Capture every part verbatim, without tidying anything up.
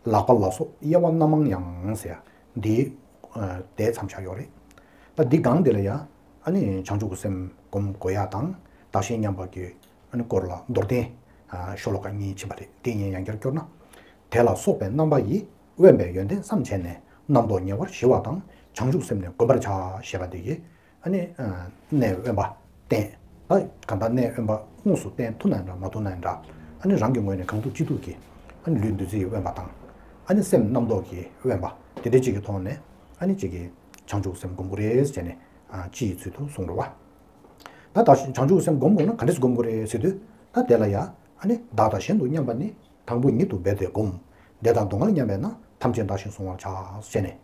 ལག་པ་ལ་སོགས་དབྱེ་བ་རྣམ་མང་ཡང་ཟེར་ཡ་འདི་ཨ་དེ་མཚམས་བཞག་ཡོད་རེད། ད་འདི་སྒང་དེ་ལ་ཡ་ཨ་ནི་བྱང་ཆུབ་ཀྱི་སེམས་སྒོམ་དགོས་ཡ་དང་བདག་གཞན་མཉམ་པ་གི་ཨ་ནི་སྐོར་ལ་མདོར་བསྟན་ཨ་ཤོ་ལོ་ཀ་གཉིས་ཕྱིན་པ་རེད། དེ་ཡིན་ཡང་ཡང་བསྐྱར་སྐྱོར་ན། དེ་ལ་སོགས་པའི་རྣམ་པ་ཡིས། དབེན་པའི་ཡོན་ཏན་བསམ་བྱས་ནས། རྣམ་རྟོག་ཉེ་བར་ཞི་བ་དང་། བྱང་ཆུབ་སེམས་ནི་བསྒོམ་པར་བྱ། ཞེས་པ་འདི་གིས་ཨ་ནི་ཨ་གནས་དབེན་པ་བསྟེན། ད་གང་ལྟར་གནས་དབེན་པ་དངོས་སུ་བསྟེན་ཐུབ་ན་འདྲ་མ་ཐུབ་ན་འདྲ། ཨ་ནི་རང་གི་ངོས་ནས་གང་ཐུབ་ཅི་ཐུབ་ཀྱིས་ཨ་ནི་ལུས་འདུ་འཛི་ཡི་དབེན་པ་དང་། ཨ་ནི་སེམས་རྣམ་རྟོག་གི་དབེན་པ་དེ་འདྲ་གཅིག་གི་ཐོག་ནས་ཨ་ནི་གཅིག་གིས་བྱང་ཆུབ་སེམས་སྒོམ་དགོས་རེད་ཟེར་ནས་ཨ་སྤྱི་ཡི་ཚུལ་དུ་གསུངས་འགྲོ་བ། ད་ད་བྱང་ཆུབ་སེམས་སྒོམ་དགོས་ན་ག་འདྲས་སེ་སྒོམ་དགོས་རེད་ཟེར་དུས། ད་དེ་ལ་ཡ་ཨ་ནི་བདག་དང་གཞན་དུ་མཉམ་པ་ནི། དང་པོ་ཉིད་དུ་འབད་དེ་སྒོམ། བདེ་དང་སྡུག་བསྔལ་མཉམ་པས་ན། ཐམས་ཅད་བདག་གཞན་གཟུང་བར་བྱ། ཟེར་ནས།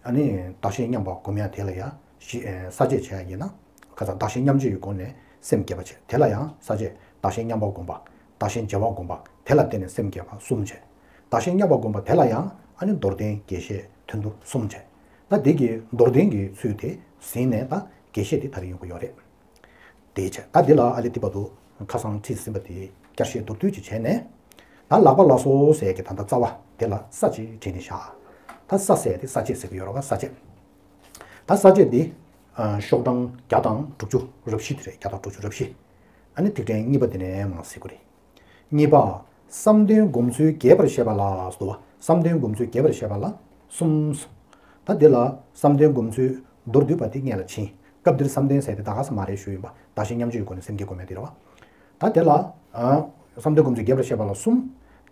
ཨ་ནི་བདག་གཞན་མཉམ་པ་སྒོམ་ཡ་དེ་ལ་ཡ་ཞི་ཨེ་ས་བཅད་བྱེད་ཡ་ཡིན་ན། ཁ་ཚ་བདག་གཞན་མཉམ་བརྗེ་ཡི་སྒོ་ནས་སེམས་བསྐྱེད་པ་བྱེད། དེ་ལ་ཡང་ས་བཅད་བདག་གཞན་མཉམ་པ་སྒོམ་པ། བདག་གཞན་བརྗེ་བ་སྒོམ་པ། དེ་ལ་བརྟེན་ནས་སེམས་བསྐྱེད་པ་གསུམ་བྱེད། བདག་གཞན་མཉམ་པ་སྒོམ་པ་དེ་ལ་ཡང་ཨ་ནི་མདོར་བསྟན་རྒྱས་བཤད་དོན་བསྡུ་གསུམ་བྱེད། ད་འདི་གི་མདོར་བསྟན་གྱི་ཚུལ་དེ་ཟིན་ནས་ད་རྒྱས་བཤད་དེ་ད་རེས་ཡོང་གི་ཡོད་རེད། དེའི་ཆེད་ད་འདི་ལ་ཨ་ལེ་ཏི་པ་དུ་ཁ་སང་ཁྲིད་ཟིན་པ་དེ་བསྐྱར་བཤད་མདོར་བསྡུས་ཅིག་བྱས་ནས། ད་ལག་པ་ལ་སོགས་ཟེར་གྱི་ད་ལྟ་རྩ་བ་དེ་ལ་ས་ཅིག་བྲིས་ནས་བཞག་ད་ས་ཟེར་དེ་ས་བཅད་ཟེར་གྱི་ཡོད་རེད་བ། ས་བཅད། ད་ས་བཅད་འདི་ཤོག་གྲངས་བརྒྱ་དང་དྲུག་ཅུ་རེ་བཞི་དེ་རེད། བརྒྱ་དང་དྲུག་ཅུ་རེ་བཞི། ཨ་ནི་ཐིག་ཕྲེང་གཉིས་པ་དེ་ནས་མར་གཟིགས་དགོས་རེད། གཉིས་པ། བསམ་གཏན་སྒོམ་ཚུལ་རྒྱས་པར་བཤད་པ་ལ་སོགས་པ། བསམ་གཏན་སྒོམ་ཚུལ་རྒྱས་པར་བཤད་པ་ལ་གསུམ། ད་འདི་ལ་བསམ་གཏན་སྒོམ་ཚུལ་མདོར་བསྡུས་པ་དེ་སྔོན་ལ་ཕྱིན། སྐབས་འདིར་བསམ་གཏན་ཟེར་དེ་ད་ག་ས་མ་རེད་ཞུ་ཡིན་པ། བདག་གཞན་མཉམ་བརྗེའི་སྒོ་ནས་སེམས་བསྐྱེད་སྒོམ་ཡ་དེ་རེད་བ། ད་དེ་ལ་ཨ་བསམ་གཏན་སྒོམ་ཚུལ་རྒྱས་པར་བཤད་པ་ལ་གསུམ།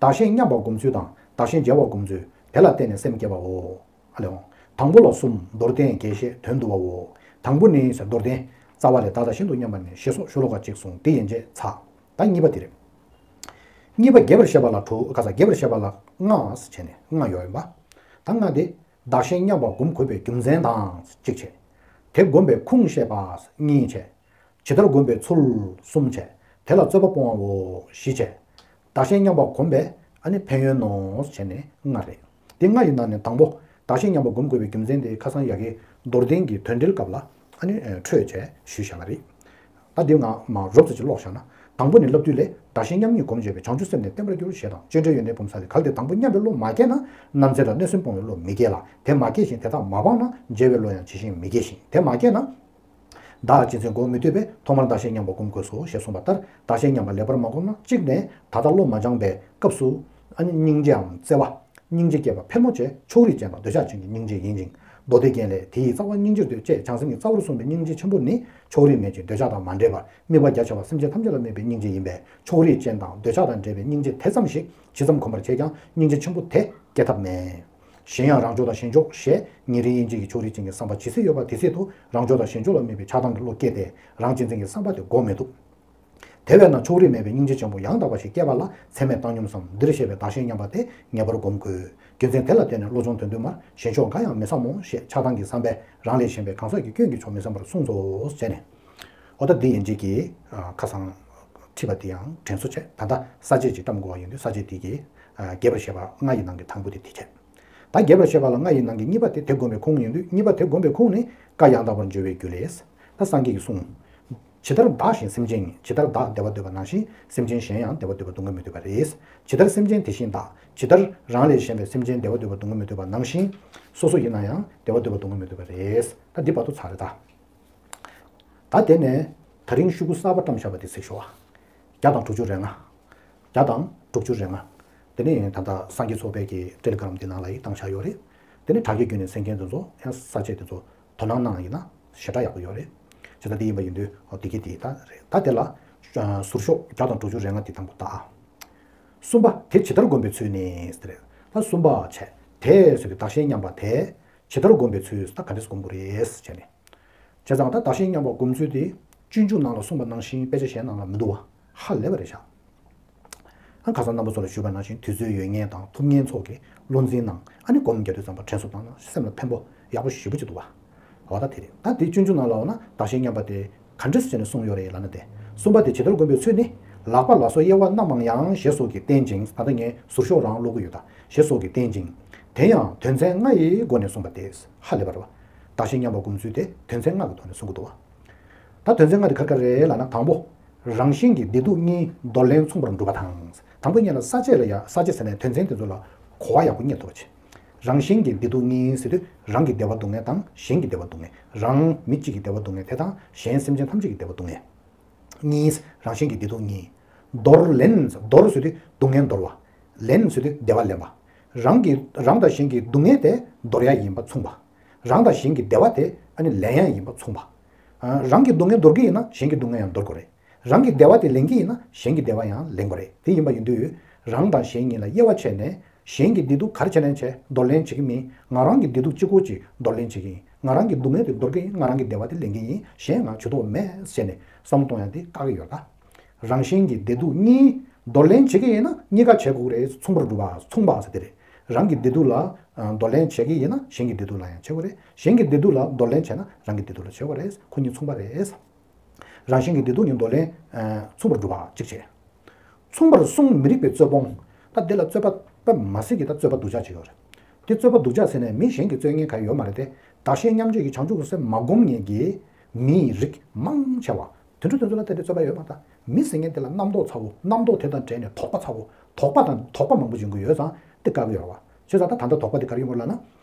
བདག་གཞན་མཉམ་པ་སྒོམ་ཚུལ་དང་བདག་གཞན་བརྗེ་བ་སྒོམ་ཚུལ། དེ་ལ་བརྟེན་ནས་སེམས་བསྐྱེད་པའོ། ཨ་ལེའོ། དང་པོ་ལ་གསུམ། མདོར་བསྟན་རྒྱས་བཤད་དོན་བསྡུ་བའོ། དང་པོ་ནི་ཟེར་མདོར་བསྟན། རྩ་བ་ལས་བདག་དང་གཞན་དུ་མཉམ་པ་ནི་ཞེས་སོགས་ཤོ་ལོ་ཀ་གཅིག་གསུངས། དེ་ཡན་ཆད་ཚར། ད་གཉིས་པ་དེ་རེད། གཉིས་པ་རྒྱས་པར་བཤད་པ་ལ་དྲུག་ཁ་ས་རྒྱས་པར་བཤད་པ་ལ་ལྔ་ཟེར་བྱས་ནས་ལྔ་ཡོད་ཡིན་པ། ད་ལྔ་དེ། བདག་གཞན་མཉམ་པ་སྒོམ་དགོས་པའི་རྒྱུ་མཚན་དང་གཅིག་བྱས། དེ་སྒོམ་པའི་ཁུངས་བཤད་པ་གཉིས་བྱས། ཇི་ལྟར་སྒོམ་པའི་ཚུལ་གསུམ་བྱས། དེ་ལ་རྩོད་པ་སྤོང་བའོ་བཞི་བྱས། བདག་གཞན་མཉམ་པ་སྒོམ་པའི་ཨ་ནི་ཕན་ཡོན་ནོ་བྱས་ནས་ལྔ་རེད། དེ་ལྔ་ཡི་ནང་ནས་དང་པོ། བདག་གཞན་མཉམ་པ་སྒོམ་དགོས་པའི་རྒྱུ་མཚན་དེ་ཁ་སང་ཡ་གི་མདོར་བསྟན་གྱི་དོན་འགྲེལ་སྐབས་ལ་ཨ་ནི་འཕྲོས་བྱས་ཞུས་བཞག་པ་རེད། ད་འདི་ང་མ་རོབ་ཙམ་ཅིག་ཀློག་བཞག་ན། དང་པོ་ནི་བསླབ་བཏུས་ལས། བདག་གཞན་མཉམ་ཉིད་སྒོམ་བྱས་པས། བྱང་ཆུབ་སེམས་ནི་བརྟན་པར་འགྱུར། ཞེས་དང་། སྤྱོད་འབྲས་ཡོན་ཏན་སྒོམ་ས་ལས། གལ་ཏེ་དང་པོ་མཉམ་པའི་བློ་མ་སྐྱེས་ན། རྣམ་འཚེ་དང་གནོད་སེམས་སྤོང་བའི་བློ་མི་སྐྱེ་ལ། དེ་མ་སྐྱེས་ཤིང་དེ་དག་མ་སྤངས་ན། བརྗེ་བའི་བློ་ཡང་ཇི་བཞིན་མི་སྐྱེ་ཞིང་། དེ་མ་སྐྱེས་ན། བདག་གཅེས་འཛིན་འགོག་མི་ཐུབ་པས། ཐོག་མར་བདག་གཞན་མཉམ་པ་སྒོམ་དགོས་སོ། ཞེས་གསུངས་པ་ལྟར། བདག་གཞན་མཉམ་པ་ལེགས་པར་མ་བསྒོམས་ན། གཅིག་ནས་ད་ལྟ་བློ་མ་སྦྱངས་པའི་སྐབས་སུ་ཨ་ནི་སྙིང་རྗེའམ་བརྩེ་བ། སྙིང་རྗེ་སྐྱེས་པ་ཕལ་མོ་ཆེ་ཕྱོགས་རིས་ཅན་དང་འདོད་ཆགས་ཅན་གྱི་སྙིང་རྗེ་ཡིན་ཅིང་། མདོ་སྡེ་རྒྱན་ལས། དེ་ཡི་རྩ་བ་སྙིང་རྗེར་འདོད། ཅེས་བྱང་སེམས་ཀྱི་རྩ་བར་གསུངས་པའི་སྙིང་རྗེ་ཆེན་པོ་ནི་ཕྱོགས་རིས་མེད་ཅིང་འདོད་ཆགས་དང་མ་འདྲེས་པར་དམིགས་པ་རྒྱ་ཆེ་བ་སེམས་ཅན་ཐམས་ཅད་ལ་དམིགས་པའི་སྙིང་རྗེ་ཡིན་པས། ཕྱོགས་རིས་ཅན་དང་འདོད་ཆགས་དང་འདྲེས་པའི་སྙིང་རྗེ་དེ་ཙམ་ཞིག་ཇི་ཙམ་གོམས་པར་བྱས་ཀྱང་སྙིང་རྗེ་ཆེན་པོ་དེ་སྐྱེ་ཐབས་མེད། གཞན་ཡང་རང་ཕྱོགས་དང་གཞན་ཕྱོགས་ཞེས་ཉེ་རིང་དབྱེ་འབྱེད་ཀྱི་ཕྱོགས་རིས་ཅན་གྱི་བསམ་པ་ཇི་སྲིད་ཡོད་པ་དེ་སྲིད་དུ་རང་ཕྱོགས་དང་གཞན་ཕྱོགས་ལ་དམིགས་པའི་ཆགས་སྡང་གི་བློ་སྐྱེས་ཏེ་རང་གཅེས་འཛིན་གྱི་བསམ་པ་དེ་འགོག་མི་ཐུབ། དེ་བས་ན་ཕྱོགས་རིས་མེད་པའི་སྙིང་རྗེ་ཆེན་པོ་ཡང་དག་པ་ཞིག་སྐྱེ་བ་ལ་ཚད་མེད་བཏང་སྙོམས་སམ། འདིར་བཤད་པའི་བདག་གཞན་མཉམ་པ་དེ་ངེས་པར་སྒོམ་དགོས། རྒྱུ་མཚན་དེ་ལ་བརྟེན་ནས་བློ་སྦྱོང་དོན་བསྡུས་མར་གཞན་ཕྱོགས་འགའ་ཡང་མི་བསམ་མོ་ཞེས་ཆགས་སྡང་གི་བསམ་པས་རང་ལས་གཞན་པའི་གང་ཟག་གི་སྐྱོན་གྱི་ཕྱོགས་མི་བསམ་པར་གསུངས་སོ་ཞེས་ནས། འོ་ད་འདི་ཡན་ཆད་ཀྱི་ཁ་སང་ཁྲིད་པ་དེ་ཡང་དྲན་གསོ་བྱས། ད་ལྟ་ས་བཅད་ཅིག་བཀྲམ་དགོས་པ་ཡིན་དུས་ས་བཅད་དེ་གི་རྒྱས་པར་བཤད་པ་ལྔ་ཡི་ནང་གི་དང་པོ་དེ་དེ་བྱས། ད་རྒྱས་པར་བཤད་པ་ལ་ལྔ་ཡི་ནང་གི་གཉིས་པ་དེ་དེ་སྒོམ་པའི་ཁུངས་ཡིན་དུས་གཉིས་པ་དེ་སྒོམ་པའི་ཁུངས་ནི་བཀའ་ཡང་དག་པར་འབྱུང་བའི་རྒྱུ་ལས། ད་སངས་རྒྱས་ཀྱིས་གསུངས། ཇི་ལྟར་བདག་གཞན་སེམས་ཅན་ཉིད། ཇི་ལྟར་བདག་བདེ་བ་འདོད་པ་ནང་བཞིན་སེམས་ཅན་གཞན་ཡང་བདེ་བ་འདོད་པ་སྡུག་བསྔལ་མི་འདོད་པ་རེད། ཇི་ལྟར་སེམས་ཅན་དེ་བཞིན་བདག་ཇི་ལྟར་རང་ལས་གཞན་པའི་སེམས་ཅན་བདེ་བ་འདོད་པ་སྡུག་བསྔལ་མི་འདོད་པ་ནང་བཞིན་སོ་སོ་ཡིན་ན་ཡང་བདེ་བ་འདོད་པ་སྡུག་བསྔལ་མི་འདོད་པ་རེད། ད་འདི་བར་དུ་ཚར་རེད་ད། ད་དེ་ནས་ད་རིང་ཤོག་གུ་གསར་པ་བཀྲམ་བཞག་པ་དེ་གཟིགས་ཤོག་ཨ། བརྒྱ་དང་དྲུག་ཅུ་རེ་ལྔ། བརྒྱ་དང་དྲུག་ཅུ་རེ་ལྔ། དེ་ནས་ད་ལྟ་སངས་རྒྱས་ཚོགས་པའི་གི་ཊེ་ལི་གྷི་རམ་འདི་ནང་ལ་ཡིག་བཏང་བཞག་ཡོད་རེད། དེ་ནས་དྲ་རྒྱའི་བརྒྱུད་ནས་གསན་མཁན་དེ་ཚོ་ཡང་ས་བཅད་དེ་ཚོ་དོ་སྣང་གནང་ཡིན་ན་ཞེ་དྲག་ཡག་པོ་ཡོད་རེད། ཇི་ལྟར་འདི་ཡིན་པ་ཡིན་དུས་འོ་དེ་གི་དེ་ད་རེད། ད་དེ་ལ་ཟུར་ཤོག་བརྒྱ་དང་དྲུག་ཅུ་རེ་ལྔ་དེ་དང་པོ་ལྟ་ཨ། གསུམ་པ་དེ་ཇི་ལྟར་སྒོམ་པའི་ཚུལ་ནི་ཟེར་རེད། ད་གསུམ་པ་བྱས་དེ་ཟེར་དུས་བདག་གཞན་མཉམ་པ་དེ་ཇི་ལྟར་སྒོམ་པའི་ཚུལ་ད་ག་འདྲས་སྒོམ་དགོས་རེད་བྱས་ནས། བྱས་ཙང་ད་བདག་གཞན་མཉམ་པ་སྒོམ་ཚུལ་དེ་སྤྱོད་འཇུག་ནང་ལ་གསུངས་པ་ནང་བཞིན་དཔེ་ཆ་གཞན་ནང་ལ་མི་འདུག་བ། ཧ་ལས་པ་རེད་ཤག་ཨ་ཁ་སང་རྣམ་པ་ཚོ་ལ་ཞུས་པ་ནང་བཞིན་དུས་ཚོད་ཡོད་མཁན་དང་ཐུབ་མཁན་ཚོ་གིས་བློ་འཛིན་གནང་ཨ་ནི་སྒོམ་རྒྱག་དུས་ཙམ་པ་དྲན་གསོ་བཏང་ན་སེམས་ལ་ཕན་པོ་ཡག་པོ་ཞེ་པོ་ཅིག་འདུག་བ། འོ་ད་དེ་རེད། ད་དེ་སྤྱོད་འཇུག་ནང་ལ་འོ་ན་བདག་གཞན་མཉམ་པ་དེ་ག་འདྲས་སེ་བྱས་ནས་གསུངས་ཡོད་རེད་ལབ་ན་དེ། གསུམ་པ་དེ་ཇི་ལྟར་སྒོམ་པའི་ཚུལ་ནི། ལག་པ་ལ་སོགས་དབྱེ་བ་རྣམ་མང་ཡང་ཞེས་སོགས་ཀྱིས་བསྟན་ཅིང་། ད་ལྟ་ངས་ཟུར་ཤོག་རང་ཀློག་གི་ཡོད་ད། ཞེས་སོགས་ཀྱིས་བསྟན་ཅིང་། དེ་ཡང་དོན་ཚན་ལྔ་ཡི་སྒོ་ནས་གསུངས་པ་སྟེ། ཧ་ལས་པ་རེད་བ། བདག་གཞན་མཉམ་པ་སྒོམ་ཚུལ་དེ་དོན་ཚན་ལྔ་གི་ཐོག་ནས་གསུང་གི་འདུག་བ། ད་དོན་ཚན་ལྔ་དེ་ག་རེ་ག་རེ་རེད་ལབ་ན་དང་པོ། རང་གཞན་གྱི་བདེ་སྡུག་གཉིས་འདོར་ལེན་མཚུངས་པར་འགྲུབ་པ་དང་། དང་པོ་ཉིད་ལ་ས་བཅད་ལ་ཡ་ས་བཅད་ཟེར་ནས་དོན་ཚན་དེ་ཚོ་ལ་ གོ་བ་ཡག་པོ་རྙེད་ཐུབ་པ་བྱེད། རང་གཞན་གྱི་བདེ་སྡུག་གཉིས་ཟེར་དུས་རང་གི་བདེ་བ་སྡུག་བསྔལ་དང་གཞན་གྱི་བདེ་བ་སྡུག་བསྔལ། རང་མི་གཅིག་གི་བདེ་བ་སྡུག་བསྔལ་དེ་དང་གཞན་སེམས་ཅན་ཐམས་ཅད་ཀྱི་བདེ་བ་སྡུག་བསྔལ། གཉིས། རང་གཞན་གྱི་བདེ་སྡུག་གཉིས། འདོར་ལེན། འདོར་ཟེར་དུས་སྡུག་བསྔལ་འདོར་བ། ལེན་ཟེར་དུས་བདེ་བ་ལེན་པ། རང་གི་རང་དང་གཞན་གྱི་སྡུག་བསྔལ་དེ་འདོར་ཡ་ཡིན་པ་མཚུངས་པ། རང་དང་གཞན་གྱི་བདེ་བ་དེ་ཨ་ནི་ལེན་ཡ་ཡིན་པ་མཚུངས་པ། ཨ། རང་གི་སྡུག་བསྔལ་འདོར་གྱི་ཡིན་ན་གཞན་གྱི་སྡུག་བསྔལ་ཡང་འདོར་དགོས་རེད། རང་གི་བདེ་བ་དེ་ལེན་གྱི་ཡིན་ན་གཞན་གྱི་བདེ་བ་ཡང་ལེན་དགོས་རེད། དེ་ཡིན་པ་ཡིན་དུས་རང་དང་གཞན་གཉིས་ལ་དབྱེ་བ་ཕྱེ་ནས་གཞན་གྱི་བདེ་སྡུག་ག་རེ་བྱས་ནས་བྱས་འདོར་ལེན་བྱེད་ཀྱི་མིན། ང་རང་གི་བདེ་སྡུག་གཅིག་པོ་ཅིག་འདོར་ལེན་བྱེད་ཀྱི་ཡིན། ང་རང་གི་སྡུག་བསྔལ་དེ་འདོར་གྱི་ཡིན། ང་རང་གི་བདེ་བ་དེ་ལེན་གྱི་ཡིན། གཞན་ང་ཇུས་གཏོགས་མེད་ཟེར་ནས་བསམ་བློ་གཏོང་ཡ་དེ་དཀའ་གི་ཡོད་ད། རང་གཞན་གྱི་བདེ་སྡུག་གཉིས་འདོར་ལེན་བྱེད་ཀྱི་ཡིན་ན་གཉིས་ཀ་བྱེད་དགོས་རེད། མཚུངས་པར་སྒྲུབ་པ། མཚུངས་པ་ཟེར་དེ་རེད། རང་གི་བདེ་སྡུག་ལ་འདོར་ལེན་བྱེད་ཀྱི་ཡིན་ན་གཞན་གྱི་བདེ་སྡུག་ལ་ཡང་བྱེད་དགོས་རེད། གཞན་གྱི་བདེ་སྡུག་ལ་འདོར་ལེན་བྱས་ན་རང་གི་བདེ་སྡུག་ལ་བྱེད་དགོས་རེད། ཁོ་གཉིས་མཚུངས་པ་རེད། རང་གཞན་གྱི་བདེ་སྡུག་གཉིས་འདོར་ལེན། ཨ། མཚུངས་པར་སྒྲུབ་པ་གཅིག་བྱས། མཚུངས་པར་བསྲུང་མི་རིགས་པའི་རྩོད་སྤོང་། ད་འདི་ལ་རྩོད་པ་དཔེ་མ་སྲིད་ཀྱི་ད་རྩོད་པ་སྡུག་ཅག་ཅིག་ཡོད་རེད། དེ་རྩོད་པ་སྡུག་ཅག་ཟེར་ནས་མི་གཞན་གྱིས་རྩོད་མཁན་ག་ཡོད་མ་རེད་དེ། བདག་གཞན་མཉམ་བརྗེ་ཡི་བྱང་ཆུབ་ཀྱི་སེམས་མ་བསྒོམ་མཁན་གྱི་མིའི་རིགས་མང་ཆེ་བ། དེ་འདྲ་དེ་ཚོ་ལ་ད་དེ་རྩོད་པ་ཡོད་མ་ད། མི་ཟེར་མཁན་དེ་ལ་རྣམ་རྟོག་ཚ་བོ། རྣམ་རྟོག་དེ་དང་འབྲེལ་ནས་དོགས་པ་ཚ་བོ། དོགས་པ་དང་དོགས་པ་མང་པོ་ཡོང་གི་ཡོད་ཙང་དེ་དཀའ་གི་ཡོད་རེད་བ། བྱས་ཙང་ད་ད་ལྟ་དོགས་པ་དེ་ག་རེ་ཡོང་གི་ལབ་ན།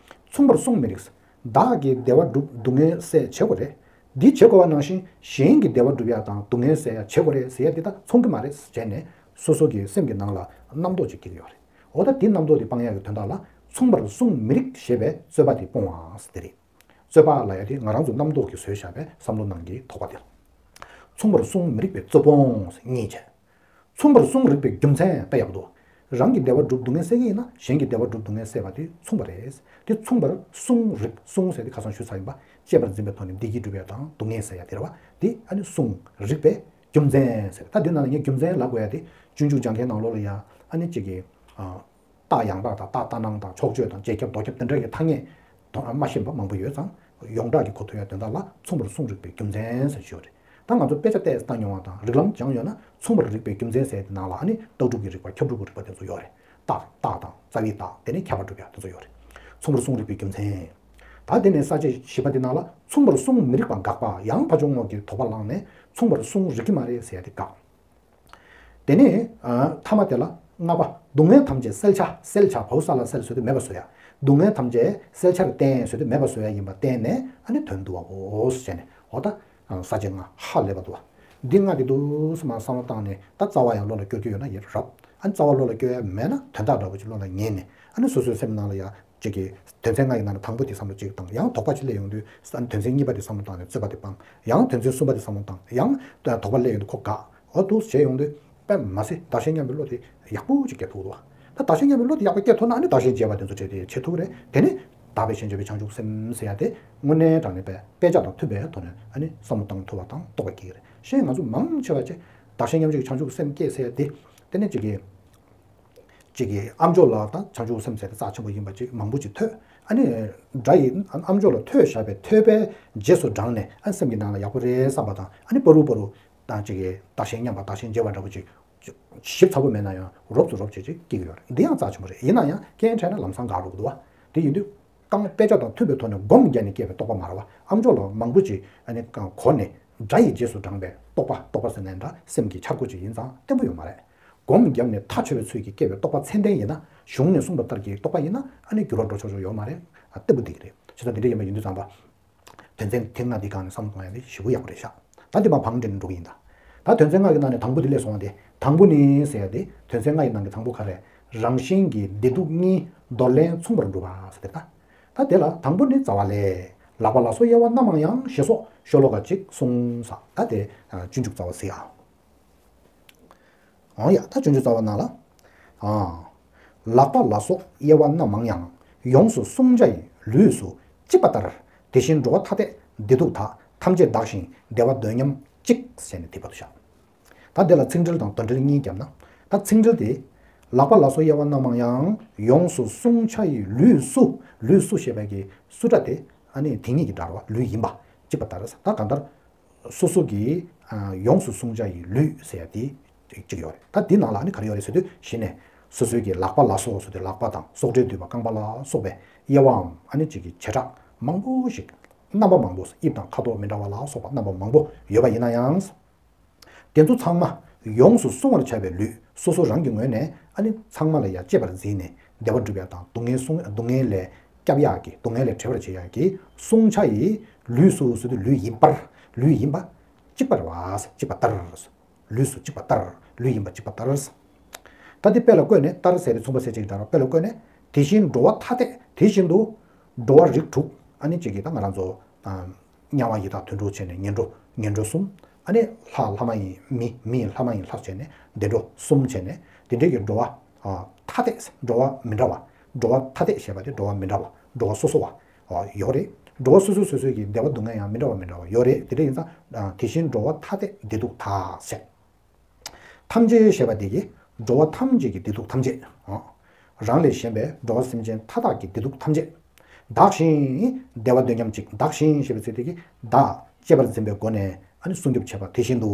མཚུངས་པར་བསྲུང་མི་རིགས། བདག་གི་བདེ་བ་སྒྲུབ་སྡུག་བསྔལ་སེལ་བྱེད་དགོས་རེད། འདི་བྱེད་དགོས་པ་ནང་བཞིན་གཞན་གྱི་བདེ་བ་སྒྲུབ་ཡག་དང་སྡུག་བསྔལ་སེལ་ཡག་བྱེད་དགོས་རེད་ཟེར་ཡག་འདི་དག་མཚུངས་ཀྱི་མ་རེད་བྱས་ནས་སོ་སོ་གི་སེམས་ཀྱི་ནང་ལ་རྣམ་རྟོག་ཅིག་སྐྱེ་གི་ཡོད་རེད། འོ་ད་འདི་རྣམ་རྟོག་འདི་སྤང་ཡག་གི་དོན་དག་ལ་མཚུངས་པར་བསྲུང་མི་རིགས་ཞེས་པའི་རྩོད་པ་དེ་སྤོང་བ་ཟེར་དེ་རེད། རྩོད་པ་ལབ་ཡག་དེ་ང་རང་ཚོ་རྣམ་རྟོག་གིས་བཟོས་བཞག་པའི་བསམ་བློ་ནང་གི་དོགས་པ་དེ་ལ། མཚུངས་པར་བསྲུང་མི་རིགས་པའི་རྩོད་སྤོང་གཉིས་བྱས། མཚུངས་པར་བསྲུང་རིགས་པའི་རྒྱུ་མཚན་དཔེ་ཡག་པོ་འདུག་རང་གི་བདེ་བ་སྒྲུབ་སྡུག་བསྔལ་སེལ་གྱི་ཡིན་ན་གཞན་གྱི་བདེ་བ་སྒྲུབ་སྡུག་བསྔལ་སེལ་བ་དེ་མཚུངས་པ་རེད། དེ་མཚུངས་པར་བསྲུང་རིགས། བསྲུང་ཟེར་དེ་ཁ་སང་ཞུས་ཚར་ཡིན་པ། གཅེས་པར་འཛིན་པའི་ཐོག་ནས་བདེ་སྐྱིད་སྒྲུབ་ཡ་དང་སྡུག་བསྔལ་སེལ་ཡ་དེ་རེད་བ། དེ་ཨ་ནི་བསྲུང་རིགས་པའི་རྒྱུ་མཚན་ཟེར། ད་དེ་ནང་ལ་ངས་རྒྱུ་མཚན་ལབ་དགོས་ཡ་དེ་སྤྱོད་འཇུག་སྦྱང་མཁན་ནང་ལོགས་ལ་ཡ་ཨ་ནི་གཅིག་གི། ཨ། རྟགས་ཡང་དག་དང་རྟགས་ལྟར་སྣང་དང་ཕྱོགས་ཆོས་དང་རྗེས་ཁྱབ་ལྡོག་ཁྱབ་དེ་འདྲ་གི་ཐ་སྙད་དང་མ་ཤེས་པ་མང་པོ་ཡོད་ཙང་། ཡོངས་གྲགས་ཀྱི་གོ་ཐུབ་ཡ་དོན་དག་ལ་མཚུངས་པར་བསྲུང་རིགས་པའི་རྒྱུ་མཚན་ཟེར་ཞུ་བ་རེད། ད་ང་ཚོ་དཔེ་ཆ་བལྟས་བཏང་མྱོང་བ་དང་རིགས་ལམ་སྦྱངས་ཡོད་ན་མཚུངས་པར་རིགས་པའི་རྒྱུ་མཚན་ཟེར་དེ་ནང་ལ་ཨ་ནི་ལྟག་གྲུབ་ཀྱི་རིགས་པ་ཁྱབ་འཇུག་གི་རིགས་པ་དེ་ཚོ་ཡོད་རེད། རྟགས་རྟགས་དང་རྩ་བའི་རྟགས་དེ་ནས་ཁྱབ་པ་སྒྲུབ་ཡ་དེ་ཚོ་ཡོད་རེད། མཚུངས་པར་བསྲུང་རིགས་པའི་རྒྱུ་མཚན། ད་དེ་ནས་ས་བཅད་བཞི་པ་དེ་ནང་ལ་མཚུངས་པར་བསྲུང་མི་རིགས་པ་དགག་པ། ཡང་ཕར་ཕྱོགས་ངོས་ཀྱི་དོགས་པ་བསླངས་ནས་མཚུངས་པར་བསྲུང་རིགས་ཀྱི་མ་རེད་ཟེར་ཡ་དེ་དགག་དེ་ནས། ཨ། ཐ་མ་དེ་ལ་ལྔ་པ། སྡུག་བསྔལ་ཐམས་ཅད་བསལ་བྱ། བསལ་བྱ་བའོ། ས་ལ་བསལ་ཟེར་དུས་མེད་པ་བཟོ་ཡ། སྡུག་བསྔལ་ཐམས་ཅད་བསལ་བྱར་བསྟན་ཟེར་དུས་མེད་པ་བཟོ་ཡ་ཡིན་པ་བསྟན་ནས་ཨ་ནི་དོན་བསྡུ་བའོ་ཟེར་ནས། འོ་ད་ས་བཅད་ལྔ་ཧ་ལས་པ་འདུག་བ། འདི་ལྔ་དེ་འདུག་སེ་མར་བསམ་བློ་བཏང་ནས་ད་རྩ་བ་ཡང་བློ་ལ་སྐྱོར་རྒྱུ་ཡོད་ན་ཡིན་རབས། ཨ་ནི་རྩ་བ་བློ་ལ་སྐྱོར་ཡ་མེད་ན་དོན་དག་འདྲ་པོ་ཅིག་བློ་ལ་ངེས་ནས་ཨ་ནི་སོ་སོའི་སེམས་ནང་ལ་ཡ། གཅིག་གིས་དོན་ཚན་ལྔ་ཡི་ནང་ནས་དང་པོ་དེ་བསམ་བློ་གཅིག་བཏང་། ཡང་དོགས་པ་གཅིག་སླེབས་ཡོང་དུས། ཨ་ནི་དོན་ཚན་གཉིས་པ་དེ་བསམ་བློ་བཏང་ནས་རྩོད་པ་དེ་སྤང་། ཡང་དོན་ཚན་གསུམ་པ་དེ་བསམ་བློ་བཏང་། ཡང་དོགས་པ་སླེབས་ཡོང་དུས་ཁོ་དགག་འོ་འདུག་བྱས་ཡོང་དུས་དཔེ་མ་སྲིད་བདག་གཞན་མཉམ་པའི་བློ་དེ་ཡག་པོ་ཅིག་སྐྱེ་ཐུབ་འདུག་ད་བདག་གཞན་མཉམ་པའི་བློ་དེ་ཡག་པོ་སྐྱེ་ཐུབ་ན་ཨ་ནི་བདག་གཞན་བརྗེ་བ་དེ་ཚོ་བྲལ་ཏེ་བྱེད་ཐུབ་ཀྱི་རེད། དེ་ནི་དག་པའི་ཞེན་བྱ་བའི་བྱང་ཆུབ་སེམས་ཟེར་ཡ་དེ་དངོས་གནས་དྲང་གནས་པའི་དཔེ་ཆ་དང་མཐུན་པའི་ཐོག་ནས་ཨ་ནི་བསམ་བློ་བཏང་ཐུབ་པ་དང་རྟོགས་པ་སྐྱེ་གི་རེད། གཞན་ང་ཚོ་མང་ཆེ་བ་ཅིག་བདག་གཞན་མཉམ་བརྗེ་ཡི་བྱང་ཆུབ་སེམས་སྐྱེ་ཟེར་ཡ་དེ། དེ་ནི་གཅིག་གིས། གཅིག་གིས་ཨ་མཆོག་ལ་ད་བྱང་ཆུབ་སེམས་ཟེར་ཏེ་རྩ་ཆེན་པོ་ཡིན་པ་ཅིག་མང་པོ་ཅིག་ཐོས། ཨ་ནི་སྒྲ་ཡི་ཨ་མཆོག་ལ་ཐོས་བཞག་པའི་ཐོས་པའི་རྗེས་སུ་འབྲངས་ནས་ཨ་སེམས་ཀྱི་ནང་ལ་ཡག་པོ་རེད་བསམ་པ་དང་། ཨ་ནི་པ་རུ་པ་རུ་དང་གཅིག་གིས་བདག་གཞན་མཉམ་པ་བདག་གཞན་བརྗེ་བ་འདྲ་པོ་ཅིག་ཞིབ་ཚགས་པོ་མེད་ན་ཡང་རོབ་ཙམ་རོབ་ཙམ་ཅིག་སྐྱེ་གི་ཡོད་རེད། འདི་ཡང་རྩ་ཆེན་པོ་རེད། ཡིན་ན་ཡང་རྐྱེན་འཕྲད་ན་ལམ་སང་འགག་འགྲོ་གི་འདུག་བ། དེ་ཡིན་དུས་རྐང་དཔེ་ཆ་དང་མཐུན་པའི་ཐོག་ནས་སྒོམ་བརྒྱབ་ནས་སྐྱེས་པའི་རྟོགས་པ་མ་རེད་བ། ཨ་མཆོག་ལ་མང་པོ་ཅིག་ཨ་ནི་གོ་ནས་སྒྲ་ཡི་རྗེས་སུ་འབྲངས་པའི་རྟོགས་པ། རྟོགས་པ་ཟེར་ན་འདྲ་སེམས་ཀྱི་འཆར་སྒོ་ཅིག་ཡིན་ཙང་བརྟན་པོ་ཡོད་མ་རེད། སྒོམ་བརྒྱབ་ནས་ཐག་ཆོད་པའི་ཚུལ་གྱིས་སྐྱེས་པའི་རྟོགས་པ་ཚད་ལྡན་ཡིན་ན། གཞུང་ནས་གསུངས་པ་ལྟར་གྱི་རྟོགས་པ་ཡིན་ན་ཨ་ནི་འགྱུར་བ་འགྲོ་ཆོག་ཆོག་ཡོད་མ་རེད། ཨ་བརྟན་པོ་འདི་གི་རེད། བྱས་ཙང་འདི་འདྲ་ཡིན་པ་ཡིན་དུས་ཙམ་པ། དོན་ཚན་ཐེངས་ལྔ་འདི་སྒང་ནས་བསམ་བློ་གཏོང་ཡ་འདི་ཞེ་པོ་ཡག་པོ་རེད་ཤག་ད་འདི་མ་བང་སྒྲིག་ནས་འགྲོ་གི་ཡིན་ད། ད་དོན་ཚན་ལྔ་གི་ནང་ནས་དང་པོ་འདི་སླེབས་སོང་བ། དེ་དང་པོ་ནི་ཟེར་ཡ་དེ་དོན་ཚན་ལྔ་ཡི་ནང་གི་དང་པོ་ག་རེ། རང་གཞན་གྱི་བདེ་སྡུག་གཉིས་འདོར་ལེན་མཚུངས་པར་སྒྲུབ་པ་ཟེར་དེ་ད། ད་དེ་ལ་དང་པོ་ནི་རྩ་བ་ལས། ལག་པ་ལ་སོགས་དབྱེ་བ་རྣམ་མང་ཡང་ཞེས་སོགས་ཤོ་ལོ་ཀ་གཅིག་གསུངས་ས། ད་དེ་སྤྱོད་འཇུག་རྩ་བ་ཟེར་ཡ། འོང་ཡ། ད་སྤྱོད་འཇུག་རྩ་བ་ནང་ལ། ཨ། ལག་པ་ལ་སོགས་དབྱེ་བ་རྣམ་མང་ཡང་། ཡོངས་སུ་བསྲུང་བྱ་ཡི་ལུས་སུ་གཅིག་པ་ལྟར། དེ་བཞིན་འགྲོ་བ་ཐ་དད་བདེ་སྡུག་དག །ཐམས་ཅད་བདག་བཞིན་བདེ་བ་འདོད་མཉམ་གཅིག །ཟེར་ནས་དེ་བར་དུ་བཞག་ད་འདི་ལ་ཚིག་འགྲེལ་དང་དོན་འགྲེལ་གཉིས་བརྒྱབ་ན། ད་ཚིག་འགྲེལ་དེ། ལག་པ་ལ་སོགས་དབྱེ་བ་རྣམ་མང་ཡང་། ཡོངས་སུ་བསྲུང་བྱ་ཡི་ལུས་སུ། ལུས་སུ་ཞེས་པའི་གི་སུ་སྒྲ་དེ་ཨ་ནི་དེ་ཉིད་ཀྱི་སྒྲ་རེད་བ། ལུས་ཡིན་པ་གཅིག་པ་ལྟར། ད་གང་ལྟར། སོ་སོ་གི་ཨ་ཡོངས་སུ་བསྲུང་བྱ་ཡི་ལུས་ཟེར་ཡ་དེ་གཅིག་ཡོད་རེད། ད་འདི་ནང་ལ་ཨ་ནི་ག་རེ་ཡོད་རེད་ཟེར་དུས་གཞི་ནས་སོ་སོའི་གི་ལག་པ་ལ་སོགས་ཟེར་དུས་ལག་པ་དང་སྲོག་ལྡན་འདུས་པ་རྐང་པ་ལ་སོགས་པའི་དབྱེ་བའམ་ཨ་ནི་གཅིག་གི་བྱེ་བྲག་མང་པོ་ཞིག་རྣམ་པ་མང་པོ། དབྱིབས་དང་ཁ་དོག་མི་འདྲ་བ་ལ་སོགས་པ་རྣམ་པ་མང་པོ་ཡོད་པ་ཡིན་ན་ཡང་། དེ་ཚོ་ཚང་མ་ཡོངས་སུ་བསྲུང་བར་བྱ་བའི་ལུས། སོ་སོ་རང་གི་ངོས་ནས་ཨ་ནི་ཚང་མ་ལ་ཡ་གཅེས་པར་འཛིན་ནས་ བདེ་བ་སྒྲུབ་ཡག་དང་སྡུག་བསྔལ་སྲུང་སྡུག་བསྔལ་ལས་སྐྱབས་ཡག་གི་སྡུག་བསྔལ་ལས་བྲལ་བར་བྱེད་ཡག་གི་བསྲུང་བྱ་ཡི་ལུས་སུ་ཟེར་དུས་ལུས་ཡིན་པར་ལུས་ཡིན་པ་གཅིག་པ་རེད་བ། གཅིག་པ་ལྟར། ལུས་སུ་གཅིག་པ་ལྟར། ལུས་ཡིན་པ་གཅིག་པ་ལྟར། ད་འདི་དཔེ་ལ་བཀོད་ནས་ལྟར་ཟེར་ཏེ་མཚུངས་པ་གསལ་བྱེད་ཀྱི་སྒྲ་རོ། དཔེ་ལ་བཀོད་ནས་དེ་བཞིན་འགྲོ་བ་ཐ་དད་དེ་བཞིན་དུ་འགྲོ་བ་རིགས་དྲུག་ཨ་ནི་གཅིག་གིས་ད་ང་རང་ཚོ་དམྱལ་བ་ཡི་དྭགས་དུད་འགྲོ་བྱས་ནས་ངན་འགྲོ་ངན་འགྲོ་གསུམ། ཨ་ནི་ལྷ་ལྷ་མ་ཡིན་མི་མི་ཡིན་ལྷ་མ་ཡིན་ལྷ་བྱས་ནས་བདེ་འགྲོ་གསུམ་བྱས་ནས་དེ་འདྲའི་གི་འགྲོ་བ་ཐ་དད་འགྲོ་བ་མི་འདྲ་བ། འགྲོ་བ་ཐ་དད་ཞེས་པ་དེ་འགྲོ་བ་མི་འདྲ་བ་འགྲོ་བ་སོ་སོ་བ་ཡོད་རེད། འགྲོ་བ་སོ་སོ་སོ་སོའི་གི་བདེ་བ་སྡུག་བསྔལ་ཡང་མི་འདྲ་བ་མི་འདྲ་བ་ཡོད་རེད། དེ་འདྲ་ཡིན་ཙང་དེ་བཞིན་འགྲོ་བ་ཐ་དད་བདེ་སྡུག་ཐ་ཟེར། ཐམས་ཅད་ཞེས་པ་དེ་གིས་འགྲོ་བ་ཐམས་ཅད་ཀྱི་བདེ་སྡུག་ཐམས་ཅད། རང་ལས་གཞན་པའི་འགྲོ་བ་སེམས་ཅན་མཐའ་དག་གི་བདེ་སྡུག་ཐམས་ཅད། བདག་གཞན་བདེ་བ་འདོད་མཉམ་གཅིག་བདག་གཞན་ཞེས་པའི་ཚིག་དེ་གིས་བདག་གཅེས་པར་འཛིན་པའི་སྒོ་ནས་ཨ་ནི་སྲུང་སྐྱོབ་བྱེད་པ་དེ་བཞིན་དུ།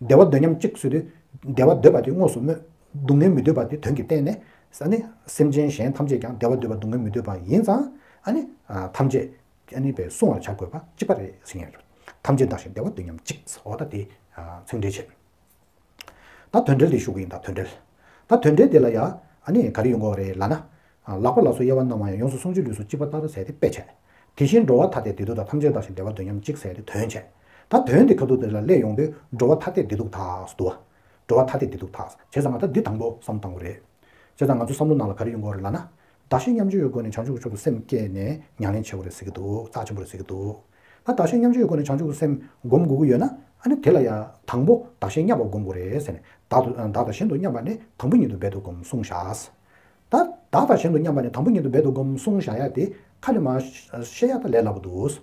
བདེ་བ་འདོད་མཉམ་གཅིག་ཟེར་དུས་བདེ་བ་འདོད་པ་དེ་དངོས་སུ་སྨོས། སྡུག་བསྔལ་མི་འདོད་པ་དེ་དོན་གྱིས་བསྟན་ནས་ཨ་ནི་སེམས་ཅན་གཞན་ཐམས་ཅད་ཀྱང་བདེ་བ་འདོད་པ་སྡུག་བསྔལ་མི་འདོད་པ་ཡིན་ཙང་ཨ་ནི་ཐམས་ཅད་ཨ་ནི་བས་སྲུང་བར་བྱ་དགོས་པ་གཅིག་པ་རེད་ཟེར་མཁན་རེད། ཐམས་ཅད་བདག་གཞན་བདེ་བ་འདོད་མཉམ་གཅིག་ཟེར་བ་ད་དེ་ཚིག་འགྲེལ་བྱེད། ད་དོན་འགྲེལ་དེ་ཞུ་གི་ཡིན། ད་དོན་འགྲེལ། ད་དོན་འགྲེལ་དེ་ལ་ཡ་ཨ་ནི་ག་རེ་ཡོང་གི་ཡོད་རེད་ལབ་ན། ལག་པ་ལ་སོགས་དབྱེ་བ་རྣམ་པ་ཡང་ཡོངས་སུ་བསྲུང་བྱའི་ལུས་སུ་གཅིག་པ་ལྟར་ཟེར་ཏེ་དཔེ་བྱས། དེ་བཞིན་འགྲོ་བ་ཐ་དད་བདེ་སྡུག་དང་ཐམས་ཅད་བདག་གཞན་བདེ་བ་འདོད་མཉམ་གཅིག་ཟེར་ཏེ་དོན་བྱས། ད་དོན་དེ་ཁ་ཐུག་དེ་ལ་སླེབས་ཡོང་དུས་འགྲོ་བ་ཐ་དད་བདེ་སྡུག་ཐ་ཟེར་འདུག་བ། འགྲོ་བ་ཐ་དད་བདེ་སྡུག་ཐ་ཟེར། བྱས་ཙང་ང་ད་འདི་དང་པོ་བསམ་བློ་བཏང་དགོས་རེད། བྱས་ཙང་ང་ཚོའི་བསམ་བློ་ནང་ལ་ག་རེ་ཡོང་གི་ཡོད་རེད་ལབ་ན། བདག་གཞན་མཉམ་བརྗོད་ཀྱི་སྒོ་ནས་བྱང་ཆུབ་ཀྱི་ཕྱོགས་སུ་སེམས་བསྐྱེད་ནས་ཉམས་ལེན་བྱེད་དགོས་རེད་ཟེར་གྱི་འདུག་རྩ་ཆེན་པོ་རེད་ཟེར་གྱི་འདུག་ད་བདག་གཞན་མཉམ་བརྗོད་ཀྱི་སྒོ་ནས་བྱང་ཆུབ་ཀྱི་སེམས་སྒོམ་དགོས་ཀྱི་ཡོད་ན་ཨ་ནི་དེ་ལ་ཡང་དང་པོ་བདག་གཞན་མཉམ་པ་སྒོམ་དགོས་རེད་ཟེར་ནས། བདག་ཏུ་བདག་དང་གཞན་དུ་མཉམ་པ་ནི་དང་པོ་ཉིད་དུ་འབད་དུ་སྒོམ་གསུངས་བཞག་ད་བདག་དང་གཞན་དུ་མཉམ་པ་ནི་དང་པོ་ཉིད་དུ་འབད་དུ་སྒོམ་གསུངས་བཞག་ཡ་དེ་ཁ་ནས་མར་བཤད་ཡ་ད་ལས་སླ་པོ་འདུག་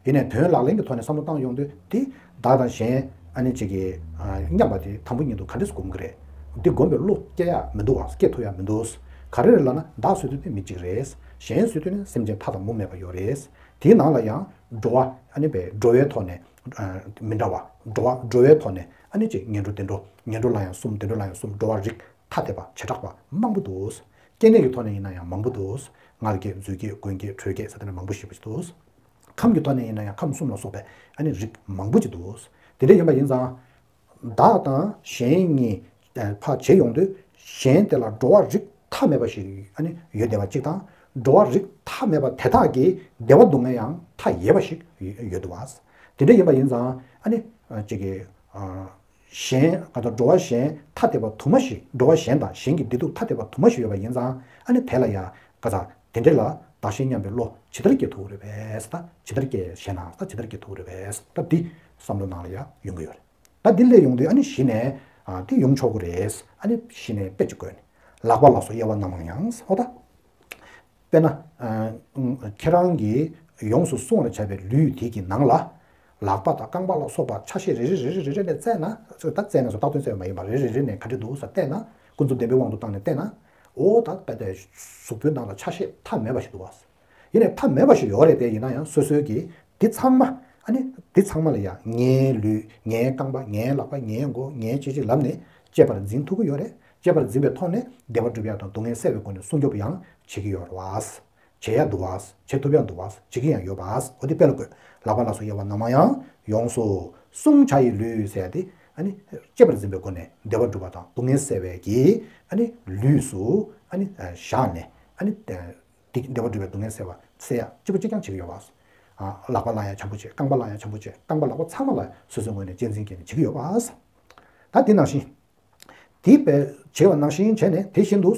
ཡིན་ནའི་དོན་ལག་ལེན་གྱི་ཐོག་ནས་བསམ་བློ་བཏང་ཡོང་དུས་དེ་བདག་དང་གཞན་ཨ་ནི་གཅིག་གི་མཉམ་པ་དེ་དང་པོ་ཉིད་དུ་ག་འདྲས་སྒོམ་གྱི་རེད། འདི་སྒོམ་པའི་བློ་སྐྱེ་ཡ་མི་འདུག་བ། སྐྱེ་ཐུབ་ཡ་མི་འདུག་ག་རེ་རེད་ལབ་ན་བདག་ཟེར་དུས་དེ་མི་གཅིག་རེད། གཞན་ཟེར་དུས་ནི་སེམས་ཅན་མཐའ་དང་མུ་མེད་པ་ཡོད་རེད། དེའི་ནང་ལ་ཡང་འགྲོ་བ་ཨ་ནི་བའི་འགྲོ་བའི་ཐོག་ནས་མི་འདྲ་བ། འགྲོ་བ་འགྲོ་བའི་ཐོག་ནས་ཨ་ནི་གཅིག་ངན་འགྲོ་བདེ་འགྲོ་ངན་འགྲོ་ལ་ཡང་གསུམ་བདེ་འགྲོ་ལ་ཡང་གསུམ་འགྲོ་བ་རིགས་ཐ་དད་པ་བྱེ་བྲག་པ་མང་པོ་འདུག་སྐྱེ་གནས་ཀྱི་ཐོག་ནས་ཡིན་ན་ཡང་མང་པོ་འདུག་མངལ་སྐྱེས་མཛུབ་སྐྱེས་མགོན་སྐྱེས་གྲོལ་སྐྱེས་ཟེར་དེ་འདྲ་མང་པོ་ཞིག་འདུག་ཁམས་ཀྱི་ཐོག་ནས་ཡིན་ན་ཡང་ཁམས་གསུམ་ལ་སོགས་པའི་ཨ་ནི་རིགས་མང་པོ་ཅིག་འདུག་དེ་འདྲ་ཡིན་པ་ཡིན་ཙང་། བདག་དང་གཞན་གཉིས་ཕར་བྱེད་ཡོང་དུས་གཞན་དེ་ལ་འགྲོ་བ་རིགས་ཐ་མེད་པ་ཞིག་ཨ་ནི་ཡོད་བསྡད་པ་གཅིག་དང་། འགྲོ་བ་རིགས་ཐ་མེད་པ་དེ་དག་གི་བདེ་བ་སྡུག་བསྔལ་ཡང་མཐའ་ཡས་པ་ཞིག་ཡོད་འདུག་བ། དེ་འདྲ་ཡིན་པ་ཡིན་ཙང་ཨ་ནི་གཅིག་གི་གཞན་ག་ད་འགྲོ་བ་གཞན་ཐ་དད་པ་དུ་མ་ཞིག་འགྲོ་བ་གཞན་དང་གཞན་གྱི་བདེ་སྡུག་ཐ་དད་པ་དུ་མ་ཞིག་ཡོད་པ་ཡིན་ཙང་ཨ་ནི་དེ་ལ་ཡང་ག་ད་དེ་འདྲ་ལ་བདག་གཞན་མཉམ་པའི་བློ་ཇི་ལྟར་སྐྱེ་ཐུབ་རེད་པས་ད་ཇི་ལྟར་སྐྱེ་ཞེ་ན་ད་ཇི་ལྟར་སྐྱེ་ཐུབ་རེད་པས་ད་འདི་བསམ་བློ་ནང་ལ་ཡང་ཡོང་གི་ཡོད་རེད། ད་འདི་ལས་ཡོང་དུས་ཨ་ནི་གཞི་ནས་ཨ་འདི་ཡོང་ཆོག་གི་རེད། ཨ་ནི་གཞི་ནས་དཔེ་ཅིག་བཀོད་ནས་ལག་པ་ལ་སོགས་དབྱེ་བ་རྣམ་མང་ཡང་ཟེར་ཨོ་ད། དཔེར་ན། ཨ་ཁྱེད་རང་གིས་ཡོངས་སུ་བསྲུང་བར་བྱ་བའི་ལུས་དེ་གི་ནང་ལ། ལག་པ་དང་རྐང་པ་ལ་སོགས་པ་ཆ་ཤས་རེ་རེ་རེ་རེ་རེ་རེ་ནས་བཙལ་ན། ད་བཙལ་ན་སོ་བཏགས་དོན་བཙལ་བ་མ་ཡིན་པ་རེ་རེ་རེ་ནས་ག་འདྲ་འདུག་ཟེར་བལྟས་ན། ཀུན་རྫོབ་བདེན་པའི་དབང་དུ་བཏང་ནས་བལྟས་ན། ཨོ་ད་དཔེ་དེ་གཟུགས་པོའི་ནང་ལ་ཆ་ཤས་ཐ་མལ་པ་ཞིག་འདུག་བ། ཡིན་ནའི་ཐ་མལ་པ་ཞིག་ཡོད་རེད་དེ། ཡིན་ན་ཡང་སོ་སོའི་གི་འདི་ཚང་མ། ཨ་ནི་འདི་ཚང་མ་ལ་ཡང་ངའི་ལུས་ངའི་རྐང་པ་ངའི་ལག་པ་ངའི་མགོ་ངའི་ཅི་ཅི་ལབ་ནས་གཅེས་པར་འཛིན་ཐུབ་ཀྱི་ཡོད་རེད། གཅེས་པར་འཛིན་པའི་ཐོག་ནས་བདེ་བ་སྒྲུབ་ཡག་དང་སྡུག་བསྔལ་སེལ་བའི་སྒོ་ནས་སྲུང་སྐྱོབ་ཡང་བྱེད་ཀྱི་ཡོད་རེད་བ། བྱེད་ཡག་འདུག་བ། བྱེད་ཐུབ་ཡག་འདུག་བ། བྱེད་ཀྱི་ཡང་ཡོད་པ། འོ་དེ་དཔེ་ལ་བཀོད། ལག་པ་ལ་སོགས་དབྱེ་བ་རྣམ་མང་ཡང་ཡོངས་སུ་བསྲུང་བྱ་ཡི་ལུས་ཟེར་ཡ་དེ་ཨ་ནི་གཅེས་པར་འཛིན་པའི་སྒོ་ནས་བདེ་བ་སྒྲུབ་པ་དང་སྡུག་བསྔལ་སེལ་བའི་གི་ཨ་ནི་ལུས་སུ་ཨ་ནི་བཞག་ནས་ཨ་ནི། དེ་བདེ་བ་སྒྲུབ་པའི་སྡུག་བསྔལ་སེལ་བ་སེལ་ཡ་གཅིག་པ་གཅིག་རྐྱང་བྱེད་ཀྱི་ཡོད་པ། ཨ་ལག་པ་ལ་ཡང་བྱམས་པོ་བྱེད། རྐང་པ་ལ་ཡང་བྱམས་པོ་བྱེད། རྐང་པ་ལག་པ་ཚང་མ་ལ་སོ་སོའི་ངོས་ནས་གཅེས་འཛིན་བསྐྱེད་ནས་བྱེད་ཀྱི་ཡོད་པ། ད་དེ་ནང་བཞིན། དེ་བས་བྱེད་པ་ནང་བཞིན་བྱས་ནས་དེ་བཞིན་དུ།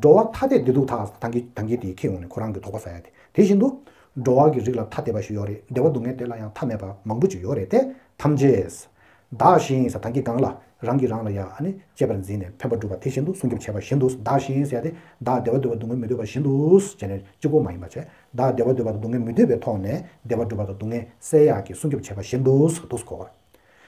འགྲོ་བ་ཐ་དད་བདེ་སྡུག་ཐ་དང་གི་དང་གི་དེ་ཁྱེད་ངོས་ནས་ཁོ་རང་གི་དོགས་པ་ཟ་ཡ་དེ་དེ་བཞིན་དུ། འགྲོ་བ་གི་རིགས་ལ་ཐ་དད་པ་ཞིག་ཡོད་རེད། བདེ་བ་སྡུག་བསྔལ་དེ་ལ་ཡང་ཐ་མེད་པ་མང་པོ་ཅིག་ཡོད་རེད་དེ་ཐམས་ཅད། བདག་གཞན་ཟེར་ད་གིན་གང་ལ་རང་གིས་རང་ལ་ཡང་ཨ་ནི་གཅེས་པར་འཛིན་ནས་ཕན་པ་སྒྲུབ་པ་དེ་བཞིན་དུ་སྲུང་སྐྱོབ་བྱས་པ་བཞིན་དུ། བདག་གཞན་ཟེར་ཏེ་བདག་བདེ་བ་འདོད་པ་སྡུག་བསྔལ་མི་འདོད་པ་བཞིན་དུ་བྱས་ནས་གཅིག་པོ་མ་ཡིན་པ་བྱས། བདག་བདེ་བ་འདོད་པ་སྡུག་བསྔལ་མི་འདོད་པའི་ཐོག་ནས་བདེ་བ་སྒྲུབ་པ་དང་སྡུག་བསྔལ་སེལ་ཡག་གི་སྲུང་སྐྱོབ་བྱས་པ་བཞིན་དུ་འདུག་གོ།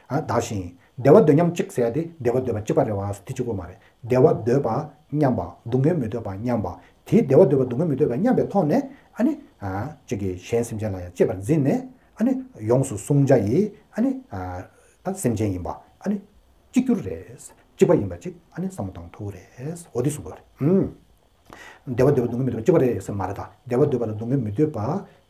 ཨ་བདག་གཞན། བདེ་བ་འདོད་མཉམ་གཅིག་ཟེར་ཏེ་བདེ་བ་འདོད་པ་གཅིག་པ་རེད་བ་དེ་གཅིག་པོ་མ་རེད། བདེ་བ་འདོད་པ་མཉམ་པ་སྡུག་བསྔལ་མི་འདོད་པ་མཉམ་པ། དེའི་བདེ་བ་འདོད་པ་སྡུག་བསྔལ་མི་འདོད་པ་མཉམ་པའི་ཐོག་ནས་ཨ་ནི། ཨ་གཅིག་གིས་གཞན་སེམས་ཅན་ལ་ཡང་གཅེས་པར་འཛིན་ནས་ཨ་ནི། ཡོངས་སུ་བསྲུང་བྱ་ཡི་ཨ་ནི། ཨ་ད་སེམས་ཅན་ཡིན་པ་ཨ་ནི། གཅིག་གྱུར་རེད། གཅིག་པ་ཡིན་པ་གཅིག་ཨ་ནི་བསམ་བློ་བཏང་ཐུབ་རེད། འོ་དེ་གསུངས་པ་རེད། ཨུམ། བདེ་བ་འདོད་པ་སྡུག་བསྔལ་མི་འདོད་པ་གཅིག་པ་རེད་ཟེར་མ་རེད་ད། བདེ་བ་འདོད་པ་དང་སྡུག་བསྔལ་མི་འདོད་པ།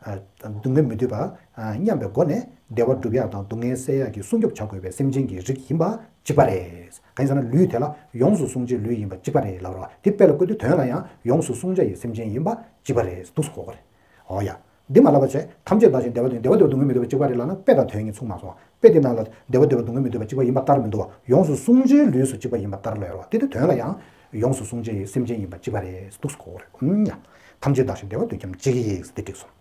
ཨ། སྡུག་བསྔལ་མི་འདོད་པ། ཨ། མཉམ་པའི་སྒོ་ནས་བདེ་བ་སྒྲུབ་ཡག་དང་སྡུག་བསྔལ་སེལ་ཡག་གི་སྲུང་སྐྱོབ་བྱ་དགོས་པའི་སེམས་ཅན་གྱི་རིགས་ཡིན་པ་གཅིག་པ་རེད། གང་ཡིན་ཟེར་ན་ལུས་དེ་ལ་ཡོངས་སུ་བསྲུང་བྱའི་ལུས་ཡིན་པ་གཅིག་པ་རེད་ལབ་རོ། དེ་དཔེ་ལ་བཀོད་དུས་དོན་ལ་ཡང་ཡོངས་སུ་བསྲུང་བྱ་ཡི་སེམས་ཅན་ཡིན་པ་གཅིག་པ་རེད་འདུག་གོ་གི་རེད། འོ་ཡ། འདི་མ་ལབ་པ་བྱས། ཐམས་ཅད་བདག་གཞན་བདེ་བ་འདོད་པ་སྡུག་བསྔལ་མི་འདོད་པ་གཅིག་པ་རེད་ལབ་ན་དཔེ་དང་དོན་གཉིས་མཚུངས་མ་སོང་། དཔེ་དེ་ནང་ལ་བདེ་བ་འདོད་པ་སྡུག་བསྔལ་མི་འདོད་པ་གཅིག་པ་ཡིན་པ་ལྟར་མི་འདུག་བ། ཡོངས་སུ་བསྲུང་བྱའི་ལུས་སུ་གཅིག་པ་ཡིན་པ་ལྟར་ལབ་ཡོད་རེད་བ། དེ་དུས་དོན་ལ་ཡང་ཡོངས་སུ་བསྲུང་བྱའི་སེམས་ཅན་ཡིན་པ་གཅིག་པ་རེད་འདུག་གོ་གི་རེད། ཨུམ་ཡ། ཐམས་ཅད་བདག་གཞན་བདེ་བ་འདོད་ཁྱིམ་གཅིག་ཡིས་འདི་འགྲིག་སོང་།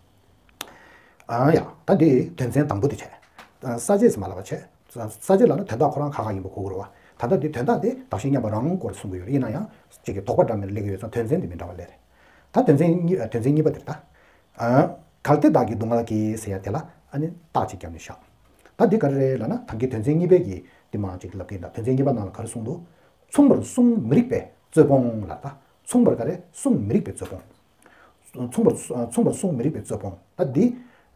ཨང་ཡ། ད་འདི་དོན་ཚན་དང་པོ་དེ་བྱས། ས་བཅད་ཟེར་མ་ལབ་པ་བྱས། ས་བཅད་ལབ་ན་དོན་དག་ཁོ་རང་ཁ་ཁ་ཡིན་པ་གོ་དགོས་རེད་བ། ད་ལྟ་འདི་དོན་དག་དེ་བདག་གཞན་མཉམ་པ་རང་སྐོར་གསུང་གི་ཡོད་རེད། ཡིན་ན་ཡང་གཅིག་གི་དོགས་པ་འདྲ་མིན་སླེབས་ཀྱི་ཡོད་ཙང་དོན་ཚན་འདི་མི་འདྲ་བ་སླེབས་རེད། ད་དོན་ཚན་གཉིས་དོན་ཚན་གཉིས་པ་དེ་རེད་ད། གལ་ཏེ་བདག་གིས་སྡུག་བསྔལ་གྱིས་ཟེར་ཡ་དེ་ལ་ཨ་ནི་རྟགས་གཅིག་བརྒྱབ་ནས་བཞག་ད་འདི་ག་རེ་རེད་ལབ་ན་ད་གིན་དོན་ཚན་གཉིས་པའི་གི་འདི་མང་གཅིག་ལབ་ཀྱི་ཡིན། ད་དོན་ཚན་གཉིས་པ་ནང་ལ་ག་རེ་གསུངས་འདུག་མཚུངས་པར་བསྲུང་མི་རིགས་པའི་རྩོད་སྤོང་ལ། ད་མཚུངས་པར་ག་རེ་བསྲུང་མི་རིགས་པའི་རྩོད་སྤོང་། མཚུངས་པར་མཚུངས་པར་བསྲུང་མི་རིགས་པའི་རྩོད་སྤོང་། ད་འདི་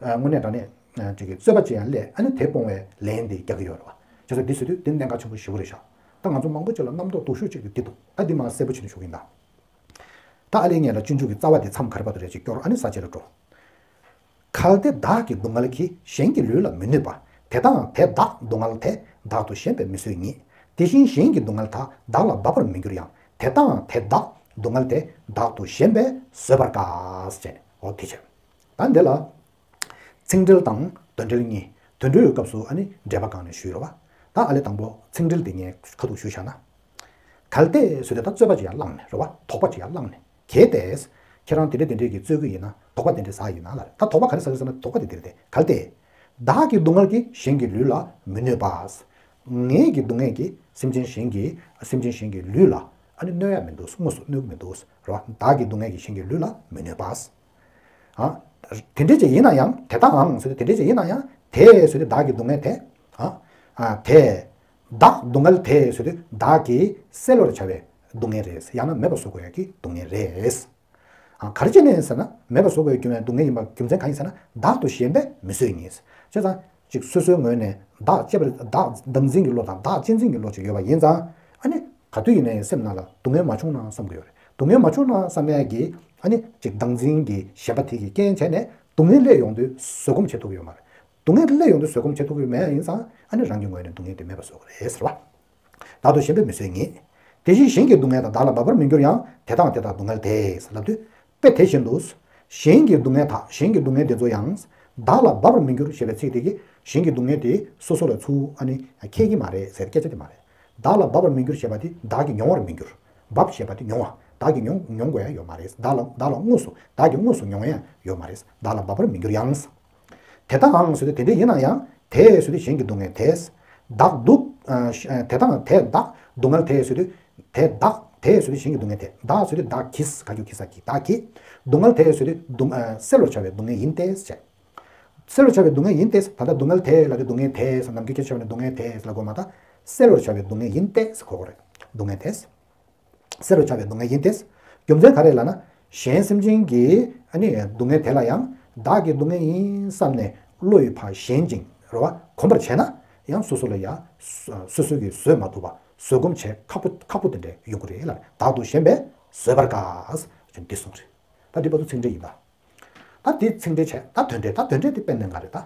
དངོས་གནས་དྲང་གནས་ཅིག་གི་རྩོད་པ་ཅིག་ཡང་སླེབས་ཨ་ནི་དེ་སྤོང་བའི་ལན་འདི་རྒྱག་གི་ཡོད་རེད་བ། བྱས་ཙང་འདི་ཟེར་དུས་འདི་གནད་འགག་ཆེན་པོ་ཞེ་པོ་རེད་ཤག་ད་ང་ཚོ་མང་པོ་ཅིག་ལ་རྣམ་རྟོག་སྡུག་ཤོས་ཅིག་ཏུ་འདི་འདུག་ད་འདི་མར་གསལ་པོ་བྱས་ནས་ཞུ་གི་ཡིན་ད། ད་ཨ་ལས་ངས་ལ་སྤྱོད་འཇུག་གི་རྩ་བ་དེ་མཚམས་ག་རེ་བར་དུ་རེད་ཅིག་སྐྱོར་ཨ་ནི་ས་བཅད་ལ་འགྲོ། གལ་ཏེ་བདག་གི་སྡུག་བསྔལ་གྱིས་གཞན་གྱི་ལུས་ལ་མི་གནོད་པ། དེ་ལྟའང་དེ་བདག་སྡུག་བསྔལ་དེ་བདག་ཏུ་ཞེན་པས་མི་བཟོད་ཉིད། དེ་བཞིན་གཞན་གྱི་སྡུག་བསྔལ་དག་བདག་ལ་འབབ་པར་མི་འགྱུར་ཡང་། དེ་ལྟའང་དེ་བདག་སྡུག་བསྔལ་དེ་བདག་ཏུ་ཞེན་པས་བཟོད་པར་དཀའ། ཅེས་འོ་དེ་བྱས། ད་འདི་ལ་ཚིག་འགྲེལ་དང་དོན་འགྲེལ་གཉིས། དོན་འགྲེལ་གྱི་སྐབས་སུ་ཨ་ནི་འགྲེལ་པ་སྒང་ནས་ཞུས་རེད་བ། ད་ཨ་ལས་དང་པོ་ཚིག་འགྲེལ་དེ་ངས་ཁ་ཐུག་ཞུས་བཞག་ན། གལ་ཏེ་ཟེར་དུས་ད་རྩོད་པ་ཅིག་ཡར་བསླངས་ནས་རེད་བ། དོགས་པ་ཅིག་ཡར་བསླངས་ནས། གལ་ཏེ། ཁྱེད་རང་དེ་འདྲ་དེ་འདྲའི་གི་རྩོད་ཀྱི་ཡིན་ན་དོགས་པ་དེ་འདྲ་ཟ་ཡིན་ན་ལབ་རེད། ད་དོགས་པ་ག་རེ་ཟ་གི་ཟེར་ན་དོགས་པ་དེ་འདི་རེད་དེ། གལ་ཏེ། བདག་གི་སྡུག་བསྔལ་གྱིས་གཞན་གྱི་ལུས་ལ་མི་གནོད་པ། ངའི་གི་སྡུག་བསྔལ་གྱིས་སེམས་ཅན་གཞན་གྱི་སེམས་ཅན་གཞན་གྱི་ལུས་ལ་ཨ་ནི་གནོད་ཡ་མི་འདུག་དངོས་སུ་གནོད་ཀྱི་མི་འདུག་རེད་བ། བདག་གི་སྡུག་བསྔལ་གྱིས་གཞན་གྱི་ལུས་ལ་མི་གནོད་པ། ཨ། དེ་འདྲ་ཅིག་ཡིན་ན་ཡང་དེ་ལྟའང་ཟེར་དུས་དེ་འདྲ་ཅིག་ཡིན་ན་ཡང་དེ་ཟེར་དུས་བདག་གི་སྡུག་བསྔལ་དེ། ཨ། ཨ། དེ། བདག་སྡུག་བསྔལ་དེ་ཟེར་དུས་བདག་གིས་སེལ་བར་བྱ་བའི་སྡུག་བསྔལ་རེད། ཡང་ན་མེད་པ་བཟོ་དགོས་ཡ་གི་སྡུག་བསྔལ་རེད། ཨ། ག་རེ་བྱས་ནས་ཟེར་ན་མེད་པ་བཟོ་དགོས་ཡ་སྡུག་བསྔལ་ཡིན་པ་རྒྱུ་མཚན་གང་ཡིན་ཟེར་ན་བདག་ཏུ་ཞེན་པས་མི་བཟོད་ཉིད། བྱས་ཙང་ཅིག་སོ་སོའི་ངོས་ནས་བདག་གཅེས་པར་བདག་བདག་འཛིན་གྱི་བློ་དང་བདག་གཅེས་འཛིན་གྱི་བློ་ཅིག་ཡོད་པ་ཡིན་ཙང་ཨ་ནི་ག་དུས་ཡིན་ནའི་སེམས་ནང་ལ་སྡུག་བསྔལ་མ་བྱུང་ན་བསམ་གྱི་ཡོད་རེད། སྡུག་བསྔལ་མ་བྱུང་ན་བསམ་ཡ་གི་ཨ་ནི་ཅིག་བདག་འཛིན་གྱི་ཞེན་པ་དེ་གི་རྐྱེན་བྱས་ནས་སྡུག་བསྔལ་སླེབས་ཡོང་དུས་བཟོད་སྒོམ་བྱེད་ཐུབ་ཀྱི་ཡོད་མ་རེད། སྡུག་བསྔལ་སླེབས་ཡོང་དུས་བཟོད་སྒོམ་བྱེད་ཐུབ་ཀྱི་མེད་ཡིན་ཙང་ཨ་ནི་རང་གི་ངོས་ནས་སྡུག་བསྔལ་དེ་མེད་པ་བཟོ་དགོས་རེད་ཟེར་བ། བདག་ཏུ་ཞེན་པས་མི་བཟོད་ཉིད། དེ་བཞིན་གཞན་གྱི་སྡུག་བསྔལ་དག་བདག་ལ་འབབ་པར་མི་འགྱུར་ཡང་། དེ་དང་དེ་དག་སྡུག་བསྔལ་དེས་ལབ་དུས། དཔེ་དེ་བཞིན་དུ། གཞན་གྱི་སྡུག་བསྔལ་དག་གཞན་གྱི་སྡུག་བསྔལ་དེ་ཚོ་ཡང་། བདག་ལ་འབབ་པར་མི་འགྱུར་ཞེས་པའི་ཚིག་དེ་གིས་གཞན་གྱི་སྡུག་བསྔལ་དེ་སོ་སོ་ལ་ཚུར་ཨ་ནི་ཁེལ་གྱི་མ་རེད་ཟེར་སྐད་ཆ་དེ་མ་རེད། བདག་ལ་འབབ་པར་མི་འགྱུར་ཞེས་པ་དེ་བདག་གིས་མྱོང་བར་མི་འགྱུར། འབབ་ཞེས་པ་དེ་མྱོང་བ། བདག་གིས་མྱོང་མྱོང་དགོས་ཡ་ཡོད་མ་རེད། བདག་ལ་བདག་ལ་དངོས་སུ་བདག་གིས་དངོས་སུ་མྱོང་ཡ་ཡོད་མ་རེད། བདག་ལ་འབབ་པར་མི་འགྱུར་ཡང་། དེ་ལྟའང་ཟེར་དུས་དེ་འདྲ་ཡིན་ན་ཡང་དེ་ཟེར་དུས་གཞན་གྱི་སྡུག་བསྔལ་དེས། བདག་སྡུག་ཨ་ཤ་ཨ་དེ་དང་དེ་བདག་སྡུག་བསྔལ་དེ་ཟེར་དུས་དེ་བདག་དེ་ཟེར་དུས་གཞན་གྱི་སྡུག་བསྔལ་དེ་བདག་ཟེར་དུས་བདག་གིས་ག་རྒྱུ་གིས་ས་གི་བདག་གིས་སྡུག་བསྔལ་དེ་ཟེར་དུས་སྡུག་ཨ་སེལ་བར་བྱ་བའི་སྡུག་བསྔལ་ཡིན་ཏེ་ཟེར། སེལ་བར་བྱ་བའི་སྡུག་བསྔལ་ཡིན་ཏེ་ད་ལྟ་སྡུག་བསྔལ་དེ་ལ་དེ་སྡུག་བསྔལ་དེ་ཟེར་ནམ་རྒྱུན་སྐད་ཆ་བྱས་པ་ནི་སྡུག་བསྔལ་དེ་ཟེར་ལ་གོ་མ་ད་སེལ་བར་བྱ་བའི་སྡུག་བསྔལ་ཡིན་ཏེ་ཟེར་གོ་གོ་རེད། སྡུག་བསྔལ་དེ། སེལ་བར་བྱ་བའི་སྡུག་བསྔལ་ཡིན་ཏེ། རྒྱུ་མཚན་ག་རེ་ལབ་ན། གཞན་སེམས་ཅན་གྱི་ཨ་ནི་སྡུག་བསྔལ་དེ་ལ་ཡང་བདག་གི་སྡུག་བསྔལ་ཡིན་བསམ་ནས་བློ་ཡིས་ཕར་ཞེན་ཅིང་རེད་བ་གོམས་པར་བྱས་ན་ཡང་སོ་སོ་ལ་ཡང་སོ་སོ་གིས་བཟོད་མ་ཐུབ་པ་བཟོད་སྒོམ་བྱེད་ཁག་པོ་ཁག་པོ་དེ་འདྲ་ཡོང་གི་རེད་ལ། བདག་ཏུ་ཞེན་པས་བཟོད་པར་དཀའ། འདི་གསུངས་རེད། ད་འདི་བར་དུ་ཚིག་འགྲེལ་ཡིན་ད། ད་འདི་ཚིག་འགྲེལ་བྱས་ད་དོན་འགྲེལ་ད་དོན་འགྲེལ་འདི་དཔེ་གནད་འགག་རེད་ད།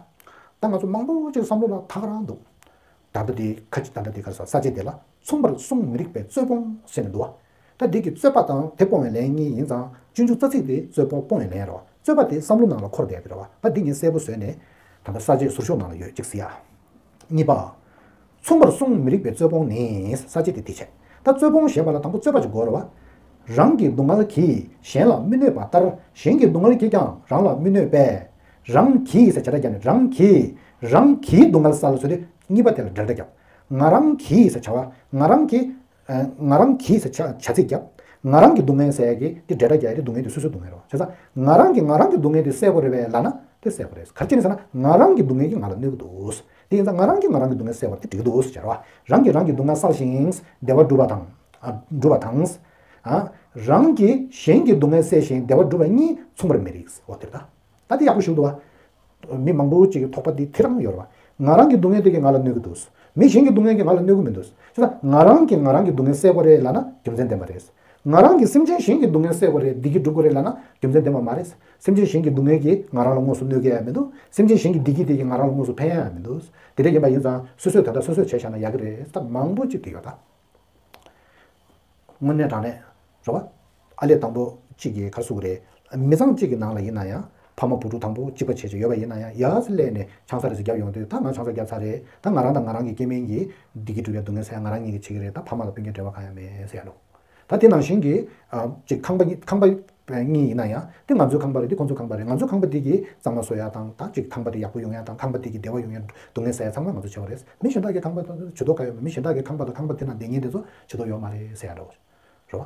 ད་ང་ཚོ་མང་པོ་ཅིག་བསམ་བློ་ལ་ཐག་རང་འདུག་ད་ལྟ་འདི་ཁ་ཅིག་ད་ལྟ་འདི་ག་རེ་ཟ་ས་བཅད་འདི་ལ་མཚུངས་པར་བསྲུང་མི་རིགས་པའི་རྩོད་སྤོང་ཟེར་ནས་འདུག་བ། ད་འདི་གི་རྩོད་པ་དང་དེ་སྤོང་བའི་ལན་གཉིས་ཡིན་ཙང་སྤྱོད་འཇུག་རྩ་ཚིག་དེ་རྩོད་སྤོང་སྤོང་བའི་ལན་རེད་བ། རྩོད་པ་དེ་བསམ་བློ་ནང་ལ་འཁོར་བསྡད་པ་རེད་བ། ད་འདི་ངས་གསལ་པོ་བཟོས་ནས་ད་ལྟ་ས་བཅད་ཟུར་ཤོག་ནང་ལ་ཡོད་ཅིག་ཟེར་ཡ། གཉིས་པ། མཚུངས་པར་བསྲུང་མི་རིགས་པའི་རྩོད་སྤོང་ནི། ས་བཅད་དེ་འདི་བྱས། ད་རྩོད་སྤོང་ཞེས་པ་ལ་དང་པོ་རྩོད་པ་ཅིག་དགོས་རེད་བ། རང་གི་སྡུག་བསྔལ་གྱིས་གཞན་ལ་མི་གནོད་པ་ལྟར་གཞན་གྱི་སྡུག་བསྔལ་གྱིས་ཀྱང་རང་ལ་མི་གནོད་པས། རང་གིས་ཟེར་བྱ་སྒྲ་བརྒྱབ་ནས་རང་གིས། རང་གིས་སྡུག་བསྔལ་བསལ་ཟེར་དུས་གཉིས་པ་དེ་ལ་འབྲེལ་སྒྲ་བརྒྱབ། ང་རང་གིས་ཟེར་བྱ་བ་ང་རང་གིས། ང་རང་གིས་ཟེར་བྱ་བྱ་ཚིག་བརྒྱབ། ང་རང་གི་སྡུག་བསྔལ་ཟེར་ཡ་གི་དེ་འབྲེལ་སྒྲ་རྒྱག་ཡ་དེ་སྡུག་བསྔལ་དེ་སོ་སོའི་སྡུག་བསྔལ་རེད་བ། བྱས་ཙང་ང་རང་གིས་ང་རང་གི་སྡུག་བསྔལ་དེ་སེལ་དགོས་རེད་པས་ལབ་ན། དེ་གསལ་པོ་རེད། ག་རེ་བྱས་ནས་ཟེར་ན་ང་རང་གི་སྡུག་བསྔལ་གྱིས་ང་ལ་གནོད་ཀྱི་འདུག་དེ་ཡིན་ཙང་ང་རང་གིས་ང་རང་གི་སྡུག་བསྔལ་སེལ་བ་དེ་འགྲིག་གི་འདུག་ཟེར་བ། རང་གིས་རང་གི་སྡུག་བསྔལ་བསལ་ཞིང་བདེ་བ་སྒྲུབ་པ་དང་། ཨ། སྒྲུབ་པ་དང་། ཨ། རང་གིས་གཞན་གྱི་སྡུག་བསྔལ་སེལ་ཞིང་བདེ་བ་སྒྲུབ་པ་གཉིས་མཚུངས་པར་མི་རིགས། འོ་དེ་རེད་ད། ད་དེ་ཡག་པོ་ཞུ་འདུག་བ། མི་མང་པོ་ཅིག་གི་དོགས་པ་འདི་དེ་རང་ཡོད་རེད་བ། ང་རང་གི་སྡུག་བསྔལ་དེ་གིས་ང་ལ་གནོད་ཀྱི་འདུག་མི་གཞན་གྱི་སྡུག་བསྔལ་གྱིས་ང་ལ་གནོད་ཀྱི་མི་འདུག་བྱས་ཙང་ང་རང་གིས་ང་རང་གི་སྡུག་བསྔལ་སེལ་དགོས་རེད་ལབ་ན་རྒྱུ་མཚན་ལྡན་པ་རེད། ང་རང་གིས་སེམས་ཅན་གཞན་གྱི་སྡུག་བསྔལ་སེལ་དགོས་རེད། བདེ་སྐྱིད་སྒྲུབ་དགོས་རེད་ལབ་ན་རྒྱུ་མཚན་ལྡན་པ་མ་རེད། སེམས་ཅན་གཞན་གྱི་སྡུག་བསྔལ་གྱིས་ང་རང་ལ་དངོས་སུ་གནོད་སྐྱེལ་ཡ་མི་འདུག་སེམས་ཅན་གཞན་གྱི་བདེ་སྐྱིད་དེ་གིས་ང་རང་ལ་དངོས་སུ་ཕན་ཡ་མི་འདུག་དེ་འདྲ་ཡིན་པ་ཡིན་ཙང་སོ་སོས་ད་ལྟ་སོ་སོས་བྱས་བཞག་ན་ཡག་གི་རེད། ད་མང་པོ་ཅིག་དེ་ཡོད་ད། དངོས་གནས་དྲང་གནས་རེད་བ། ཨ་ལས་དང་པོ་གཅིག་གིས་ག་རེ་ཟེར་དགོས་རེད། མི་ཚང་གཅིག་གི་ནང་ལ་ཡིན་ན་ཡང་ཕ་མ་བུ་ཕྲུག་དང་པོ་གཅིག་པ་བྱས་བྱས་ཡོད་པ་ཡིན་ན་ཡང་ཡར་སླེབས་ནས་ཆང་ས་རེ་ཟིག་བརྒྱབ་ཡོང་དུས། ད་ང་ཆང་ས་བརྒྱབ་ཚར་རེད། ད་ང་རང་དང་ང་རང་གི་སྐྱེ་དམན་གྱི་བདེ་སྐྱིད་སྒྲུབ་ཡ་སྡུག་བསྔལ་སེལ་ཡ་ང་རང་ཉིད་ཀྱིས་བྱེད་ཀྱི་རེད། ད་ཕ་མ་དང་ཕན་ཁེ་འབྲེལ་བ་གང་ཡང་མེད་ཟེར་ཡ་ལོ། ད་དེ་ནང་བཞིན་གྱི་ཨ་ཅིག་ཁང་པ་གཉིས་ཁང་པ་གཉིས་ཡིན་ན་ཡང་དེ་ང་ཚོའི་ཁང་པ་རེད། དེ་ཁོང་ཚོའི་ཁང་པ་རེད། ང་ཚོའི་ཁང་པ་དེ་གི་གཙང་མ་བཟོ་ཡ་དང་། ད་ཅིག་ཁང་པ་དེ་ཡག་པོ་ཡོང་ཡ་དང་། ཁང་པ་དེ་གི་བདེ་བ་ཡོང་ཡ་སྡུག་བསྔལ་སེལ་ཡ་ཚང་མ་ང་ཚོས་བྱེད་པ་རེད། མི་གཞན་དག་གི་ཁང་པ་དང་ཇུས་གཏོགས་གང་ཡོད་མེད། མི་གཞན་དག་གི་ཁང་པ་དང་ཁང་པ་དེ་ནང་བསྡད་མཁན་དེ་ཚོ་ཇུས་གཏོགས་ཡོད་མ་རེད་ཟེར་ཡ་འདྲ་བོ་རེད་བ།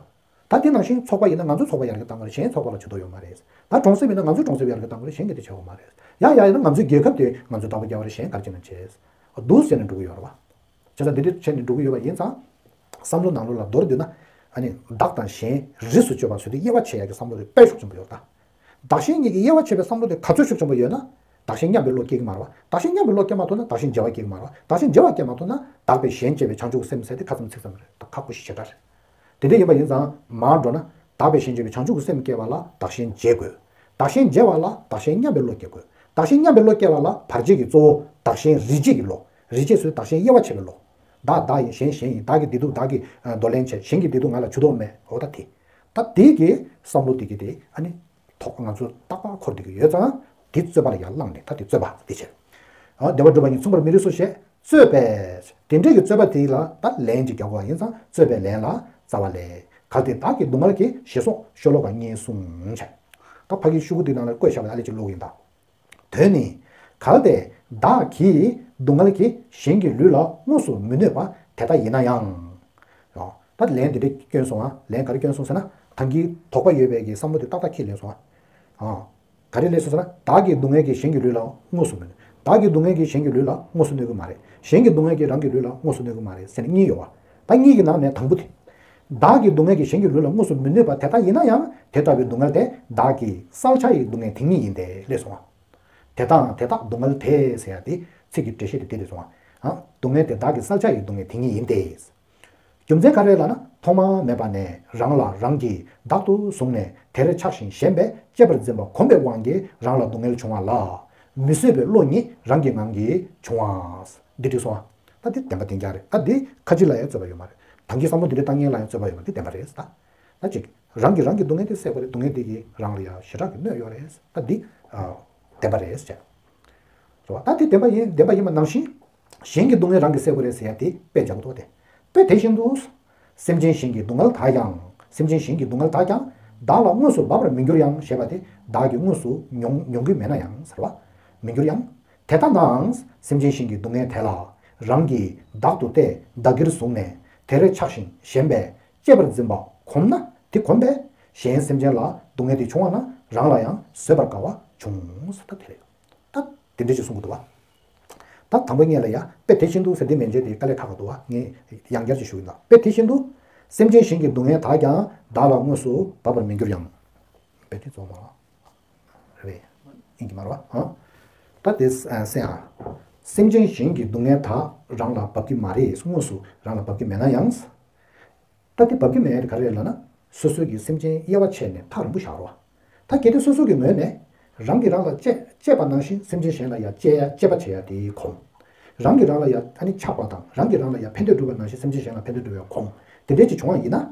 ད་དེ་ནང་བཞིན་ཚོགས་པ་ཡིན་ན་ང་ཚོའི་ཚོགས་པ་ཡར་རྒྱས་གཏང་དགོས་རེད། གཞན་ཚོགས་པ་ལ་ཇུས་གཏོགས་ཡོད་མ་རེད། ད་གྲོང་གསེབ་ཡིན་ན་ང་ཚོའི་གྲོང་གསེབ་ཡར་རྒྱས་གཏང་དགོས་རེད། གཞན་གྱིས་དེ་བྱེད་དགོས་མ་རེད། ཡ་ཡ་ཡིན་ན་ང་ཚོའི་རྒྱལ་ཁབ་དེ་ང་ཚོས་བདག་པོ་རྒྱག་པ་རེད། གཞན་ག་རེ་བྱེད་ན་བྱེད། འདུག་ཟེར་ནས་འགྲོ་གི་ཡོད་རེད་བ། བྱས་ཙང་འདི་འདྲ་བྱས་ནས་འགྲོ་གི་ཡོད་པ་ཡིན་ཙང་། བསམ་བློ་ནང་ལོགས་ལ་མདོར་བསྡུས་ན། ཨ་ནི་བདག་དང་གཞན་རིས་སུ་ཆད་པ་བཟོས་ཏེ་དབྱེ་བ་ཕྱེ་ཡག་གི་བསམ་བློ་དེ་དཔེ་ཤུགས་ཆེན་པོ་ཡོད་ད། བདག་གཞན་གཉིས་ཀྱི་དབྱེ་བ་ཕྱེ་བའི་བསམ་བློ་དེ་ག་ཚོད་ཤུགས་ཆེན་པོ་ཡོད་ན། བདག་གཞན་མཉམ་པའི་བློ་སྐྱེ་གི་མ་རེད་བ། བདག་གཞན་མཉམ་པའི་བློ་སྐྱེ་མ་ཐུབ་ན་བདག་གཞན་བརྗེ་བ་སྐྱེ་གི་མ་རེད་བ། བདག་གཞན་བརྗེ་བ་སྐྱེ་མ་ཐུབ་ན་བདག་པས་གཞན་བརྗེ་བའི་བྱང་ཆུབ་ཀྱི་སེམས་ཟེར་དེ་ཁ་ཙམ་ཚིག་ཙམ་རེད། ད་ཁག་པོ་ཞེ་དྲག་རེད། དེ་འདྲ་ཡིན་པ་ཡིན་ཙང་མར་འགྲོ་ན། བདག་པས་གཞན་བརྗེ་བའི་བྱང་ཆུབ་ཀྱི་སེམས་སྐྱེ་བ་ལ་བདག་གཞན་བརྗེ་དགོས། བདག་གཞན་བརྗེ་བ་ལ་བདག་གཞན་མཉམ་པའི་བློ་སྐྱེ་དགོས། བདག་གཞན་མཉམ་པའི་བློ་སྐྱེ་བ་ལ་བར་ཆད་ཀྱི་གཙོ་བོ་བདག་གཞན་རིས་བརྗེ་གི་བློ། རིས་བརྗེ་ཟེར་བདག་གཞན་དབྱེ་བ་ཕྱེ་བའི་བློ། བདག་བདག་ཡིན། གཞན་གཞན་ཡིན། བདག་གི་བདེ་སྡུག་བདག་གིས་འདོར་ལེན་བྱེད། གཞན་གྱི་བདེ་སྡུག་ང་ལ་ཇུས་གཏོགས་མེད། འོ་ད་དེ། ད་དེ་གི་བསམ་བློ་དེ་གི་དེ་ཨ་ནི་ཐོག་ང་ཚོ་རྟག་པར་འཁོར་བསྡད་ཀྱི་ཡོད་ཙང་། དེ་རྩོད་པ་ལ་ཡར་བླངས་ནས། ད་དེ་རྩོད་པ་དེ་བྱས། ཨ། བདེ་བ་སྒྲུབ་པ་ཉིད་མཚུངས་པར་མི་རིགས་སོ་ཞེས་རྩོད་པས། དེ་འདྲའི་གི་རྩོད་པ་དེ་ལ་ད་ལན་ཅིག་རྒྱག་དགོས་པ་ཡིན་ཙང་། རྩོད་པའི་ལན་ལ་རྩ་བ་ལས། གལ་ཏེ་བདག་གི་སྡུག་བསྔལ་གྱིས། ཞེས་སོགས་ཤོ་ལོ་ཀ་གཉིས་གསུངས་བྱས། ད་ཕ་གི་ཤོག་གུ་དེ་ནང་ལ་བཀོད་བཞག་པ་ཨ་ལས་ཅིག་ཀློག་གི་ཡིན་ད། དོན་ནི། གལ་ཏེ་བདག་གི་སྡུག་བསྔལ་གྱིས། གཞན་གྱི་ལུས་ལ་དངོས་སུ་མི་གནོད་པ་དེ་ལྟ་ཡིན་ན་ཡང་། ད་ལན་འདི་འདྲ་བསྐྱོན་སོང་ཨ། ལན་ག་རེ་བསྐྱོན་སོང་ཟེར་ན། ད་གིན་དོགས་པ་ཡོད་པའི་གི་བསམ་བློ་དེ་ཏག་ཏག་ཁྱེར་ལེན་སོང་ཨ། ཨ། ག་རེ་ལབ་སོང་ཟེར་ན། བདག་གི་སྡུག་བསྔལ་གྱིས་གཞན་གྱི་ལུས་ལ་དངོས་སུ་མི་གནོད། བདག་གི་སྡུག་བསྔལ་གྱིས་གཞན་གྱི་ལུས་ལ་དངོས་སུ་གནོད་ཀྱི་མ་རེད། གཞན་གྱི་སྡུག་བསྔལ་གྱིས་རང་གི་ལུས་ལ་དངོས་སུ་གནོད་ཀྱི་མ་རེད་ཟེར་ནས་གཉིས་ཡོད་པ། ད་གཉིས་ཀྱི་ནང་ནས་དང་པོ་དེ། བདག་གི་སྡུག་བསྔལ་གྱིས་གཞན་གྱི་ལུས་ལ་དངོས་སུ་མི་གནོད་པ་དེ་ལྟ་ཡིན་ན་ཡང་། དེ་ལྟ་བུའི་སྡུག་བསྔལ་དེ་བདག་གི་བསལ་བྱ་ཡི་སྡུག་བསྔལ་དེ་ཉིད་ཡིན་ཏེ། ལབ་སོང་ཨ། དེ་དག་དེ་དག་སྡུག་བསྔལ་དེ་ཟེར་ཡ་དེ་ཚིག་གི་འགྲེལ་བཤད་དེ་དེ་རེད་སོང་ཨ། སྡུག་བསྔལ་དེ་བདག་གི་བསལ་བྱ་ཡི་སྡུག་བསྔལ་དེ་ཉིད་ཡིན་ཏེ། རྒྱུ་མཚན་ག་རེ་ལབ་ན། ཐོག་མ་མེད་པ་ནས་རང་ལ་རང་གིས་བདག་ཏུ་བཟུང་ནས་དེར་ཆགས་ཤིང་ཞེན་པས་གཅེས་པར་འཛིན་པ་གོམས་པའི་དབང་གིས་རང་ལ་སྡུག་བསྔལ་བྱུང་བ་ལ། མི་བཟོད་པའི་བློ་ཉིད་རང་གི་ངང་གིས་བྱུང་བ། འདི་འགྲིག་སོང་ཨ། ད་འདི་བདེན་པ་བདེན་རྐྱང་རེད། ད་འདི་ཁ་ཅིག་ལ་ཡང་རྩོད་པ་ཡོད་མ་རེད། ད་གིན་བསམ་བློ་འདི་འདྲ་བཏང་མཁན་ལ་ཡང་རྩོད་པ་ཡོད་མ་རེད། འདི་བདེན་པ་རེད་ད། ད་ཅིག་རང་གིས་རང་གི་སྡུག་བསྔལ་དེ་བསལ་དགོས་རེད། སྡུག་བསྔལ་དེ་གིས་རང་ལ་ཡང་ཞེ་དྲག་གི་གནོད་ཡོད་རེད། ད་འདི་ཨ་བདེན་པ་རེད་ཟེར། རེད་བ། ད་དེ་བདེན་པ་ཡིན། བདེན་པ་ཡིན་པ་ནང་བཞིན། གཞན་གྱི་སྡུག་བསྔལ་རང་གིས་བསལ་དགོས་རེད་ཟེར་ཡ་དེ་དཔེ་འཇོག་འདུག་སྟེ། དཔེ་དེ་བཞིན་དུ། སེམས་ཅན་གཞན་གྱི་སྡུག་བསྔལ་དག་ཀྱང་། སེམས་ཅན་གཞན་གྱི་སྡུག་བསྔལ་དག་ཀྱང་། བདག་ལ་དངོས་སུ་འབབ་པར་མི་འགྱུར་ཡང་ཞེས་པ་དེ་བདག་གིས་དངོས་སུ་མྱོང་མྱོང་གི་མེད་ན་ཡང་ཟེར་བ། མི་འགྱུར་ཡང་། དེ་ལྟ་ནའང་སེམས་ཅན་གཞན་གྱི་སྡུག་བསྔལ་དེ་ལ་རང་གིས་བདག་ཏུ་སྟེ་བདག་གིར་བཟུང་ནས་དེར་ཆགས་ཤིང་ཞེན་པས་གཅེས་པར་འཛིན་པ་གོམས་ན། དེ་གོམས་པས་གཞན་སེམས་ཅན་ལ་སྡུག་བསྔལ་དེ་བྱུང་བ་ན་རང་ལ་ཡང་བཟོད་པར་དཀའ་བ་འབྱུང་ཟེར། ད་དེ་རེད། ད་དེ་འདྲ་ཅིག་གསུང་གི་འདུག་བ། ད་དང་པོ་ཉིད་ལ་ཡ་དཔེ་དེ་བཞིན་དུ་ཟེར་དེ་མན་ཆད་དེ་དཀའ་ལས་ཁག་གི་འདུག་བ། ངས་ཡང་བསྐྱར་ཅིག་ཞུ་གི་ཡིན་ལ། དཔེ་དེ་བཞིན་དུ། སེམས་ཅན་གཞན་གྱི་སྡུག་བསྔལ་དག་ཀྱང་། བདག་ལ་དངོས་སུ་འབབ་པར་མི་འགྱུར་ཡང་། དཔེ་དེ་རྫོགས་མ་རེད་པས། ཡིན་གྱི་མ་རེད་བ། ཨ། ད་དེ་སེམས་ཨ། སེམས་ཅན་གཞན་གྱི་སྡུག་བསྔལ་དག་རང་ལ་འབབ་ཀྱི་མ་རེད། དངོས་སུ་རང་ལ་འབབ་ཀྱི་མེད་ན་ཡང་། ད་དེ་འབབ་ཀྱི་མེད་དེ་ག་རེ་རེད་ལབ་ན། སོ་སོ་གི་སེམས་ཅན་དབྱེ་བ་ཕྱེ་ནས་ཐག་རིང་པོ་བཞག་རོགས། ད་གལ་ཏེ་སོ་སོ་གི་ངོས་ནས་རང་གིས་རང་ལ་གཅེས་གཅེས་པ་ནང་བཞིན་སེམས་ཅན་གཞན་ལ་ཡང་གཅེས་ཡ་གཅེས་པ་བྱེད་ཡ་དེ་གོམས། རང་གིས་རང་ལ་ཡང་ཨ་ནི་ཆགས་པ་དང་། རང་གིས་རང་ལ་ཡང་ཕན་བདེ་སྒྲུབ་པ་ནང་བཞིན་སེམས་ཅན་གཞན་ལ་ཕན་བདེ་སྒྲུབ་ཡ་གོམས། དེ་འདྲས་ཅིག་བྱུང་བ་ཡིན་ན།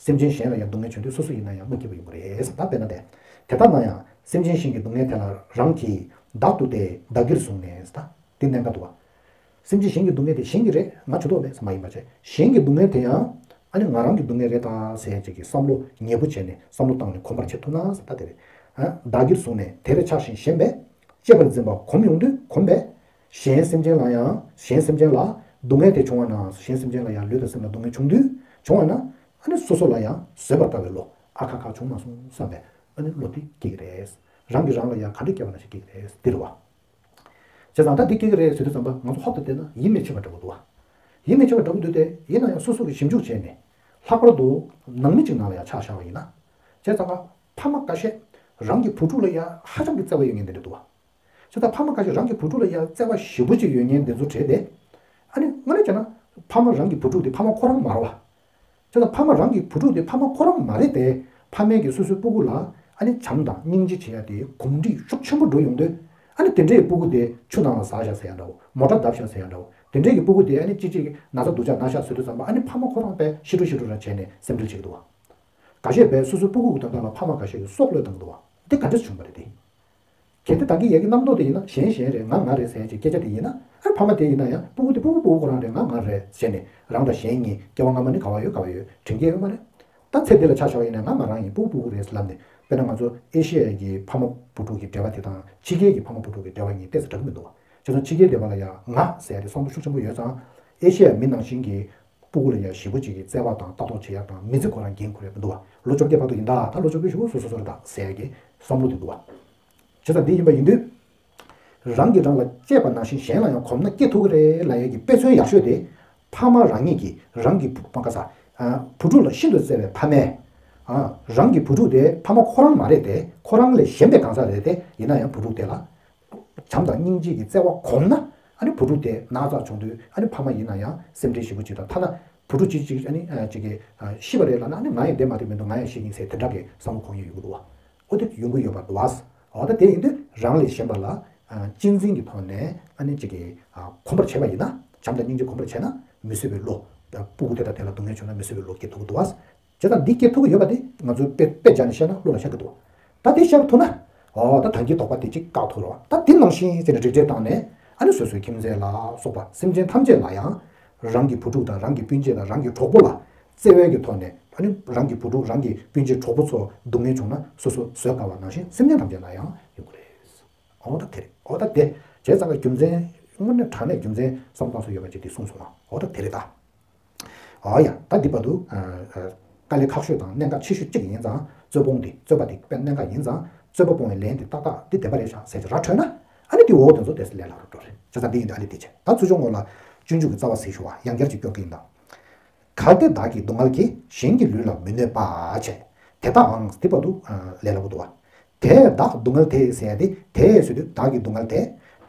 སེམས་ཅན་གཞན་ལ་ཡང་སྡུག་བསྔལ་བྱུང་དུས་སོ་སོ་ཡིན་ན་ཡང་མ་སྐྱིད་པ་ཡོང་གི་རེད་ཟེར། ད་དཔེར་ན་དེ། དེ་ལྟ་ན་ཡང་སེམས་ཅན་གཞན་གྱི་སྡུག་བསྔལ་དེ་ལ་རང་གིས་བདག་ཏུ་སྟེ་བདག་གིར་བཟུང་ནས་ཟེར། ད། དེ་གནད་འགག་འདུག་བ། སེམས་ཅན་གཞན་གྱི་སྡུག་བསྔལ་དེ་གཞན་གྱི་རེད། ང་ཇུས་གཏོགས་མེད་ཟེར་མ་ཡིན་པ་བྱས། གཞན་གྱི་སྡུག་བསྔལ་དེ་ཡང་ཨ་ནི་ང་རང་གི་སྡུག་བསྔལ་རེད་ད་ཟེར་ཅིག་གི་བསམ་བློ་ཉེ་པོ་བྱས་ནས་བསམ་བློ་བཏང་ནས་གོམས་པར་བྱེད་ཐུབ་ན་ཟེར། ད་དེ་རེད། ཨ། བདག་གིར་བཟུང་ནས་དེར་ཆགས་ཤིང་ཞེན་པས་གཅེས་པར་འཛིན་པ་གོམས་ཡོང་དུས་གོམས་པས། གཞན་སེམས་ཅན་ལ་ཡང་། གཞན་སེམས་ཅན་ལ་སྡུག་བསྔལ་དེ་བྱུང་བ་ན། གཞན་སེམས་ཅན་ལ་ཡང་ལུས་དང་སེམས་ལ་སྡུག་བསྔལ་བྱུང་དུས་བྱུང་བ་ན། ཨ་ནི་སོ་སོ་ལ་ཡང་བཟོད་པར་དཀའ་བའི་བློ། ཨ་ཁ་ཁ་བྱུང་མ་སོང་བསམ་པའི་ཨ་ནི་བློ་དེ་སྐྱེ་གི་རེད། རང་གིས་རང་ལ་ཡང་ག་འདྲ་སྐྱེ་བ་ན་ཞིག་སྐྱེ་གི་རེད། འདི་རེད་བ། བྱས་ཙང་ད་འདི་སྐད་ཀྱི་རེད་ཟེར་དུས་ཙམ་པ་ང་ཚོ་ཧོབ་ཏེ་བལྟས་ན་ཡིད་མི་ཆེས་པ་འདྲ་པོ་འདུག་བ། ཡིད་མི་ཆེས་པ་འདྲ་པོ་འདུག་སྟེ། ཡིན་ན་ཡང་སོ་སོ་གིས་ཞིབ་འཇུག་བྱས་ནས། ལྷག་པར་དུ་ནང་མི་གཅིག་ནང་ལ་ཡང་ཆ་བཞག་པ་ཡིན་ན། བྱས་ཙང་ཀ་ཕ་མ་ཁ་ཤས་རང་གི་བུ་ཕྲུག་ལ་ཡང་ཧ་ཅང་གི་བརྩེ་བ་ཡོད་མཁན་དེ་འདྲ་འདུག་བ། བྱས་ཙང་ཕ་མ་ཁ་ཤས་རང་གི་བུ་ཕྲུག་ལ་ཡང་བརྩེ་བ་ཞེ་པོ་ཅིག་ཡོད་མཁན་དེ་ཚོ་གྲས་དེ། ཨ་ནི་དངོས་གནས་བྱས་ན་ཕ་མ་རང་གི་བུ་ཕྲུག་དེ་ཕ་མ་ཁོ་རང་མ་རེད་བ། བྱས་ཙང་ཕ་མ་རང་གི་བུ་ཕྲུག་དེ་ཕ་མ་ཁོ་རང་མ་རེད་དེ། ཕ་མས་ཀྱི་སོ་སོའི་སྤུ་གུ་ལ་ཨ་ནི་བྱམས་དང་སྙིང་རྗེ་བྱེད་ཡ་དེ་གོམས་འདྲིས་ཤུགས་ཆེན་པོ་འགྲོ་ཡོང་དུས། ཨ་ནི་དེ་འདྲའི་སྤུ་གུ་དེ་ཆུ་ནང་ལ་ཟག་བཞག་ཟེར་ཡ་འདྲ་བོ། མོ་ཊ་བརྡབས་བཞག་ཟེར་ཡ་འདྲ་བོ། དེ་འདྲའི་གི་སྤུ་གུ་དེ་ཨ་ནི་ཅི་ཅིག་ན་ཚ་སྡུག་ཅག་ན་ཤག་ཟེར་དུས་ཙམ་པ། ཨ་ནི་ཕ་མ་ཁོ་རང་དཔེ་ཤི་འགྲོ་ཤི་འགྲོ་ར་བྱས་ནས་སེམས་ཁྲལ་བྱེད་ཀྱི་འདུག་བ། འགའ་ཤས་དཔེ་སོ་སོའི་སྤུ་གུ་གི་དོན་དག་ལ་ཕ་མ་འགའ་ཤས་ཀྱིས་སྲོག་བློས་བཏང་གི་འདུག་བ། འདི་ག་འདྲས་བྱུང་བ་རེད་དེ། གལ་ཏེ་ད་གིན་ཡ་གི་རྣམ་རྟོག་དེ་ཡིན་ན་གཞན་གཞན་རེད། ང་ང་རེད་ཟེར་གྱི་སྐད་ཆ་དེ་ཡིན་ན། ཨ་ཕ་མ་དེ་ཡིན་ན་ཡང་སྤུ་གུ་དེ་སྤུ་གུ་སྤུ་གུ་ཁོ་རང་རེད། ང་ང་རེད་ཟེར་ནས། རང་དང་གཞན་གཉིས་སྐྱེ་བ་སྔ་མ་ནི་ག་བ་ཡོད་ག་བ་ཡོད་དྲན་གྱི་ཡོད་མ་རེད། ད་ཚེ་འདི་ལ་ཆ་བཞག་པ་ཡིན་ན་ང་ང་རང་ཡིན། སྤུ་གུ་སྤུ་གུ་རེད་ལབ་ནས། དཔེར་ན་ང་ཚོ་ཨེ་ཤི་ཡ་གི་ཕ་མ་བུ་ཕྲུག་གི་འབྲེལ་བ་དེ་དང་ཕྱི་རྒྱལ་གྱི་ཕ་མ་བུ་ཕྲུག་གི་འབྲེལ་བ་གཉིས་ཏོག་ཙམ་འདྲ་གི་མི་འདུག་བ། བྱས་ཙང་ཕྱི་རྒྱལ་འདྲ་བ་ལ་ཡང་ང་ཟེར་ཡ་དེ་བསམ་བློ་ཤུགས་ཆེན་པོ་ཡོད་ཙང་། ཨེ་ཤི་ཡ་མི་ནང་བཞིན་གྱི་སྤུ་གུ་ལ་ཡང་ཞེ་པོ་ཅིག་གི་བརྩེ་བ་དང་ལྟ་རྟོག་བྱེད་ཡག་དང་མི་ཚེ་ཁོ་རང་འགན་ཁུར་ཡག་མི་འདུག་བ། ལོ་བཅོ་བརྒྱད་བར་དུ་ཡིན་ད། ད་ལོ་བཅོ་བརྒྱད་གཞུག་གུ་སོ་སོ་སོ་རེད་ད་ཟེར་ཡག་གི་བསམ་བློ་དེ་འདུག་བ། བྱས་ཙང་འདི་ཡིན་པ་ཡིན་དུས། རང་གིས་རང་ལ་གཅེས་པ་ནང་བཞིན་གཞན་ལ་ཡང་གོམས་ན་སྐྱེ་ཐུབ་ཀྱི་རེད་ལབ་ཡག་གི་དཔེ་མཚོན་ཡག་ཤོས་དེ། ཕ་མ་རང་ཉིད་ཀྱིས་རང་གི་བུ་ཕ་ག་ས། ཨ། བུ་ཕྲུག་ལ་ཤིན་ཏུ་བརྩེ་བའི་ཕ་མས། ཨ། རང་གི་བུ་ཕྲུག་དེ་ཕ་མ་ཁོ་རང་མ་རེད་དེ། ཁོ་རང་ལས་གཞན་པའི་གང་ཟག་རེད་དེ། ཡིན་ན་ཡང་བུ་ཕྲུག་དེ་ལ་བྱམས་དང་སྙིང་རྗེ་གི་བརྩེ་བ་གོམས་ན། ཨ་ནི་བུ་ཕྲུག་དེ་ན་ཚ་བྱུང་དུས། ཨ་ནི་ཕ་མ་ཡིན་ན་ཡང་སེམས་ཁྲལ་ཞེ་པོ་ཅིག་དང་། ཐ་ན་བུ་ཕྲུག་ཅིག་ཅིག་ཨ་ནི་ཨ་ཅིག་གིས་ཨ་ཤི་བ་རེད་ལབ་ན། ཨ་ནི་ང་ཡང་བསྡད་མ་ཐུབ་མི་འདུག་ང་ཡང་ཤི་གི་ཡིན་ཟེར་དེ་འདྲ་གི་བསམ་བློ་གོ་མཁན་ཡོང་གི་འདུག་བ། ཨོ་དེ་ཡོང་གི་ཡོད་པ་འདུག་བ། ཨོ་ད་དེ་ཡིན་དུས་རང་ལས་གཞན་པ་ལ་ཨ་གཅེས་འཛིན་གྱི་ཐོག་ནས་ཨ་ནི་ཅིག་གིས་ཨ་གོམས་པར་བྱས་པ་ཡིན་ན། བྱམས་དང་སྙིང་རྗེ་གོམས་པར་བྱས་ན། མི་བཟོད་པའི་བློ། སྤུ་གུ་དེ་དང་དེ་ལ་སྡུག་བསྔལ་བྱུང་ན་མི་བཟོད་པའི་བློ་སྐྱེ་ཐུབ་ཀྱི་འདུག་བ། བྱས་ཙང་འདི་སྐྱེ་ཐུབ་ཀྱི་ཡོད་པ་དེ་ང་ཚོས་དཔེ་དཔེ་སྦྱར་ནས་བཤད་ན་བློ་ལ་ཤར་གྱི་འདུག་ད་དེ་ཤར་ཐུབ་ན། ཨོ་ད་ད་གིན་དོགས་པ་དེ་གཅིག་བཀག་ཐུབ་རེད་བ། ད་དེ་ནང་བཞིན་བྱས་ནས་རིགས་འགྲེ་བཏང་ནས། ཨ་ནི་སོ་སོའི་ཁྱིམ་མཚེས་ལ་སོགས་པ་སེམས་ཅན་ཐམས་ཅད་ལ་ཡང་། རང་གི་བུ་ཕྲུག་དང་རང་གི་སྤུན་མཆེད་དང་རང་གི་གྲོགས་པོ་ལ་བརྩེ་བའི་གི་ཐོག་ནས། ཨ་ནི་རང་གི་བུ་ཕྲུག་རང་གི་སྤུན་མཆེད་གྲོགས་པོ་ཚོ་སྡུག་བསྔལ་བྱུང་ན་སོ་སོ་བཟོད་དཀའ་བ་ནང་བཞིན་སེམས་ཅན་ཐམས་ཅད་ལ་ཡང་ཡོང་གི་རེད། ཨོ་ད་དེ་རེད། ཨོ་ད་དེ། བྱས་ཙང་གི་རྒྱུ་མཚན། དངོས་གནས་དྲང་གནས་རྒྱུ་མཚན་བསམ་བློ་བཏང་ས་ཡོད་པ་ཅིག་དེ་གསུངས་སོང་ང་། ཨོ་ད་དེ་རེད་ད། ཨ་ཡ། ད་འདི་བར་དུ་ཨ་ཨ་དཀའ་ལས་ཁག་ཤོས་དང་གནད་འགག་ཆེ་ཤོས་གཅིག་ཡིན་ཙང་། རྩོད་སྤོང་འདི། རྩོད་པ་འདི་དཔེ་གནད་འགག་ཡིན་ཙང་། རྩོད་པ་སྤོང་བའི་ལན་འདི་ཏག་ཏག་འདི་བདེན་པ་རེད་ཤག་ཟེར་གྱི་ར་འཕྲོད་ན། ཨ་ནི་དེ་འོ་དེ་ཚོ་དེ་ལས་སླ་རུ་འགྲོ་རེད། བྱས་ཙང་འདི་ཡིན་དུས་ཨ་ནི་དེ་བྱས། ད་ཚུར་ཕྱོགས་སྔོན་ལ་སྤྱོད་འཇུག་གི་རྩ་བ་ཟེར་ཞུ་བ་ཡང་བསྐྱར་ཅིག་སྐྱོར་གྱི་ཡིན་ད། གལ་ཏེ་བདག་གི་སྡུག་བསྔལ་གྱིས། གཞན་གྱི་ལུས་ལ་མི་གནོད་པ། བྱས། དེ་ལྟའང་། འདི་བར་དུ་ཨ་ལས་སླ་པོ་འདུག་བ། དེས་བདག་སྡུག་བསྔལ་དེ་ཟེར་ཡ་དེ། དེས་ཟེར་དུས་བདག་གི་སྡུག་བསྔལ་དེ།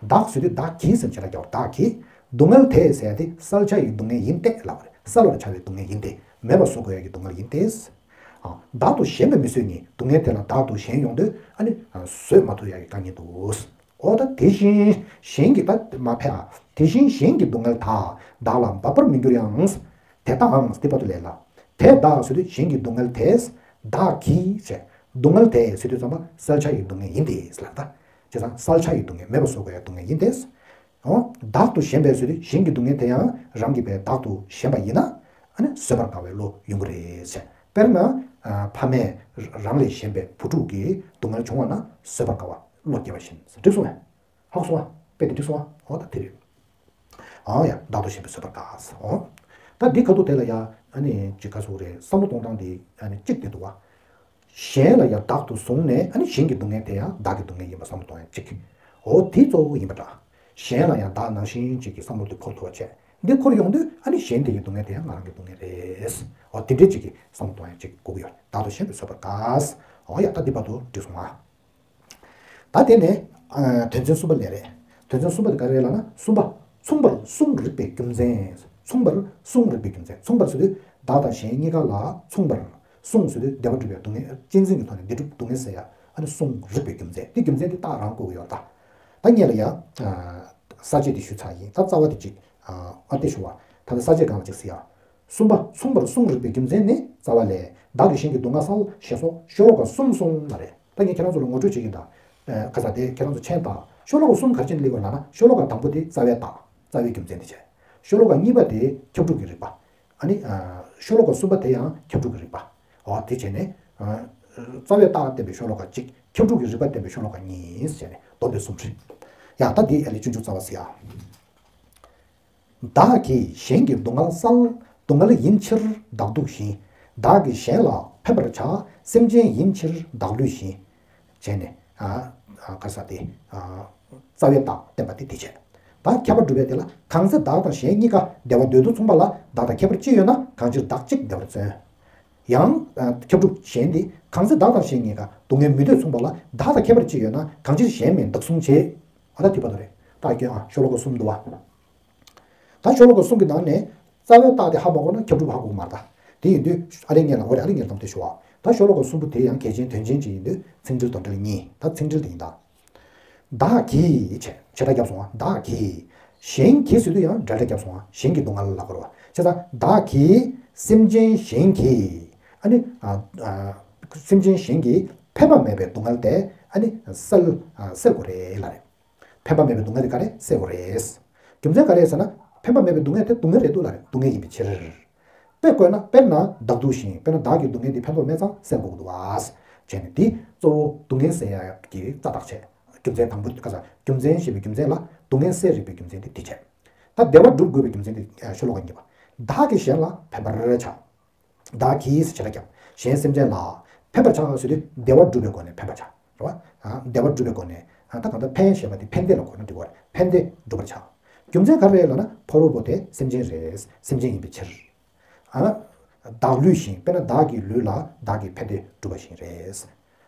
བདག་ཟེར་དུས་བདག་གིས་ཟེར་བྱས་ལ་རྒྱག་པ། བདག་གིས། སྡུག་བསྔལ་དེ་ཟེར་ཡ་དེ་བསལ་བྱ་ཡི་སྡུག་བསྔལ་ཡིན་ཏེ་ལབ་པ་རེད། བསལ་བར་བྱ་བའི་སྡུག་བསྔལ་ཡིན་ཏེ། མེད་པ་བཟོ་དགོས་ཡ་གི་སྡུག་བསྔལ་ཡིན་ཏེ། ཨ། བདག་ཏུ་ཞེན་པས་མི་བཟོད་ཉིད། སྡུག་བསྔལ་དེ་ལ་བདག་ཏུ་ཞེན་ཡོང་དུས། ཨ་ནི་ཨ་བཟོད་མ་ཐུབ་ཡ་གི་དཀའ་ངལ་འདུག། འོ་ད་དེ་བཞིན་གཞན་གྱི། ད་མ་ཕེ་ཨ། དེ་བཞིན་གཞན་གྱི་སྡུག་བསྔལ་དག། བདག་ལ་འབབ་པར་མི་འགྱུར་ཡང་། དེ་ལྟའང་། འདི་བར་དུ་ལས་སླ། དེས་བདག་ཟེར་དུས་གཞན་གྱི་སྡུག་བསྔལ་དེས། བདག་གིས་བྱས། སྡུག་བསྔལ་དེ་ཟེར་དུས་ཙམ་པ་བསལ་བྱ་ཡི་སྡུག་བསྔལ་ཡིན་ཏེ་ལབ་ད། བྱས་ཙང་བསལ་བྱ་ཡི་སྡུག་བསྔལ། མེད་པ་བཟོ་དགོས་ཡ་སྡུག་བསྔལ་ཡིན་ཏེ། འོ། བདག་ཏུ་ཞེན་པས་ཟེར་དུས་གཞན་གྱི་སྡུག་བསྔལ་དེ་ཡང་རང་གིས་བདག་ཏུ་ཞེན་པ་ཡིན་ན། ཨ་ནི་བཟོད་པར་དཀའ་བའི་བློ་ཡོང་གི་རེད་ཟེར། དཔེར་ན། ཨ། ཕ་མས་རང་ལས་གཞན་པའི་བུ་ཕྲུག་གི་སྡུག་བསྔལ་བྱུང་བ་ན་བཟོད་པར་དཀའ་བ་བློ་སྐྱེ་བ་བཞིན། འགྲིག་སོང་ངས། ཧ་གོ་སོང་ང་། དཔེ་དེ་འགྲིག་སོང་ང་། འོ་ད་དེ་རེད། ཨང་ཡ། བདག་ཏུ་ཞེན་པས་བཟོད་པར་དཀའ། འོ། ད་འདི་ཁ་ཐུག་དེ་ལ་ཡ། ཨ་ནི་ཅིག་ག་ཟེར་དགོས་རེད། བསམ་བློ་གཏོང་སྟངས་དེ་ཨ་ནི་གཅིག་དེ་འདུག་བ། གཞན་ལ་ཡ་བདག་ཏུ་བཟུང་ནས། ཨ་ནི་གཞན་གྱི་སྡུག་བསྔལ་དེ་ཡང་བདག་གི་སྡུག་བསྔལ་ཡིན་པ་བསམ་བློ་གཏོང་ཡ་གཅིག། འོ་དེ་གཙོ་བོ་ཡིན་པ་འདྲ། གཞན་ལ་ཡང་བདག་ནང་བཞིན་གཅིག་གི་བསམ་བློ་དེ་འཁོར་ཐུབ་པ་བྱས། འདི་འཁོར་ཡོང་དུས་ཨ་ནི་གཞན་དེ་གི་སྡུག་བསྔལ་དེ་ཡང་ང་རང་གི་སྡུག་བསྔལ་རེད། འོ་དེ་འདྲའི་གཅིག་གི་བསམ་བློ་གཏོང་ཡ་གཅིག་དགོས་ཀྱི་ཡོད་རེད། བདག་ཏུ་ཞེན་པས་བཟོད་པར་དཀའ། འོ་ཡ། ད་འདི་བར་དུ་འགྲིག་སོང་ང་། ད་དེ་ནས་ཨ་དོན་ཚན་གསུམ་པ་ལ་རེད། དོན་ཚན་གསུམ་པ་དེ་ག་རེ་རེད་ལབ་ན། གསུམ་པ། མཚུངས་པར་གསུམ་རིགས་པའི་རྒྱུ་མཚན། མཚུངས་པར་གསུམ་རིགས་པའི་རྒྱུ་མཚན། མཚུངས་པར་ཟེར་དུས་བདག་དང་གཞན་གཉིས་ཀ་ལ་མཚུངས་པར། གསུམ་ཟེར་དུས་བདེ་བ་སྒྲུབ་པའི་སྡུག་བསྔལ། གཅེས་འཛིན་གྱི་ཐོག་ནས་བདེ་སྒྲུབ་སྡུག་བསྔལ་ཟེར་ཡ། ཨ་ནི་གསུམ་རིགས་པའི་རྒྱུ་མཚན། དེ་རྒྱུ་མཚན་དེ་རྟགས་རང་བཀོད་ཀྱི་ཡོད་ད། ད་སྔོན་ལ་ཡ་ས་བཅད་དེ་ཞུས་ཚར་ཡིན། ད་རྩ་བ་དེ་གཅིག། ཨ་དེ་ཞུ་བ། ད་ལྟ་ས་བཅད་སྒང་ལ་གཅིག་ཟེར་ཡ། གསུམ་པ། མཚུངས་པར་གསུམ་རིགས་པའི་རྒྱུ་མཚན་ནི། རྩ་བ་ལས། བདག་གིས་གཞན་གྱི་སྡུག་བསྔལ་བསལ། ཞེས་སོགས་ཤོ་ལོ་ཀ་གསུམ་གསུངས་པ་རེད། ད་ངས་ཁྱེད་རང་ཚོ་ལ་ངོ་སྤྲོད་བྱེད་ཀྱིན་གདའ། ཨ་ག་ས་དེ་ཁྱེད་རང་ཚོ་མཁྱེན་དང་། ཤོ་ལོ་ཀ་གསུམ་ག་རེ་བྱས་ནས་སླེབས་པ་ལབ་ན། ཤོ་ལོ་ཀ་དང་པོ་དེ་རྩ་བའི་རྟགས། རྩ་བའི་རྒྱུ་མཚན་དེ་བྱས། ཤོ་ལོ་ཀ་གཉིས་པ་དེ་ཁྱབ་འཇུག་གི་རིགས་པ། ཨ་ནི་ཨ་ཤོ་ལོ་ཀ་གསུམ་པ་དེ་ཡང་ཁྱབ་འཇུག་གི་རིགས་པ། འོ་དེ་བྱས་ནས། ཨ་རྩ་བའི་རྟགས་བསྟན་པའི་ཤོ་ལོ་ཀ་གཅིག། ཁྱབ་འཇུག་གི་རིགས་པ་བསྟན་པའི་ཤོ་ལོ་ཀ་གཉིས་བྱས་ནས་བསྡོམས་པས་གསུམ་རེད། ཡ། ད་འདི་ཨ་ལས་སྤྱོད་འཇུག་རྩ་བ་ཟེར་ཡ། བདག་གིས་གཞན་གྱི་སྡུག་བསྔལ་བསལ། སྡུག་བསྔལ་ཡིན་ཕྱིར་བདག་སྡུག་བཞིན། བདག་གིས་གཞན་ལ་ཕན་པར་བྱ། སེམས་ཅན་ཡིན་ཕྱིར་བདག་བསླུས་བཞིན། བྱས་ནས། ཨ་ཨ་ག་ས་དེ། ཨ་རྩ་བའི་རྟགས་བསྟན་པ་དེ་དེ་བྱས། ད་ཁྱད་པར་སྒྲུབ་པའི་དེ་ལ། གང་ཚེ་བདག་དང་གཞན་གཉིས་ཀ་བདེ་བ་འདོད་དུ་མཚུངས་པ་ལ། བདག་དང་ཁྱད་པར་ཅི་ཡོད་ན། གང་ཕྱིར་བདག་གཅིག་བདེ་བར་བརྩོན། ཡང་། ཨ་ཁྱབ་འཇུག་གཞན་དེ། གང་ཚེ་བདག་དང་གཞན་གཉིས་ཀ་སྡུག་བསྔལ་མི་འདོད་མཚུངས་པ་ལ། བདག་དང་ཁྱད་པར་ཅི་ཡོད་ན། གང་ཕྱིར་གཞན་མིན་བདག་བསྲུང་བྱེད། འོ་ད་དེ་བར་དུ་རེད། ད་སྐྱོན་ཨ་ཤོ་ལོ་ཀ་གསུམ་འདུག་བ། ད་ཤོ་ལོ་ཀ་གསུམ་གྱི་ནང་ནས་རྩ་བའི་རྟགས་དེ་ཧ་མ་གོ་ན་ཁྱབ་འཇུག་ཧ་གོ་གི་མ་རེད་ད། དེ་ཡིན་དུས་ཨ་ལེ་ངེས་ལ་འོ་རེད། ཨ་ལེ་ངེས་ལ་དང་དེ་ཞུ་བ། ད་ཤོ་ལོ་ཀ་གསུམ་པོ་དེ་ཡང་གལ་ཆེན་དོན་ཆེན་ཅིག་ཡིན་དུས་ཚིག་འགྲེལ་དོན་འགྲེལ་གཉིས། ད་ཚིག་འགྲེལ་དེ་ཡིན་ད། བདག་གིས་བྱས་བྱེ་བྲག་བརྒྱབ་སོང་བ། བདག་གིས། གཞན་གྱིས་ཟེར་དུས་ཡང་འབྲེལ་སྒྲ་བརྒྱབ་སོང་བ། གཞན་གྱི་སྡུག་བསྔལ་ལ་གོ་ར་བ། བྱས་ཙང་བདག་གིས་སེམས་ཅན་གཞན་གྱི། ཨ་ནི། ཨ། ཨ། སེམས་ཅན་གཞན་གྱི་ཕན་པ་མེད་པའི་སྡུག་བསྔལ་དེ་ཨ་ནི་སེལ། ཨ། སེལ་དགོས་རེད་ལབ་རེད། ཕན་པ་མེད་པའི་སྡུག་བསྔལ་དེ་ག་རེ་སེལ་དགོས་རེད། རྒྱུ་མཚན་ག་རེ་ཟེར་ན། ཕན་པ་མེད་པའི་སྡུག་བསྔལ་དེ་སྡུག་བསྔལ་རེད་འདུག་ལབ་རེད། སྡུག་བསྔལ་ཡིན་པའི་ཕྱིར། དཔེ་བཀོད་ན། དཔེར་ན་བདག་སྡུག་བཞིན། དཔེར་ན་བདག་གིས་སྡུག་བསྔལ་འདི་ཕན་ཐོགས་མེད་ཙང་སེལ་དགོས་ཀྱི་འདུག་བ། བྱས་ནས་འདི་གཙོ་བོ་སྡུག་བསྔལ་སེལ་ཡག་གི་རྩ་བརྟག་བྱས། རྒྱུ་མཚན་དང་པོ་ག་ས་རྒྱུ་མཚན་ཞེས་པའི་རྒྱུ་མཚན་ལ་སྡུག་བསྔལ་སེལ་རིགས་པའི་རྒྱུ་མཚན་དེ་འདི་བྱས། ད་བདེ་བ་སྒྲུབ་དགོས་པའི་རྒྱུ་མཚན་དེ་ཤོ་ལོ་ཀ་གཉིས་པ། བདག་གིས་གཞན་ལ་ཕན་པར་བྱ། བདག་གིས་བྱེ་བྲག་བརྒྱབ། གཞན་སེམས་ཅན་ལ་ཕན་པར་བྱ་ཟེར་དུས་བདེ་བ་སྒྲུབ་པའི་སྒོ་ནས་ཕན་པར་བྱ། རེད་བ། ཨ། བདེ་བ་སྒྲུབ་པའི་སྒོ་ནས། ཨ། ད་གང་ལྟར་ཕན་ཞེས་པ་དེ་ཕན་བདེ་ལ་གོ་ན་འགྲིག་གི་རེད། ཕན་བདེ་སྒྲུབ་པར་བྱ། རྒྱུ་མཚན་ག་རེ་རེད་ལབ་ན། ཕ་རོལ་པོ་དེ་སེམས་ཅན་རེད། སེམས་ཅན་ཡིན་པའི་ཕྱིར། ཨ། བདག་ལུས་བཞིན། དཔེར་ན་བདག་གི་ལུས་ལ་བདག་གིས་ཕན་བདེ་སྒྲུབ་པ་བཞིན་རེད།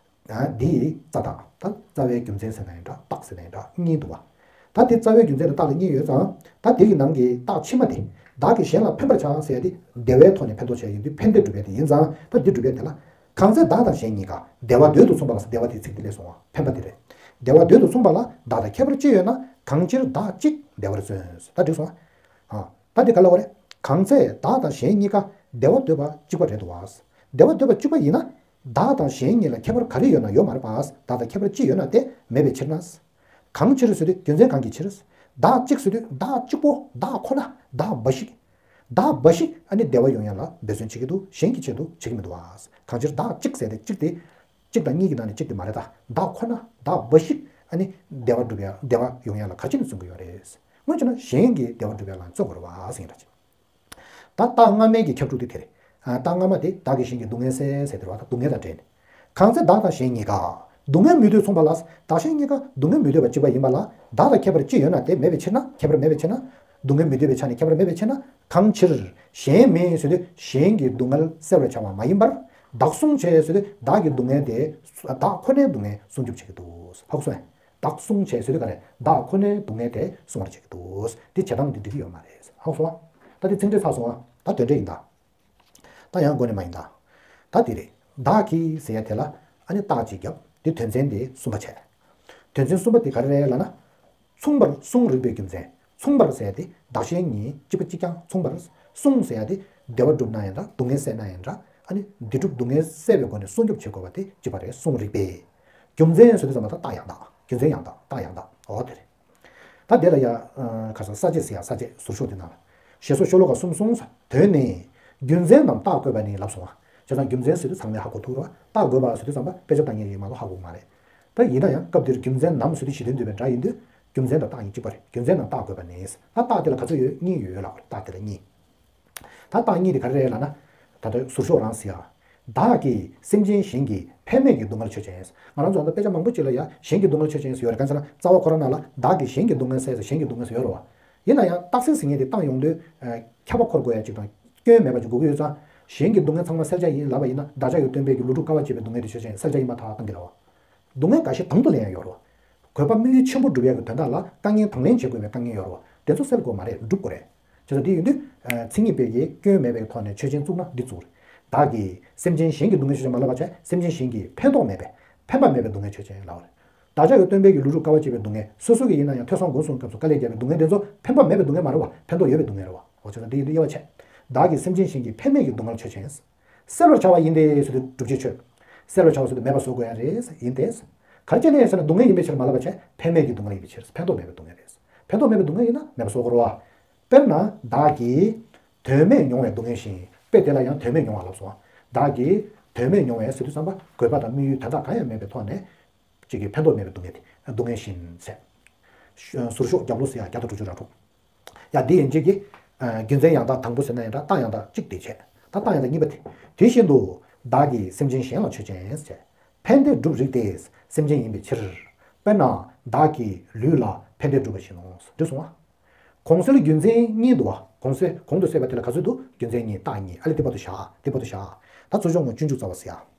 ཨ། འདི་ཡི་རྩ་བརྟག་ད་རྩ་བའི་རྒྱུ་མཚན་ཟེར་ན་ཡང་འདྲ། རྟགས་ཟེར་ན་ཡང་འདྲ། གཉིས་འདུག་བ། ད་དེ་རྩ་བའི་རྒྱུ་མཚན་དང་རྟགས་ལ་གཉིས་ཡོད་ཙང་། ད་དེ་གི་ནང་གི་རྟགས་ཕྱི་མ་དེ། བདག་གིས་གཞན་ལ་ཕན་པར་བྱ་ཟེར་ཡ་དེ་བདེ་བའི་ཐོག་ནས་ཕན་ཐོགས་བྱ་ཡ་ཡིན་དུས་ཕན་བདེ་སྒྲུབ་ཡ་དེ་ཡིན་ཙང་། ད་འདི་སྒྲུབ་ཡ་དེ་ལ། གང་ཚེ་བདག་དང་གཞན་གཉིས་ཀ། བདེ་བ་འདོད་དུ་མཚུངས་པ་ལ། བདེ་བ་དེ་ཚིག་དེ་ལས་སོང་བ། ཕན་པ་དེ་རེད། བདེ་བ་འདོད་དུ་མཚུངས་པ་ལ་བདག་དང་ཁྱད་པར་ཅི་ཡོད་ན། གང་ཕྱིར་བདག་གཅིག་བདེ་བར་བརྩོན། ད་འགྲིག་སོང་བ། ཨ། ད་འདི་ག་ལ་བ་རེད། གང་ཚེ་བདག་དང་གཞན་གཉིས་ཀ་བདེ་བ་འདོད་པ་གཅིག་པ་རེད་འདུག་བ། བདེ་བ་འདོད་པ་གཅིག་པ་ཡིན་ན། བདག་དང་གཞན་གཉིས་ལ་ཁྱད་པར་ག་རེ་ཡོད་ན། ཡོད་མ་རེད་པ། བདག་དང་ཁྱད་པར་ཅི་ཡོད་ན་དེ་མེད་པའི་ཕྱིར་ན། གང་ཕྱིར་ཟེར་དུས་རྒྱུ་མཚན་གང་གི་ཕྱིར། བདག་གཅིག་ཟེར་དུས་བདག་གཅིག་པོ། བདག་ཁོ་ན། བདག་འབའ་ཞིག་བདག་འབའ་ཞིག་ཨ་ནི་བདེ་བ་ཡོང་ཡ་ལ་འབད་བརྩོན་བྱེད་ཀྱི་འདུག་གཞན་གྱི་ཆེད་དུ་བྱེད་ཀྱི་མི་འདུག་བ། གང་ཕྱིར་བདག་གཅིག་ཟེར་ཏེ་གཅིག་དེ། གཅིག་དང་གཉིས་ཀྱི་ནང་ནས་གཅིག་དེ་མ་རེད་ད། བདག་ཁོ་ན་བདག་འབའ་ཞིག་ཨ་ནི་བདེ་བ་སྒྲུབ་ཡ། བདེ་བ་ཡོང་ཡ་ལ་ག་ཅི་ནས་བརྩོན་གྱི་ཡོད་རེད། དངོས་བྱས་ན་གཞན་གྱི་བདེ་བ་སྒྲུབ་ཡ་ལ་བརྩོན་དགོས་རེད་བ་ཟེར་ཡིན་ར་ཅིག་ད་རྟགས་སྔ་མའི་གི་ཁྱབ་འཇུག་དེ་དེ་རེད། ཨ། རྟགས་སྔ་མ་དེ་བདག་གིས་གཞན་གྱི་སྡུག་བསྔལ་སེལ་ཟེར་དེ་རེད་བ། ད་སྡུག་བསྔལ་དང་འབྲེལ་ནས། གང་ཚེ་བདག་དང་གཞན་གཉིས་ཀ། སྡུག་བསྔལ་མི་འདོད་མཚུངས་པ་ལ། བདག་གཞན་གཉིས་ཀ་སྡུག་བསྔལ་མི་འདོད་པ་གཅིག་པ་ཡིན་པ་ལ། བདག་དང་ཁྱད་པར་ཅི་ཡོད་ན་དེ་མེད་པའི་ཕྱིར་ན། ཁྱད་པར་མེད་པའི་ཕྱིར་ན། སྡུག་བསྔལ་མི་འདོད་པའི་ཆ་ནས་ཁྱད་པར་མེད་པའི་ཕྱིར་ན། གང་ཕྱིར་གཞན་མིན་ཟེར་དུས་གཞན་གྱི་སྡུག་བསྔལ་སེལ་བར་བྱ་བ་མ་ཡིན་པར། བདག་བསྲུང་བྱེད་ཟེར་དུས་བདག་གི་སྡུག་བསྔལ་དེ་བདག་ཁོ་ནའི་སྡུག་བསྔལ་སྲུང་སྐྱོབ་བྱེད་ཀྱི་འདུག་ཧ་གོ་སོང་ངས། བདག་བསྲུང་བྱེད་ཟེར་དུས་ག་རེ། བདག་ཁོ་ནའི་སྡུག་བསྔལ་དེ་སྲུང་བར་བྱེད་ཀྱི་འདུག་དེ་བྱེད་སྟངས་དེ་འགྲིག་གི་ཡོད་མ་རེད། ཧ་གོ་སོང་ང་། ད་དེ་ཚིག་འགྲེལ་ཚར་སོང་ང་། ད་དོན་འགྲེལ་ཡིན་ད། ད་ཡང་མགོ་ནས་མ་ཡིན་ད། ད་དེ་རེད། བདག་གིས་ཟེར་ཡ་དེ་ལ་ཨ་ནི་རྟགས་གཅིག་བརྒྱབ། དེ་དོན་ཚན་དེ་གསུམ་པ་བྱས། དོན་ཚན་གསུམ་པ་དེ་ག་རེ་རེད་ལབ་ན། མཚུངས་པར་བསྲུང་རིགས་པའི་རྒྱུ་མཚན། མཚུངས་པར་ཟེར་ཡ་དེ་བདག་གཞན་གཉིས་གཅིག་པ་གཅིག་རྐྱང་མཚུངས་པར། བསྲུང་ཟེར་ཡ་དེ་བདེ་བ་སྒྲུབ་ན་ཡང་འདྲ། སྡུག་བསྔལ་སེལ་ན་ཡང་འདྲ། ཨ་ནི་བདེ་སྒྲུབ་སྡུག་བསྔལ་སེལ་བའི་སྒོ་ནས་སྲུང་སྐྱོབ་བྱེད་དགོས་པ་དེ་གཅིག་པ་རེད། བསྲུང་རིགས་པའི་རྒྱུ་མཚན་ཟེར་དུས་ཙམ་པ་ད་རྟགས་ཡང་དག་རྒྱུ་མཚན་ཡང་དག་རྟགས་ཡང་དག་འོ་དེ་རེད། ད་དེ་ལ་ཡ། ཨ། ཁ་སང་ས་བཅད་ཟེར་ཡ། ས་བཅད་ཟུར་ཤོག་དེ་ནང་ལ། ཞེས་སོགས་ཤོ་ལོ་ཀ་གསུམ་གསུངས། དོན་ནི། རྒྱུ་མཚན་ནམ་རྟགས་དགོས་པ་ནི་ལབ་སོང་བ། བྱས་ཙང་རྒྱུ་མཚན་ཟེར་དུས་ཚང་མས་ཧ་གོ་ཐུབ་རེད་བ། རྟགས་དགོས་པ་ཟེར་དུས་ཙམ་པ་དཔེ་ཆ་ལྟ་མཁན་ཡིན་མ་གཏོགས་ཧ་གོ་གི་མ་རེད། ད་ཡིན་ན་ཡང་སྐབས་འདིར་རྒྱུ་མཚན་ནམ་ཟེར་དུས་གཞི་དོན་འདུས་པའི་སྒྲ་ཡིན་དུས། རྒྱུ་མཚན་དང་རྟགས་གཉིས་གཅིག་པ་རེད། རྒྱུ་མཚན་ནམ་རྟགས་དགོས་པ་ནི། ད་རྟགས་དེ་ལ་ག་ཚོད་ཡོད། གཉིས་ཡོད་ལབ་པ་རེད། རྟགས་དེ་ལ་གཉིས། ད་རྟགས་གཉིས་དེ་ག་རེ་རེད་ལབ་ན། ད་ལྟ་ཟུར་ཤོག་རང་ཟེར་ཡ། བདག་གིས་སེམས་ཅན་གཞན་གྱི་ཕན་མེད་ཀྱི་སྡུག་བསྔལ་ཆོས་ཅན། ང་རང་ཚོ་ད་དཔེ་ཆ་མང་པོ་ཅིག་ལ་ཡ་གཞན་གྱི་སྡུག་བསྔལ་ཆོས་ཅན་ཟེར་ཡོད་རེད། གང་ཟེར་ན་རྩ་བ་ཁོ་རང་ནང་ལ་བདག་གིས་གཞན་གྱི་སྡུག་བསྔལ་སེལ་ཟེར་གཞན་གྱི་སྡུག་བསྔལ་ཟེར་ཡོད་རེད་བ། ཡིན་ན་ཡང་རྟགས་གསལ་ཟེར་མཁན་དེ་བཏང་ཡོང་དུས། ཁྱབ་པ་འཁོར་དགོས་ཡ་ཅིག་དང་སྐྱོན་མེད་པ་ཅིག་དགོས་ཀྱི་ཡོད་ཙང་། གཞན་གྱི་སྡུག་བསྔལ་ཚང་མ་སེལ་བྱ་ཡིན་ལབ་པ་ཡིན་ན། བདག་ཅག་གི་སྟོན་པས་ཀྱི་ལུས་སྒྲུབ་དཀའ་བ་སྤྱད་པའི་སྡུག་བསྔལ་དེ་ཆོས་ཅན། སེལ་བྱ་ཡིན་མ་ཐག་བཏང་གི་རེད་བ། སྡུག་བསྔལ་འགའ་ཞིག་དང་དུ་ལེན་ཡ་ཡོད་རེད་བ། དགོས་པ་དམིགས་ཡུལ་ཆེན་པོ་སྒྲུབ་ཡ་གི་དོན་དག་ལ་དཀའ་ངལ་དང་ལེན་བྱེད་དགོས་པའི་དཀའ་ངལ་ཡོད་རེད་བ། དེ་ཚོ་སེལ་དགོས་མ་རེད། སྒྲུབ་དགོས་རེད། བྱས་ཙང་དེ་ཡིན་དུས། ཨ། མཚན་ཉིད་དཔེ་ཡི་སྐྱོན་མེད་པའི་ཐོག་ནས་ཆོས་ཅན་བཙུགས་ན་འདི་བཙུགས་རེད། བདག་གིས་སེམས་ཅན་གཞན་གྱི་སྡུག་བསྔལ་ཆོས་ཅན་མ་ལབ་པ་བྱས། སེམས་ཅན་གཞན་གྱི་ཕན་ཐོགས་མེད་པའི། ཕན་པ་མེད་པའི་སྡུག་བསྔལ་ཆོས་ཅན་ལབ་པ་རེད། བདག་ཅག་གི་སྟོན་པས་ཀྱི་ལུས་སྒྲུབ་དཀའ་བ་སྤྱད་པའི་སྡུག་བསྔལ། སོ་སོ་གི་ཡིན་ན་ཡང་ཐོས་བསམ་སྒོམ་གསུམ་སྐབས་སུ་དཀའ་ལས་བརྒྱབ་པའི་སྡུག་བསྔལ་དེ་ཚོ་ཕན་པ་མེད་པའི་སྡུག་བསྔལ་མ་རེད་བ། ཕན་ཐོགས་ཡོད་པའི་སྡུག་བསྔལ་རེད་བ། འོ་བྱས་ཙང་དེ་ཡིན་དུས་དབྱེ་བ་ཕྱེ། བདག་གིས་སེམས་ཅན་གཞན་གྱི་ཕན་མེད་ཀྱི་སྡུག་བསྔལ་ཆོས་ཅན། སེལ་བར་བྱ་བ་ཡིན་ཏེ་ཟེར་དུས་སྒྲུབ་བྱེད་ཆོས། སེལ་བར་བྱ་བ་ཟེར་དུས་མེད་པ་བཟོ་དགོས་ཡ་རེད། ཡིན་ཏེ། ག་རེ་བྱས་ནས་ཟེར་ན་སྡུག་བསྔལ་ཡིན་པའི་ཕྱིར་མ་ལབ་པ་བྱས། ཕན་མེད་ཀྱི་སྡུག་བསྔལ་ཡིན་པའི་ཕྱིར། ཕན་ཐོགས་མེད་པའི་སྡུག་བསྔལ་ཡིན་ན་མེད་པ་བཟོ་དགོས་རེད་བ། དཔེར་ན་བདག་གིས་དོན་མེད་མྱོང་བའི་སྡུག་བསྔལ་བཞིན། དཔེ་དེ་ལ་ཡང་དོན་མེད་མྱོང་བ་ལབ་སོང་བ། བདག་གིས་དོན་མེད་མྱོང་བའི་ཟེར་དུས་ཙམ་པ་དགོས་པ་དང་དམིགས་ཡུལ་དོན་དག་གང་ཡང་མེད་པའི་ཐོག་ནས། གཅིག་གིས་ཕན་ཐོགས་མེད་པའི་སྡུག་བསྔལ་དེ་སྡུག་བསྔལ་བཞིན་ཟེར། ཟུར་ཤོག་རྒྱབ་ལོགས་ཟེར་ཡ་བརྒྱ་དང་དྲུག་ཅུ་རེ་དྲུག་ཡ་འདི་ཡན་ཆད་ཀྱི། ཨ། རྒྱུ་མཚན་ཡང་དག་དང་པོ་ཟེར་ན་ཡང་འདྲ། རྟགས་ཡང་དག་གཅིག་དེ་བྱས། ད་རྟགས་ཡང་དག་གཉིས་པ་དེ། དེ་བཞིན་དུ། བདག་གིས་སེམས་ཅན་གཞན་ལ་ཆོས་ཅན་ཟེར། ཕན་བདེ་སྒྲུབ་རིགས་ཏེ། སེམས་ཅན་ཡིན་པའི་ཕྱིར། དཔེར་ན་བདག་གི་ལུས་ལ་ཕན་བདེ་སྒྲུབ་པ་བཞིན་ནོ། འགྲིག་སོང་ང་། གོང་གསལ་རྒྱུ་མཚན་གཉིས་འདུག་བ། གོང་གསལ་གོང་དུ་གསལ་བ་དེ་ལ་ག་ཚོད་འདུག་རྒྱུ་མཚན་གཉིས། རྟགས་གཉིས། ཨ་ལེ་དེ་བར་དུ་བཞག་དེ་བར་དུ་བཞག་ད་ཚུར་ཕྱོགས་ངོས་སྤྱོད་འཇུག་རྩ་བ་ཟེར་ཡ།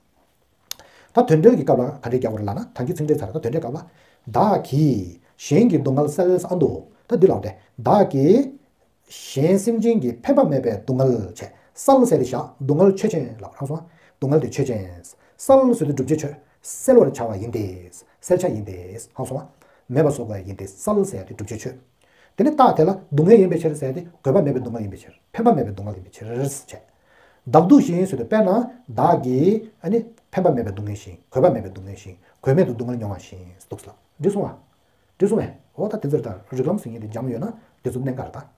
ད་དོན་འགྲེལ་གྱི་སྐབས་ལ་ག་འདྲས་རྒྱག་དགོས་རེད་ལབ་ན། ད་གིན་ཚིག་འགྲེལ་ཚར། ད་དོན་འགྲེལ་སྐབས་ལ། བདག་གིས་གཞན་གྱི་སྡུག་བསྔལ་སེལ་ཟེར་འདུག་ད་འདི་ལབ་སྟེ། བདག་གིས་གཞན་སེམས་ཅན་གྱི་ཕན་པ་མེད་པའི་སྡུག་བསྔལ་བྱས། བསལ་ཟེར་དེ་བཞག་སྡུག་བསྔལ་ཆོས་ཅན་ལ་ཧང་སོང་། སྡུག་བསྔལ་དེ་ཆོས་ཅན། བསལ་ཟེར་དེ་བསྒྲུབ་བྱའི་ཆོས། སེལ་བར་བྱ་བ་ཡིན་ཏེ། སེལ་བྱ་ཡིན་ཏེ། ཧང་སོང་། མེད་པ་བཟོ་དགོས་ཡིན་ཏེ་བསལ་ཟེར་དེ་བསྒྲུབ་བྱའི་ཆོས། དེ་ནི་རྟགས་དེ་ལ་སྡུག་བསྔལ་ཡིན་པའི་ཕྱིར་ཟེར་ཏེ་དགོས་པ་མེད་པའི་སྡུག་བསྔལ་ཡིན་པའི་ཕྱིར་འཕེན་པ་མེད་པའི་སྡུག་བསྔལ་ཡིན་པའི་ཕྱིར་བྱས། བདག་སྡུག་བཞིན་ཟེར་དུས་དཔེར་ན་བདག་གིས་ཨ་ནི་འཕེན་པ་མེད་པའི་སྡུག་བསྔལ་བཞིན་གོས་པ་མེད་པའི་སྡུག་བསྔལ་བཞིན་གོས་མེད་དུ་སྡུག་བསྔལ་མྱོང་བ་བཞིན་འདུག་ལ། འགྲིག་སོང་ཨ། འགྲིག་སོང་ཨེ། འོ་ད་དེ་ཚོར་ད་རིགས་ལམ་ཟེར་མཁན་དེ་སྦྱངས་ཡོད་ན་དེ་ཚོ་གནད་འགག་རེད་ད།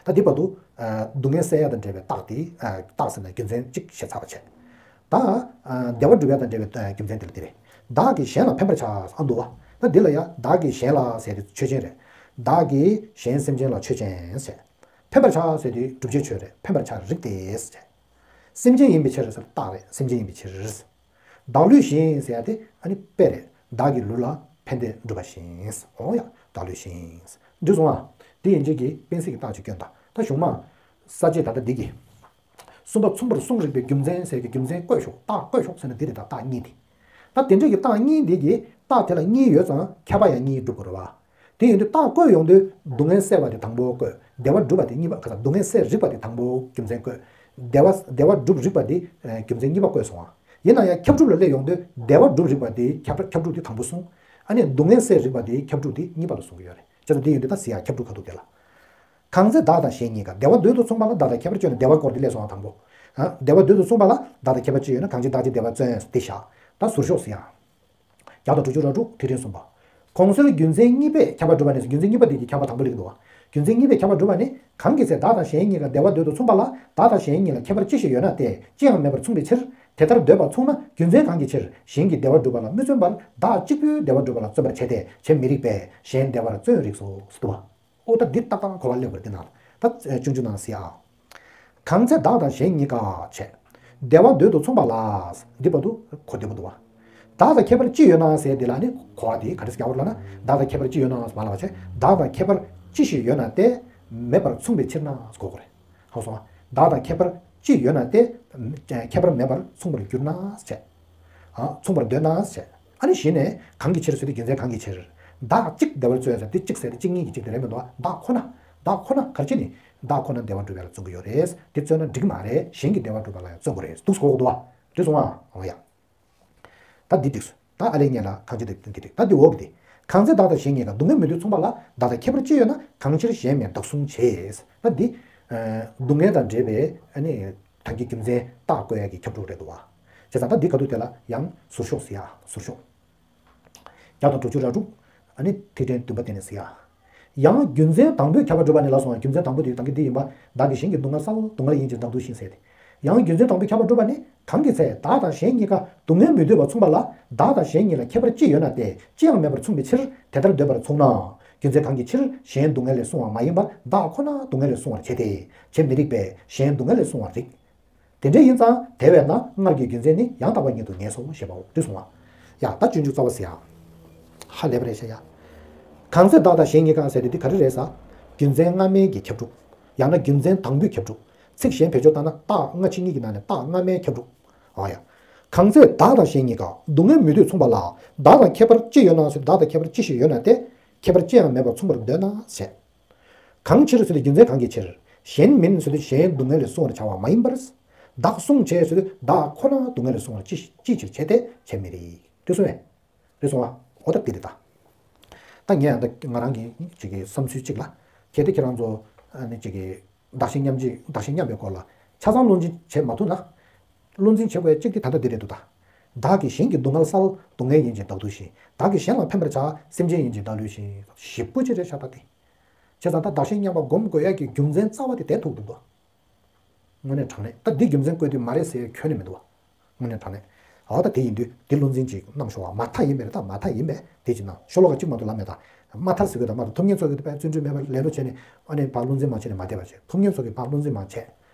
ད་འདི་བར་དུ་སྡུག་བསྔལ་སེལ་ཡ་དང་འབྲེལ་བའི་རྟགས་དེ་རྟགས་ཟེར་ན་རྒྱུ་མཚན་གཅིག་བཤད་ཚར་བ་བྱས། ད་བདེ་བ་སྒྲུབ་ཡ་དང་འབྲེལ་བའི་རྒྱུ་མཚན་དེ་ལ་དེ་རེད། བདག་གིས་གཞན་ལ་འཕེན་པར་བྱ་ཨ་འདུག་བ། ད་འདི་ལ་ཡ་བདག་གིས་གཞན་ལ་ཟེར་དེ་ཆོས་ཅན་རེད། བདག་གིས་གཞན་སེམས་ཅན་ལ་ཆོས་ཅན་ཟེར། འཕེན་པར་བྱ་ཟེར་དུས་བསྒྲུབ་བྱའི་ཆོས་རེད། འཕེན་པར་བྱ་རིགས་ཏེ་ཟེར། སེམས་ཅན་ཡིན་པའི་ཕྱིར་ཟེར་རྟགས་རེད། སེམས་ཅན་ཡིན་པའི་ཕྱིར། བདག་བློས་བཞིན་ཟེར་ཡ་དེ་ཨ་ནི་དཔེ་རེད། བདག་གི་ལུས་ལ་ཕན་བདེ་སྒྲུབ་པ་བཞིན། འོ་ཡ་བདག་བློས་བཞིན། འགྲིག་སོང་ཨ། འདི་ཡན་ཆད་ཀྱི་དཔེ་སྲིད་ཀྱི་རྟགས་ཅིག་སྐྱོན་དང་ད་གཞུང་མ། ས་བཅད་ད་ལྟ་འདི་གི་གསུམ་པ་མཚུངས་པར་གསུངས་རིགས་པའི་རྒྱུ་མཚན་ཟེར་གྱི་རྒྱུ་མཚན་བཀོད་ཤོག་རྟགས་བཀོད་ཤོག་ཟེར་ན་འདི་རེད་ད། རྟགས་གཉིས་འདི། ད་དེ་འདྲ་གི་རྟགས་གཉིས་འདི་གི་རྟགས་དེ་ལ་གཉིས་ཡོད་ཙང་ཁྱབ་པ་ཡང་གཉིས་སྒྲུབ་དགོས་རེད་བ། དེ་ཡིན་དུས་རྟགས་བཀོད་ཡོང་དུས་སྡུག་བསྔལ་སེལ་བ་དེ་དང་པོ་བཀོད། བདེ་བ་སྒྲུབ་པ་དེ་གཉིས་པ་ག་ས་སྡུག་བསྔལ་སེལ་རིགས་པ་དེ་དང་པོ་རྒྱུ་མཚན་བཀོད། བདེ་བ་བདེ་བ་སྒྲུབ་རིགས་པ་དེ་རྒྱུ་མཚན་གཉིས་པ་བཀོད་སོང་བ། ཡིན་ན་ཡང་ཁྱབ་སྒྲུབ་ལ་སླེབས་ཡོང་དུས་བདེ་བ་སྒྲུབ་རིགས་པ་དེ་ཁྱབ་ཁྱབ་སྒྲུབ་དེ་དང་པོ་གསུངས། ཨ་ནི་སྡུག་བསྔལ་སེལ་རིགས་པ་དེ་ཁྱབ་སྒྲུབ་དེ་གཉིས་པ་ལ་གསུང་གི་ཡོད་རེད། བྱས་ཙང་དེ་ཡིན་དུས་ད་ཟེར་ཡ་ཁྱབ་སྒྲུབ་ཁ་ཐུག་དེ་ལ། གང་ཚེ་བདག་དང་གཞན་གཉིས་ཀ་བདེ་བ་འདོད་དུ་མཚུངས་པ་ལ་བདག་དང་ཁྱད་པར་གཅིག་ཡོད་ན། བདེ་བ་སྐོར་དེ་ལས་སོང་བ་དང་པོ། ཨ། བདེ་བ་འདོད་དུ་མཚུངས་པ་ལ་བདག་དང་ཁྱད་པར་གཅིག་ཡོད་ན། གང་ཕྱིར་བདག་ཅེས་བདེ་བར་བརྩོན་དེ་བཞག་ད་ཟུར་ཤོག་ཟེར་ཡ། བརྒྱ་དང་དྲུག་ཅུ་རེ་དྲུག་ཐིག་ཕྲེང་གསུམ་པ། གོང་གསལ་རྒྱུ་མཚན་གཉིས་པས་ཁྱབ་པ་སྒྲུབ་པ་ནི། རྒྱུ་མཚན་གཉིས་པ་དེ་གི་ཁྱབ་པ་དང་པོ་ལེགས་འདུག་བ། རྒྱུ་མཚན་གཉིས་པས་ཁྱབ་པ་སྒྲུབ་པ་ནི། གང་གི་ཚེ་བདག་དང་གཞན་གཉིས་ཀ་བདེ་བ་འདོད་དུ་མཚུངས་པ་ལ་བདག་དང་གཞན་གཉིས་ལ་ཁྱད་པར་ཅི་ཞིག་ཡོད་ན་སྟེ་ཅི་ཡང་མེད་པར་མཚུངས་པའི་ཕྱིར། དེ་ལྟར་འདོད་པར་མཚུངས་ན་རྒྱུ་མཚན་གང་གི་ཕྱིར་གཞན་གྱི་བདེ་བ་སྒྲུབ་པ་ལ་མི་བརྩོན་པར་བདག་གཅིག་པུའི་བདེ་བ་སྒྲུབ་པ་ལ་བརྩོན་པར་བྱེད་དེ་བྱེད་མི་རིགས་པས་གཞན་བདེ་བར་བརྩོན་རིགས་སོ་ཟེར་འདུག་བ། ཨོ་ད་འདི་ཏག་ཏག་གོ་བ་ལེགས་པར་འདི་ནང་ལ་ད་ཆུང་ཆུང་ནང་ཟེར་ཨ། གང་ཚེ་བདག་དང་གཞན་གཉིས་ཀ་བྱས། བདེ་བ་འདོད་དུ་མཚུངས་པ་ལ། འདི་བར་དུ་གོ་བདེ་པོ་འདུག་བ། བདག་དང་ཁྱད་པར་ཅི་ཡོད་ན་ཟེར་འདི་ལ་ནི་གོ་བ་འདི་ག་འདྲ་ཟེར་རྒྱག་པ་ལབ་ན། བདག་དང་ཁྱད་པར་ཅི་ཡོད་ན་ཟེར་མ་ལབ་པ་བྱས། བདག་དང་ཁྱད་པར་ཅི་ཞིག་ཡོད་ན་སྟེ། མེད་པར་མཚུངས་པའི་ཕྱིར་ན་ཟེར་གོ་དགོས་རེད། ཧ་གོ་སོང་ང་། བདག་དང་ཁྱད་པར་ཅི་ཡོད་ན་སྟེ། ཁྱད་པར་མེད་པར་མཚུངས་པར་འགྱུར་ན་ཟེར། ཨ། མཚུངས་པར་འདོད་ན་ཟེར། ཨ་ནི་གཞི་ནས་གང་གི་ཕྱིར་ཟེར་དུས་རྒྱུ་མཚན་གང་གི་ཕྱིར། བདག་གཅིག་བདེ་བར་བརྩོན་ཟེར་དེ་གཅིག་ཟེར་དེ་གཅིག་གཉིས་ཀྱི་གཅིག་དེ་རེད་མི་འདུག་བ། བདག་ཁོ་ན། བདག་ཁོ་ན་ག་རེ་བྱས་ནས་བདག་ཁོ་ན་བདེ་བ་སྒྲུབ་ཡ་ལ་བརྩོན་གྱི་ཡོད་རེད། དེ་བརྩོན་ན་འགྲིག་མ་རེད། གཞན་གྱི་བདེ་བ་སྒྲུབ་པ་ལ་ཡང་བརྩོན་དགོས་རེད་འདུག་ཟེར་གོ་གི་འདུག་བ། འགྲིག་སོང་ང་། འོ་ཡ། ད་འདི་འགྲིག་སོང་། ད་ཨ་ལེ་ཉེ་ལ་གང་ཅི་འདི་འདི་འགྲིག་ད་འདི་འོག་གི་འདི། གང་ཚེ་བདག་དང་གཞན་གཉིས་ཀ་སྡུག་བསྔལ་མི་འདོད་མཚུངས་པ་ལ་བདག་དང་ཁྱད་པར་ཅི་ཡོད་ན། གང་ཕྱིར་གཞན་མིན་བདག་བསྲུང་བྱེད། ད་འདི། ཨ། སྡུག་བསྔལ་དང་འབྲེལ་བའི་ཨ་ནི་དང་གི་རྒྱུ་མཚན་རྟགས་བཀོད་ཡ་གི་ཁྱབ་སྒྲུབ་རེད་འདུག་བ། བྱས་ཙང་ད་འདི་ག་དུས་དེ་ལ་ཡང་ཟུར་ཤོག་ཟེར་ཡ་ཟུར་ཤོག་བརྒྱ་དང་དྲུག་ཅུ་རེ་དྲུག་ཨ་ནི་ཐིག་ཕྲེང་བདུན་པ་དེ་ནས་ཟེར་ཡ། ཡང་རྒྱུ་མཚན་དང་པོས་ཁྱབ་པ་སྒྲུབ་པ་ནི་ལ་སོང་བ། རྒྱུ་མཚན་དང་པོ་དེ་དང་གི་འདི་ཡིན་པ། བདག་གིས་གཞན་གྱི་སྡུག་བསྔལ་བསལ། སྡུག་བསྔལ་ཡིན་ཕྱིར་བདག་སྡུག་བཞིན་ཟེར་ཏེ། ཡང་རྒྱུ་མཚན་དང་པོས་ཁྱབ་པ་སྒྲུབ་པ་ནི། གང་གི་ཚེ་བདག་དང་གཞན་གཉིས་ཀ་སྡུག་བསྔལ་མི་འདོད་པ་མཚུངས་པ་ལ། བདག་དང་གཞན་གཉིས་ལ་ཁྱད་པར་ཅི་ཡོད་ན་སྟེ་ཅི་ཡང་མེད་པར་མཚུངས་པའི་ཕྱིར། དེ་ལྟར་འདོད་པར་མཚུངས་ན། རྒྱུ་མཚན་གང་གི་ཕྱིར་གཞན་སྡུག་བསྔལ་ལས་བསྲུང་བ་མ་ཡིན་པར་བདག་ཁོ་ན་སྡུག་བསྔལ་ལས་བསྲུང་བར་བྱེད་དེ། བྱེད་མི་རིགས་པས་གཞན་སྡུག་བསྔལ་ལས་བསྲུང་བར་རིགས། དེ་འདྲ་ཡིན་ཙང་དེ་བས་ན་སྔར་གྱི་རྒྱུ་མཚན་ནི་ཡང་དག་པ་ཉིད་དུ་ངེས་སོ་ཞེས་པའོ། འདི་གསུངས་པ། ཡ་ད་སྤྱོད་འཇུག་རྩ་བ་ཟེར་ཡ། ཧ་ལས་པ་རེད་ཤག་ཡ། གང་ཚེ་བདག་དང་གཞན་གཉིས་ཀ་ཟེར་དེ་འདི་ག་རེ་རེད་ཟེར། རྒྱུ་མཚན་སྔ་མའི་གི་ཁྱབ་སྒྲུབ། ཡང་ན་རྒྱུ་མཚན་དང་པོའི་ཁྱབ་སྒྲུབ། ཚིག་གཞན་བེད་སྤྱོད་བཏང་ན་རྟགས་སྔ་ཕྱི་གཉིས་ཀྱི་ནང་ནས་རྟགས་སྔ་མའི་ཁྱབ་སྒྲུབ། ཨ་ཡ། གང་ཚེ་བདག་དང་གཞན་གཉིས་ཀ་སྡུག་བསྔལ་མི་འདོད་མཚུངས་པ་ལ། བདག་དང་ཁྱད་པར་ཅི་ཡོད་ན་ཟེར། བདག་དང་ཁྱད་པར་ཅི་ཞིག་ཡོད་ན་སྟེ། ཁྱད་པར་ཅི་ཡང་མེད་པར་མཚུངས་པར་འདོད་ན་ཟེར། གང་ཕྱིར་ཟེར་དུས་རྒྱུ་མཚན་གང་གི་ཕྱིར། གཞན་མིན་ཟེར་དུས་གཞན་སྡུག་བསྔལ་ལས་བསྲུང་བར་བྱ་བ་མ་ཡིན་པར། བདག་བསྲུང་བྱེད་ཟེར་དུས་བདག་ཁོ་ན་སྡུག་བསྔལ་ལས་བསྲུང་བར་ཅི་ཅིའི་ཕྱིར་བྱེད་དེ་བྱེད་མི་རིགས། དེ་གསུངས་པས། རེད་སོང་ཨ། འོ་ད་དེ་རེད་ད། ད་ངས་ཡང་ད་ང་རང་གི་ཅིག་གི་བསམ་ཚུལ་གཅིག་ལ། གལ་ཏེ་ཁྱེད་རང་ཚོ་ཨ་ནི་ཅིག་གི་བདག་གཞན་མཉམ་བརྗེ་བདག་གཞན་མཉམ་པའི་སྐོར་ལ་ཆ་ཚང་བློ་འཛིན་བྱེད་མ་ཐུབ་ན། བློ་འཛིན་བྱེད་དགོས་ཡ་གཅིག་དེ་ད་ལྟ་འདི་རེད་འདུག་ད། བདག་གིས་གཞན་གྱི་སྡུག་བསྔལ་བསལ། སྡུག་བསྔལ་ཡིན་ཕྱིར་བདག་སྡུག་བཞིན། བདག་གིས་གཞན་ལ་ཕན་པར་བྱ། སེམས་ཅན་ཡིན་ཕྱིར་བདག་བསླུས་ཤིང་། ཞེ་པོ་ཅིག་རེད་ཤག་ད་དེ། བྱས་ཙང་ད་བདག་གཞན་མཉམ་པ་སྒོམ་དགོས་ཡ་གི་རྒྱུ་མཚན་རྩ་བ་དེ་དེར་ཐུག་འདུག་ད། དངོས་གནས་དྲང་གནས་ད་འདི་རྒྱུ་མཚན་བཀོད་དུས་མ་རེད་ཟེར་ཁྱོན་ནས་མི་འདུག་བ། དངོས་གནས་དྲང་གནས། འོ་ད་དེ་ཡིན་དུས་འདི་བློ་འཛིན་ཅིག་གནང་ཤོག་བ། མ་མཐའ་ཡིན་པས་རེད་ད། མ་མཐའ་ཡིན་པས་དེ་ཅིག་གནང་། ཤོ་ལོ་ཀ་གཅིག་མ་གཏོགས་ལབ་མེད་ད། མ་མཐའ་ཟེར་དགོས་ད་མ་གཏོགས་ཐུབ་མཉེས་ཚོ་གིས་དཔེ་བརྩོན་འགྲུས་མེད་པར་ལེ་ལོ་བྱས་ནས་ཨ་ནི་ཕར་བློ་འཛིན་མ་བྱས་ནས་མ་བསྡད་པ་བྱས། ཐུབ་མཉེས་ཚོ་གིས་ཕར་བློ་འཛིན་མ་བྱས།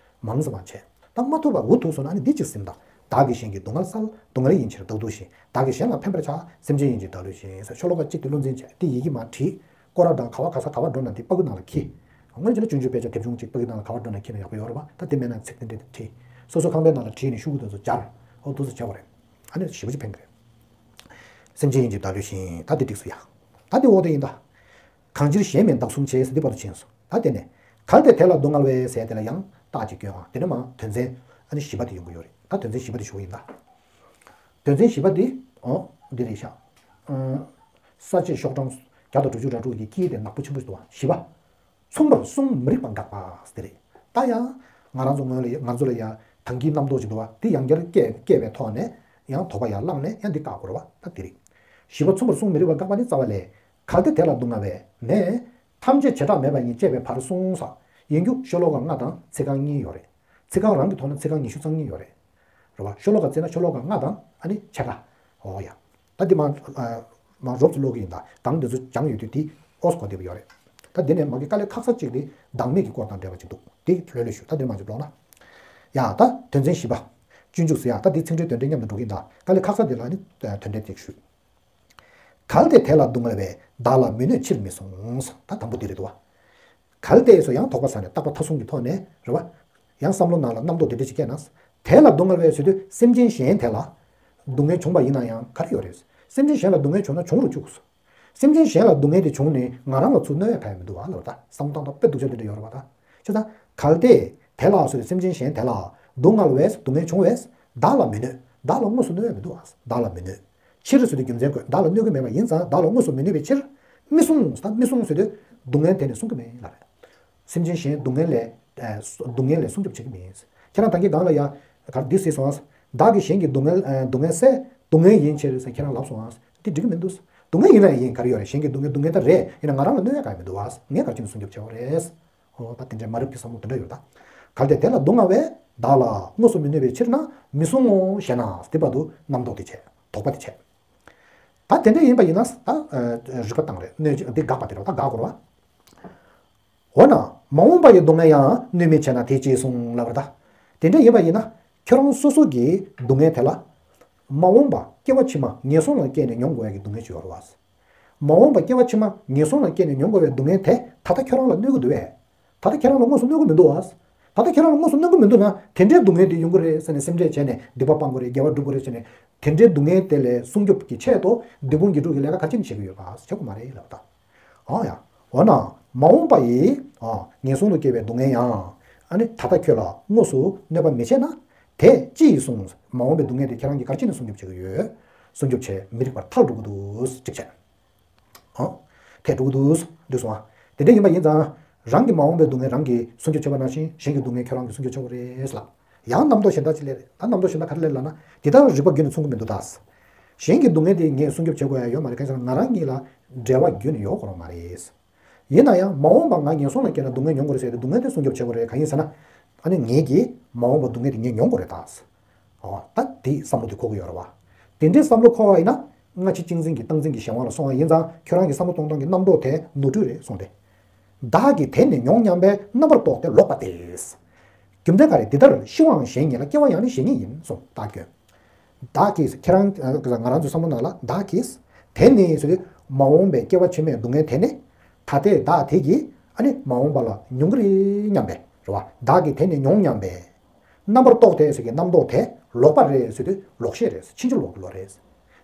མང་ཙམ་མ་བྱས། ད་མ་ཐུབ་པ་འུ་ཐུག་སོང་ན་ཨ་ནི་འདི་ཅིག་ཟིན་ད། བདག་གིས་གཞན་གྱི་སྡུག་བསྔལ་བསལ། སྡུག་བསྔལ་ཡིན་ཕྱིར་བདག་སྡུག་བཞིན། བདག་གིས་གཞན་ལ་ཕན་པར་བྱ། སེམས་ཅན་ཡིན་ཕྱིར་བདག་བསླུས་ཤིང་ཟེར། ཤོ་ལོ་ཀ་གཅིག་དེ་བློ་འཛིན་བྱས་དེ་ཡི་གེ་མར་བྲིས། སྐོར་ར་དང་ག་བ་ག་ས་ག་བ་འགྲོ་ན་དེ་པ་ཀུ་ནང་ལ་འཁྱེར། དངོས་གནས་བྱས་ན་སྤྱོད་འཇུག་དཔེ་ཆ་དེབ་ཆུང་གཅིག་པ་ཀུ་ནང་ལ་ག་བ་འགྲོ་ན་འཁྱེར་ན་ཡག་པོ་ཡོད་རེད་པ། ད་དེ་མེད་ན་ཚིག་དེ་འདྲ་དེ་བྲིས། སོ་སོ་ཁང་པའི་ནང་ལ་བྲིས་ནས་ཤོག་གུ་དེ་ཚོ་སྦྱར། ཨོ་དེ་ཚོ་བྱེད་དགོས་རེད། ཨ་ནི་ཞེ་པོ་ཅིག་ཕན་གི་རེད། སེམས་ཅན་ཡིན་ཕྱིར་བདག་སྡུག་བཞིན། ད་དེ་འགྲིག་སོང་ཡ། ད་དེ་འོག་དེ་ཡིན་ད། གང་ཕྱིར་གཞན་མིན་བདག་བསྲུང་བྱེད་ཟེར་འདི་བར་དུ་ཕྱིན་སོང་། ད་དེ་ནས། གལ་ཏེ་དེ་ལ་སྡུག་བསྔལ་བས་ཟེར་དེ་ལ་ཡང་ རྟགས་ཅིག་སྐྱོན་ཨང་། དེ་ནས་མར་དོན་ཚན་ཨ་ནི་བཞི་པ་དེ་ཡོང་གི་ཡོད་རེད། ད་དོན་ཚན་བཞི་པ་དེ་ཞུ་གི་ཡིན་ད། དོན་ཚན་བཞི་པ་དེ་ཨོ་འདི་རེད་ཤག་ཨ། ས་བཅད་ཤོག་གྲངས་བརྒྱ་དང་དྲུག་ཅུ་རེ་དྲུག་གི་དཀྱིལ་དེ་ནག་པོ་ཆེན་པོ་ཞིག་འདུག་བ། བཞི་པ། མཚུངས་པར་གསུང་མི་རིགས་པ་དགག་པ་དེ་རེད། ད་ཡང་ང་རང་ཚོ་ངོས་ལ་ང་ཚོ་ལ་ཡང་དང་གི་རྣམ་རྟོག་ཅིག་འདུག་བ། དེ་ཡང་བསྐྱར་སྐྱེ་སྐྱེ་བའི་ཐོག་ནས་ཡང་དོགས་པ་ཡར་བསླངས་ནས་ཡང་འདི་བཀག་དགོས་རེད་བ། ད་དེ་རེད། བཞི་པ། མཚུངས་པར་གསུང་མི་རིགས་པ་དགག་པ་ནི་རྩ་བ་ལས། གལ་ཏེ་དེ་ལ་སྡུག་བསྔལ་བས་ནས། ཐམས་ཅད་བྱེ་བྲག་མེད་པ་ཡིན་ཅེས་པའི་བར་གསུངས་སོ། ཡིན་རྒྱུ་ཤོ་ལོ་ཀ་ལྔ་དང་ཚིག་རྐང་གཉིས་ཡོད་རེད། ཚིག་རྐང་རང་གི་ཐོག་ནས་ཚིག་རྐང་ཉི་ཤུ་རྩ་གཉིས་ཡོད་རེད། རེད་བ། ཤོ་ལོ་ཀ་བརྩིས་ན་ཤོ་ལོ་ཀ་ལྔ་དང་ཨ་ནི་ཕྱེད་ཀ་ཨོ་ཡ། ད་འདི་མ་མ་རོབ་ཙམ་ཀློག་གི་ཡིན། ད་གང་འདི་ཚོ་སྦྱངས་ཡོད་དུས་དེ་ཨོ་སྐོར་བསྡད་པ་ཡོད་རེད། ད་འདི་ནས་མ་གི་དཀའ་ལས་ཁག་ས་གཅིག་དེ་བདག་མེད་ཀྱི་སྐོར་དང་འབྲེལ་བ་ཅིག་འདུག་དེ་ལྷོད་ལྷོད་ཞུ། ད་འདིར་མ་ཅིག་ཀློག་ན། ཡ་ད་དོན་ཚན་བཞི་པ། སྤྱོད་འཇུག་ཟེར་ཡ། ད་འདི་ཚིག་འགྲེལ་དོན་འགྲེལ་མཉམ་དུ་འགྲོ་གི་ཡིན། ད་དཀའ་ལས་ཁག་ས་དེ་ལ་ནི་དོན་འགྲེལ་ཅིག་ཞུ། གལ་ཏེ་དེ་ལ་སྡུག་བསྔལ་བས་བདག་ལ་མི་གནོད་ཕྱིར་མི་གསུངས། ད་དང་པོ་འདི་རེད་དོ། གལ་ཏེ་སོ་ཡང་དོགས་པ་ཟ་ནས་རྟག་པ་མཐའ་གསུམ་གྱི་ཐོག་ནས་རེད་བ། ཡང་བསམ་བློ་ནང་ལ་རྣམ་རྟོག་དེ་འདྲ་ཞིག་སྐྱེས་ན། དེ་ལ་སྡུག་བསྔལ་བས་ཟེར་དུས་སེམས་ཅན་གཞན་དེ་ལ་སྡུག་བསྔལ་བྱུང་བ་ཡིན་ན་ཡང་ག་རེ་ཡོད་རེད། སེམས་ཅན་གཞན་ལ་སྡུག་བསྔལ་བྱུང་ན་བྱུང་རུ་བཅུག་སེམས་ཅན་གཞན་ལ་སྡུག་བསྔལ་དེ་བྱུང་ནས་ང་རང་ལ་ཚུར་གནོད་ཡ་ག་ཡང་མི་འདུག་བ་ལབ། ད་བསམ་བློ་བཏང་སྟངས་དཔེ་སྡུག་ཅག་དེ་འདྲ་ཡོད་རེད་བ་ད། བྱས་ཙང་གལ་ཏེ་དེ་ལ་ཟེར་དུས་སེམས་ཅན་གཞན་དེ་ལ་སྡུག་བསྔལ་བས་སྡུག་བསྔལ་བྱུང་བས་བདག་ལ་མི་གནོད། བདག་ལ་དངོས་སུ་གནོད་ཡ་མི་འདུག་བ། བདག་ལ་མི་གནོད། ཕྱིར་ཟེར་དུས་རྒྱུ་མཚན་བཀོད། བདག་ལ་གནོད་ཀྱི་མེད་པ་ཡིན་ཙང་བདག་ལ་དངོས་སུ་མི་གནོད་པའི་ཕྱིར། མི་གསུང་། ད་མི་གསུང་ཟེར་དུས་སྡུག་བསྔལ་དེ་ནི་གསུང་གི་མེད་ལབ་རེད། སེམས་ཅན་གཞན་སྡུག་བསྔལ་ལས་ཨ་སྡུག་བསྔལ་ལས་སྲུང་སྐྱོབ་བྱེད་ཀྱི་མེད། ཁྱེད་རང་ད་གིན་སྒང་ལ་ཡ་ག་རེ་འདི་ཟེར་སོང་ཨ། བདག་གིས་གཞན་གྱི་སྡུག་བསྔལ་ཨ་སྡུག་བསྔལ་སེལ། སྡུག་བསྔལ་ཡིན་ཕྱིར་ཟེར་ཁྱེད་རང་ལབ་སོང་ཨ། འདི་འགྲིག་གི་མི་འདུག་སྡུག་བསྔལ་ཡིན་ན་ཡིན། ག་རེ་ཡོད་རེད། གཞན་གྱི་སྡུག་བསྔལ་སྡུག་བསྔལ་ད་རེད། ཡིན་ན་ང་རང་ལ་གནོད་ཡ་གང་ཡང་མི་འདུག་བ། ངས་ག་རེ་བྱས་ནས་སྲུང་སྐྱོབ་བྱེད་དགོས་རེད། ཨོ་ད་དེ་འདྲའི་མ་རབས་ཀྱི་བསམ་བློ་དེ་འདྲ་ཡོད་ད། གལ་ཏེ་དེ་ལ་སྡུག་བསྔལ་བས་བདག་ལ་དངོས་སུ་མི་གནོད་པའི་ཕྱིར་ན་མི་གསུང་ངོ་ཞེ་ན། དེ་བར་དུ་རྣམ་རྟོག་དེ་བྱས། དོགས་པ་དེ་བྱས། ད་དེ་འདྲ་ཡིན་པ་ཡིན་ན་ད་ཨ་རིགས་པ་བཏང་རེད། གནོད་འདི་དགག་པ་དེ་རེད། ད་དགག་དགོས་རེད་བ། འོ་ན་མ་འོངས་པ་ཡི་སྡུག་བསྔལ་ཡང་གནོད་མི་བྱེད་ན་དེ་ཅིས་གསུངས་ལབ་པ་རེད་ད། དེ་འདྲ་ཡིན་པ་ཡིན་ན་ཁྱོད་རང་སོ་སོ་གི་སྡུག་བསྔལ་དེ་ལ་མ་འོངས་པ་སྐྱེ་བ་ཕྱི་མ་ངན་སོང་ལ་སྐྱེས་ནས་མྱོང་དགོས་ཡ་གི་སྡུག་བསྔལ་ཅིག་ཡོད་རེད་བ། མ་འོངས་པ་སྐྱེ་བ་ཕྱི་མ་ངན་སོང་ལ་སྐྱེས་ནས་མྱོང་དགོས་པའི་སྡུག་བསྔལ་དེ་ད་ལྟ་ཁྱོད་རང་ལ་གནོད་ཀྱི་འདུག་བས། ད་ལྟ་ཁྱེད་རང་ལ་དངོས་སུ་གནོད་ཀྱི་མི་འདུག་བ། ད་ལྟ་ཁྱེད་རང་ལ་དངོས་སུ་གནོད་ཀྱི་མི་འདུག་ན་དེ་འདྲའི་སྡུག་བསྔལ་དེ་ཡོང་གི་རེད་ཟེར་ནས་སེམས་ཁྲལ་བྱས་ནས་སྡིག་པ་སྤང་དགོས་རེད། དགེ་བ་སྒྲུབ་དགོས་རེད་ཟེར་ནས་དེ་འདྲའི་སྡུག་བསྔལ་དེ་ལས་སྲུང་སྐྱོབ་ཀྱི་ཆེད་དུ་སྡིག་སྤོང་དགེ་སྒྲུབ་ཀྱི་ལས་ཀ་ག་ཅི་ནས་བྱེད་ཀྱི་ཡོད་པ་བྱེད་དགོས་མ་རེད་ལབ་ད། འོ་ཡ། འོ་ན་མ་འོངས་པ་ཡི་ཨ་ངན་སོང་དུ་སྐྱེ་བའི་སྡུག་བསྔལ་ཡང་ཨ་ནི་ད་ལྟ་ཁྱོད་ལ་དངོས་སུ་གནོད་པ་མི་བྱེད་ན་དེ་ཅི་ཡིས་གསུངས། མ་འོངས་པའི་སྡུག་བསྔལ་དེ་ཁྱེད་རང་གིས་ག་ཅི་ནས་སྲུང་སྐྱོབ་བྱེད་ཀྱི་ཡོད། སྲུང་སྐྱོབ་བྱེད་མི་རིགས་པར་ཐལ་འགྲོ་གི་འདུག་གཅིག་བྱས། ཨོ། དེ་འགྲོ་གི་འདུག་འགྲིག་སོང་ཨ། དེ་འདྲ་ཡིན་པ་ཡིན་ཙང་། རང་གི་མ་འོངས་པའི་སྡུག་བསྔལ་རང་གིས་སྲུང་སྐྱོབ་བྱེད་པ་ནང་བཞིན་གཞན་གྱི་སྡུག་བསྔལ་ཁྱོད་རང་གིས་སྲུང་སྐྱོབ་བྱེད་དགོས་རེད་ལབ། ཡང་རྣམ་རྟོག་གཞན་དག་ཅིག་སླེབས་རེད། ད་རྣམ་རྟོག་གཞན་དག་ག་རེ་སླེབས་ལབ་ན། འདི་ལྟར་རིགས་པ་རྒྱུད་ནས་མཚོན་གྱི་མི་འདུག་ད། གཞན་གྱི་སྡུག་བསྔལ་དེ་ངས་སྲུང་སྐྱོབ་བྱེད་དགོས་ཡ་ཡོད་མ་རེད། གང་ཡིན་ཟེར་ན་ང་རང་ཉིད་ལ་འབྲེལ་བ་རྒྱུད་ནས་ཡོད་དགོས་རང་མ་རེད། ཡིན་ན་ཡང་མ་འོངས་པ་ང་ངན་སོང་ལ་སྐྱེས་ན་སྡུག་བསྔལ་མྱོང་དགོས་རེད་ཟེར་ཏེ་སྡུག་བསྔལ་དེ་སྲུང་སྐྱོབ་བྱེད་དགོས་རེད། གང་ཡིན་ཟེར་ན། ཨ་ནི་ངེད་ཀྱིས་མ་འོངས་པ་སྡུག་བསྔལ་དེ་ངས་མྱོང་དགོས་རེད་ད། ཨོ། ད་དེ་བསམ་བློ་དེ་འཁོར་གྱི་ཡོད་རེད་བ། དེ་འདྲའི་བསམ་བློ་འཁོར་བ་ཡིན་ན། སྔ་ཕྱི་གཅིག་འཛིན་གྱི་རྟག་འཛིན་གྱི་གཞན་དབང་ལ་སོང་བ་ཡིན་ཙང་ཁྱོད་རང་གི་བསམ་བློ་གཏོང་སྟངས་ཀྱི་རྣམ་རྟོག་དེ་ནོར་འཁྲུལ་རེད་གསུངས་ཏེ། བདག་གིས་དེ་ནི་མྱོང་སྙམ་པའི་རྣམ་པར་རྟོག་དེ་ལོག་པ་སྟེ། རྒྱུ་མཚན་ག་རེ། འདི་ལྟར་ཤི་བའང་གཞན་ཉིད་ལ་སྐྱེ་བ་ཡང་ནི་གཞན་ཉིད་ཡིན་གསུངས། བདག་སྐྱོན། བདག་གིས་ཁྱེད་རང་ང་རང་ཚོའི་བསམ་བློ་ནང་ལ་བདག་གིས་དེ་ནི་ཟེར་དུས་མ་འོངས་པའི་སྐྱེ་བ་ཕྱི་མའི་སྡུག་བསྔལ་དེ་ནི་ད་ལྟའི་བདག་དེ་གིས་ཨ་ནི་མ་འོངས་པ་ལ་མྱོང་གི་རེད་སྙམ་པས་རེད་བ། བདག་གིས་དེ་ནི་མྱོང་སྙམ་པས། རྣམ་པར་རྟོག་དེ་ཟེར་གྱི་རྣམ་རྟོག་དེ་ལོག་པ་རེད་ཟེར་དུས་ལོག་ཤེས་རེད། ཕྱིན་ཅི་ལོག་གི་ལོག་རེད།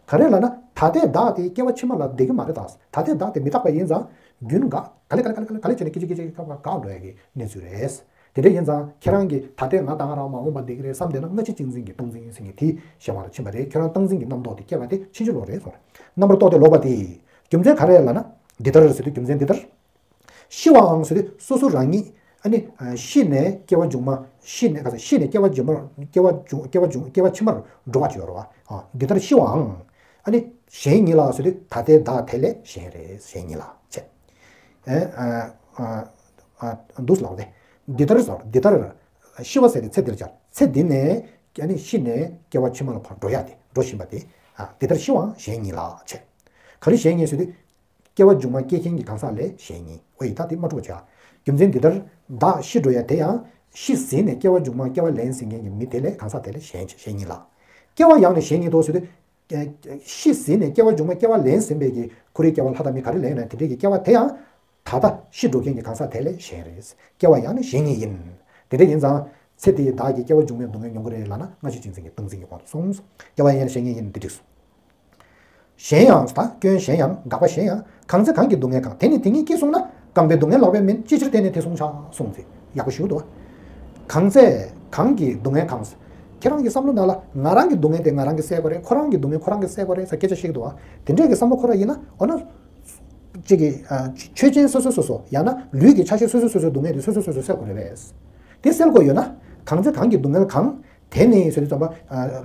ག་རེ་ལབ་ན་ད་ལྟའི་བདག་དེ་སྐྱེ་བ་ཕྱི་མ་ལ་བསྡད་ཀྱི་མ་རེད་ད། ད་ལྟའི་བདག་དེ་མི་རྟག་པ་ཡིན་ཙང་རྒྱུན་འགག་ག་ལེ་ག་ལེ་ག་ལེ་ག་ལེ་བྱས་ནས་སྐད་ཅིག་སྐད་ཅིག་སྐབས་འགག་འགྲོ་ཡ་གི་གནས་ཚུལ་རེད། དེ་འདྲ་ཡིན་ཙང་ཁྱེད་རང་གིས་ད་ལྟའི་ང་ད་ག་རང་མ་འོངས་པ་བསྡད་ཀྱི་རེད་བསམ་བསྡད་ན་སྔ་ཕྱི་གཅིག་འཛིན་གྱི་རྟག་འཛིན་ཟེར་མཁན་དེའི་གཞན་དབང་ལ་ཕྱིན་པ་རེད། ཁྱོད་རང་རྟག་འཛིན་གྱི་རྣམ་རྟོག་དེ་སྐྱེ་བ་དེ་ཕྱིན་ཅི་ལོག་རེད་གསུངས། རྣམ་པར་རྟོག་དེ་ལོག་པ་དེ། རྒྱུ་མཚན་ག་རེ་ལབ་ན། འདི་ལྟར་ཟེར་དུས་རྒྱུ་མཚན་འདི་ལྟར། ཤི་བའང་ཟེར་དུས་སོ་སོ་རང་ཉིད་ཨ་ནི་ཤི་ནས་སྐྱེ་བ་མཇུག་མ་ཤི་ནས་ག་ས་ཤི་ནས་སྐྱེ་བ་མཇུག་མ་སྐྱེ་བ་མཇུག་སྐྱེ་བ་མཇུག་སྐྱེ་བ་ཕྱི་མར་འགྲོ་བ་ཅིག་ཡོད་རེད་བ། འདི་ལྟར་ཤི་བའང་ཨ་ནི་གཞན་ཉིད་ལ་ཟེར་དུས་ད་ལྟའི་བདག་དེ་ལས་གཞན་རེད། གཞན་ཉིད་ལ་བྱས། ཨ་ཨ་ཨ་འདུག་ལབ་སྟེ། འདི་ལྟར་ཟེར་འདི་ལྟར་ཤི་བ་ཟེར་ཏེ་ཚེ་འདིར་སྦྱར། ཚེ་འདི་ནས་ཨ་ནི་ཤི་ནས་སྐྱེ་བ་ཕྱི་མ་ལ་ཕར་འགྲོ་ཡ་དེ་འགྲོ་བཞིན་པ་དེ། ཨ་འདི་ལྟར་ཤི་བའང་གཞན་ཉིད་ལ་བྱས། ག་རེ་གཞན་ཉིད་ཟེར་དུས། སྐྱེ་བ་མཇུག་མ་སྐྱེ་མཁན་གྱི་གང་ཟག་ལས་གཞན་ཉིད། ཨོ་ཡིན་ད་དེ་མ་འགྲོ་བྱ། རྒྱུ་མཚན་འདི་ལྟར་བདག་ཤི་འགྲོ་ཡ་དེ་ཡང་ཤི་ཟིན་ནས་སྐྱེ་བ་མཇུག་མ་སྐྱེ་བ་ལེན་ཟིན་མཁན་གྱི་མི་དེ་ལས་གང་ཟག་དེ་ལས་གཞན་གཞན་ཉིད་ལ། སྐྱེ་བ་ཡང་ནི་གཞན་ཉིད་དོ་ཟེར་དུས། ཤི་ཟིན་ནས་སྐྱེ་བ་མཇུག་མ་སྐྱེ་བ་ལེན་ཟིན་པའི་གི་ཁོ་རའི་སྐྱེ་བ་ལྷ་དང་མི་ག་རེ་ལེན་ན་དེ་འདྲའི་གི་སྐྱེ་བ་དེ་ཡང་། ད་ལྟ་ཤི་འགྲོ་མཁན་གྱི་གང་ཟག་དེ་ལས་གཞན་རེད། སྐྱེ་བ་ཡང་ནི་གཞན་ཉིད་ཡིན། དེ་འདྲ་ཡིན་ཙང་། ཚེ་འདིའི་བདག་གིས་སྐྱེ་བ་མཇུག་མའི་སྡུག་བསྔལ་མྱོང་གི་རེད་ལབ་ན་སྔ་ཕྱི་གཅིག་འཛིན་གྱི་རྟག་འཛིན་གྱི་དབང་དུ་སོང་། སྐྱེ་བ་ཡང་ནི་གཞན་ཉིད་ཡིན་འདི་འགྲིགས་སོ། གཞན་ཡང་ད་སྐྱོན་གཞན་ཡང་དགག་པ་གཞན་ཡང་གང་ཚེ་གང་གི་སྡུག་བསྔལ་གང་། དེ་ནི་དེ་ཉིད་ཀྱིས་གསུངས་ན་རྐང་པའི་སྡུག་བསྔལ་ལག་པས་མིན། ཅི་ཕྱིར་དེ་ནི་དེ་གསུངས་བྱ་གསུངས་ཚེ་ཡག་པོ་ཞུ་འདུག་གང་ཚེ་གང་གི་སྡུག་བསྔལ་གང་། ཁྱེད་རང་གི་བསམ་བློ་ནང་ལ་ང་རང་གི་སྡུག་བསྔལ་དེ་ང་རང་གིས་སེལ་དགོས་རེད། ཁོ་རང་གི་སྡུག་བསྔལ་ཁོ་རང་གིས་སེལ་དགོས་རེད་ཟེར་སྐད་ཆ་བཤད་ཀྱི་འདུག་བ། དེ་འདྲས་ཀྱི་བསམ་བློ་ཁོ་རང་ཡིན་ན་འོ་ན། གཅིག་གིས་ཆོས་ཅན་སོ་སོ་སོ་སོ་ཡང་ན་ལུས་ཀྱི་ཆ་ཤས་སོ་སོ་སོ་སོའི་སྡུག་བསྔལ་དེ་སོ་སོ་སོ་སོས་སེལ་དགོས་རེད་པས། དེ་སེལ་དགོས་ཡོད་ན། གང་ཚེ་གང་གི་སྡུག་བསྔལ་གང་། དེ་ནི་ཟེར་དུས་ཙམ་པ།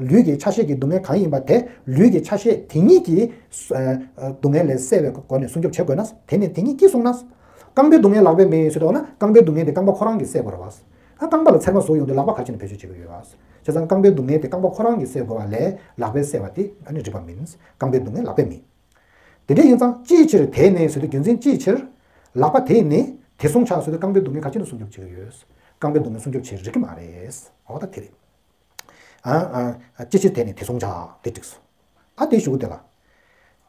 ལུས་ཀྱི་ཆ་ཤས་ཀྱི་སྡུག་བསྔལ་གང་ཡིན་པ་དེ་ལུས་ཀྱི་ཆ་ཤས་དེ་ཉིད་ཀྱིས་སྡུག་བསྔལ་ལས་སེལ་བའི་སྒོ་ནས་སྲུང་སྐྱོབ་བྱེད་དགོས་ན། དེ་ནི་དེ་ཉིད་ཀྱིས་གསུངས་ན། རྐང་པའི་སྡུག་བསྔལ་ལག་པས་མེད་ཟེར་དུས་ན་རྐང་པའི་སྡུག་བསྔལ་དེ་རྐང་པ་ཁོ་རང་གིས་སེལ་དགོས་རེད་པ། རྐང་པ་ལ་ཚེར་མ་ཟུག་ཡོང་དུས་ལག་པ་ག་རེ་བྱས་ནས་བེད་སྤྱོད་བྱེད་ཀྱི་ཡོད་པ། བྱས་ཙང་རྐང་པའི་སྡུག་བསྔལ་དེ་རྐང་པ་ཁོ་རང་གིས་སེལ་དགོས་པ་ལས་ལག་པས་སེལ་བ་དེ་ཨ་ནི་རིགས་པ་མིན། རྐང་པའི་སྡུག་བསྔལ་ལག་པས་མེད། དེ་འདྲ་ཡིན་ཙང་ཅིའི་ཕྱིར་དེ་ནི་ཟེར་དུས་རྒྱུ་མཚན་ཅིའི་ཕྱིར། ལག་པ་དེ་ནི་དེ་བསྲུང་བྱ་ཟེར་དུས་རྐང་པའི་སྡུག་བསྔལ་ག་ཅི་ནས་སྲུང་སྐྱོབ་བྱེད་ཀྱི་ཡོད། རྐང་པའི་སྡུག་བསྔལ་སྲུང་སྐྱོབ་བྱེད་རིགས་ཀྱི་མ་རེད། འོ་ད་དེ་རེད། ཨ་ཨ་ཅིའི་ཕྱིར་དེ་ནི་དེ་བསྲུང་བྱ་དེ་འགྲིགས་སོ། ཨ་དེ་ཞུ་གི་དེ་ལ།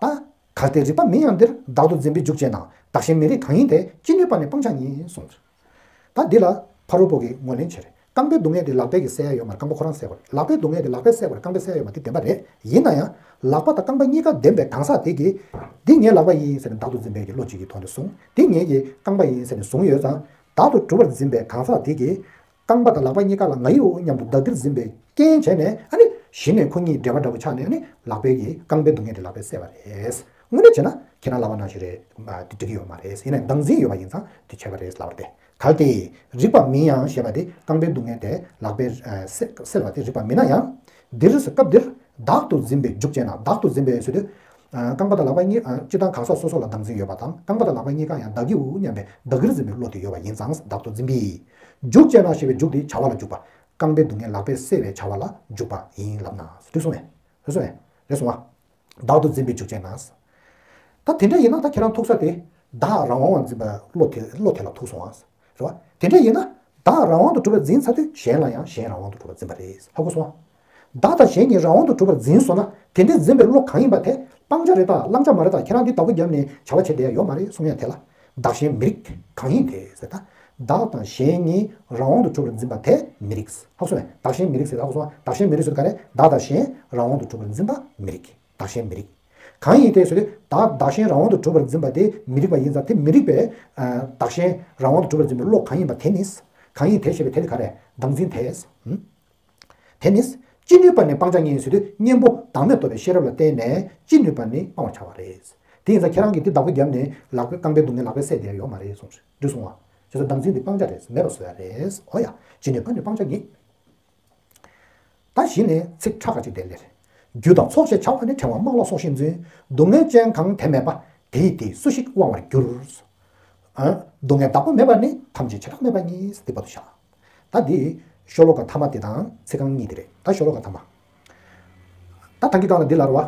ད། གལ་ཏེ་རིགས་པ་མིན་ཡང་འདིར་བདག་ཏུ་འཛིན་པའི་འཇུག་ཅེ་ན་བདག་གཞན་མི་རིགས་གང་ཡིན་ཏེ་ཅི་ནུས་པ་ནི་སྤང་བྱ་ཉིད་གསུངས། ད་འདི་ལ་ཕ་རོལ་པོ་གིས་ངོས་ལེན་བྱས། རྐང་པའི་སྡུག་བསྔལ་དེ་ལག་པས་ཀྱིས་སེལ་ཡ་ཡོད་མ་རེད། རྐང་པ་ཁོ་རང་སེལ་དགོས་རེད། ལག་པའི་སྡུག་བསྔལ་དེ་ལག་པས་སེལ་དགོས་རེད། རྐང་པས་སེལ་ཡ་ཡོད་མ་རེད། དེ་བདེན་པ་རེད། ཡིན་ན་ཡང་ལག་པ་དང་རྐང་པ་གཉིས་ཀ་བདེན་པའི་གང་ཟག་དེ་གིས་འདི་ངའི་ལག་པ་ཡིན་ཟེར་ནས་བདག་ཏུ་འཛིན་པའི་གི་བློ་གཅིག་གི་ཐོག་ནས་བཟུང་། འདི་ངའི་གི་རྐང་པ་ཡིན་ཟེར་ནས་བཟུང་ཡོད་ཙང་བདག་ཏུ་གྲུབ་པར་འཛིན་པའི་གང་ཟག་དེ་གིས། རྐང་པ་དང་ལག་པ་གཉིས་ཀ་ལ་ང་ཡིའོ་སྙམ་དུ་བདག་གིར་འཛིན་པའི་རྐྱེན་བྱས་ནས་ཨ་ནི་གཞི་ནས་ཁོ་གཉིས་འབྲེལ་བ་འདྲ་བོ་ཆགས་ནས་ཨ་ནི་ལག་པའི་གི་རྐང་པའི་སྡུག་བསྔལ་དེ་ལག་པས་སེལ་བ་རེད། དངོས་གནས་བྱས་ན་ཁྱེད་རང་ལབ་པ་ནང་བཞིན་རེད། མ་དེ་འགྲིག་གི་ཡོད་མ་རེད། ཡིན་ནའི་བདག་འཛིན་ཡོད་པ་ཡིན་ཙང་དེ་ཁྱད་པར་རེད་ལབ་པ་རེད། གལ་ཏེ་རིགས་པ་མིན་ཡང་ཞེས་པ་དེ་རྐང་པའི་སྡུག་བསྔལ་དེ་ལག་པས་སེལ་བ་དེ་རིགས་པ་མིན་ན་ཡང་། འདིར་སྐབས་འདིར་བདག་ཏུ་འཛིན་པའི་འཇུག་ཅེ་ན་བདག་ཏུ་འཛིན་པའི་ཟེར་དུས། རྐང་པ་དང་ལག་པ་གཉིས་སྤྱི་དང་གང་ཟག་སོ་སོ་ལ་བདག་འཛིན་ཡོད་པ་དང་རྐང་པ་དང་ལག་པ་གཉིས་ཀ་ཡང་བདག་གིའོ་སྙམ་པའི་བདག་གིར་འཛིན་པའི་བློ་དེ་ཡོད་པ་ཡིན་ཙང་བདག་ཏུ་འཛིན་པའི། འཇུག་ཅེ་ན་ཞེས་པའི་འཇུག་དེ་བྱ་བ་ལ་འཇུག་པ། རྐང་པའི་སྡུག་བསྔལ་ལག་པས་སེལ་བའི་བྱ་བ་ལ་འཇུག་པ་ཡིན་ལབ་ན། འགྲིག་སོང་ངས། རེད་སོང་ངས། རེད་སོང་ང་། བདག་ཏུ་འཛིན་པའི་འཇུག་ཅེ་ན། ད་དེ་འདྲ་ཡིན་ན་ད་ཁྱེད་རང་ཐུག་ས་དེ། བདག་རང་དབང་བ་འཛིན་པ་བློ་དེ་བློ་དེ་ལ་ཐུག་སོང་ང་། རེད་བ། དེ་འདྲ་ཡིན་ན། བདག་རང་དབང་དུ་གྲུབ་པར་འཛིན་ཚར་དུས་གཞན་ལ་ཡང་གཞན་རང་དབང་དུ་གྲུབ་པར་འཛིན་པ་རེད། ཧ་གོ་སོང་ང་། བདག་དང་གཞན་གཉིས་རང་དབང་དུ་གྲུབ་པར་འཛིན་སོང་ན་དེ་འདྲའི་འཛིན་པའི་བློ་གང་ཡིན་པ་དེ་སྤང་བྱ་རེད་ད་བླང་བྱ་མ་རེད་ད་ཁྱེད་རང་འདི་བདག་པོ་བརྒྱབ་ནས་བྱ་བ་བྱེད་བསྡད་ཡ་ཡོད་མ་རེད་གསུང་ཡ་དེ་ལ། བདག་གཞན་མི་རིགས་གང་ཡིན་དེ་ཟེར་ད། བདག་དང་གཞན་གཉིས་རང་དབང་དུ་གྲུབ་པར་འཛིན་པ་དེ་མི་རིགས། ཧ་གོ་སོང་ངས། བདག་གཞན་མི་རིགས་ཟེར་ད་ཧ་གོ་སོང་ང་། བདག་གཞན་མི་རིགས་ཟེར་ག་རེ། བདག་དང་གཞན་རང་དབང་དུ་གྲུབ་པར་འཛིན་པ་མི་རིགས། བདག་གཞན་མི་རིགས། གང་ཡིན་དེ་ཟེར་དུས་བདག་བདག་གཞན་རང་དབང་དུ་གྲུབ་པར་འཛིན་པ་དེ་མི་རིགས་པ་ཡིན་ཙང་དེ་མི་རིགས་པས་བདག་གཞན་རང་དབང་དུ་གྲུབ་པར་འཛིན་པའི་བློ་གང་ཡིན་པ་དེ་ནི། གང་ཡིན་དེ་ཞེས་པའི་དེ་ནི་ག་རེ། བདག་འཛིན་དེ། དེ་ནི། ཅི་ནུས་པ་ནི་སྤང་བྱ་ཉིད་ཟེར་དུས་གཉེན་པོ་བདག་མེད་རྟོགས་པའི་ཤེས་རབ་ལ་བརྟེན་ནས་ཅི་ནུས་པ་ནི་སྤང་བར་བྱ་བ་རེད། དེ་ཡིན་ཙང་ཁྱེད་རང་གིས་དེ་བདག་པོ་བརྒྱབ་ནས་ལག་པའི་རྐང་པའི་སྡུག་བསྔལ་ལག་པས་སེལ་བསྡད་ཡ་ཡོད་མ་རེད་གསུངས་རེད་གསུང་བ། བྱས་ཙང་བདག་འཛིན་དེ་སྤང་བྱ་རེད་མེད་པ་བཟོ་ཡ་རེད། འོ་ཡ། ཅི་ནུས་པ་ནི་སྤང་བྱ་ཉིད། ད་གཞི་ནས་ཚིག་ཁྲ་ཁ་ཅིག་དེ་ལས། རྒྱུ་དང་ཚོགས་ཞེས་བྱ་བ་ནི་ཕྲེང་བ་དམག་ལ་སོགས་བཞིན་འཛིན། སྡུག་བསྔལ་ཅན་གང་དེ་མེད་པ། དེ་ཡི་དེ་སུ་ཞིག་དབང་བར་འགྱུར། ཨ། སྡུག་བསྔལ་བདག་པོ་མེད་པ་ནི་ཐམས་ཅད་བྱེ་བྲག་མེད་པ་ཉིད་དེ་བར་དུ་བཞག་ད་འདི་ཤོ་ལོ་ཀ་ཐ་མ་དེ་དང་ཚིག་རྐང་གཉིས་དེ་རེད། ད་ཤོ་ལོ་ཀ་ཐ་མ། ད་ཐང་གི་སྒང་ལ་འདི་ལ་རེད་བ།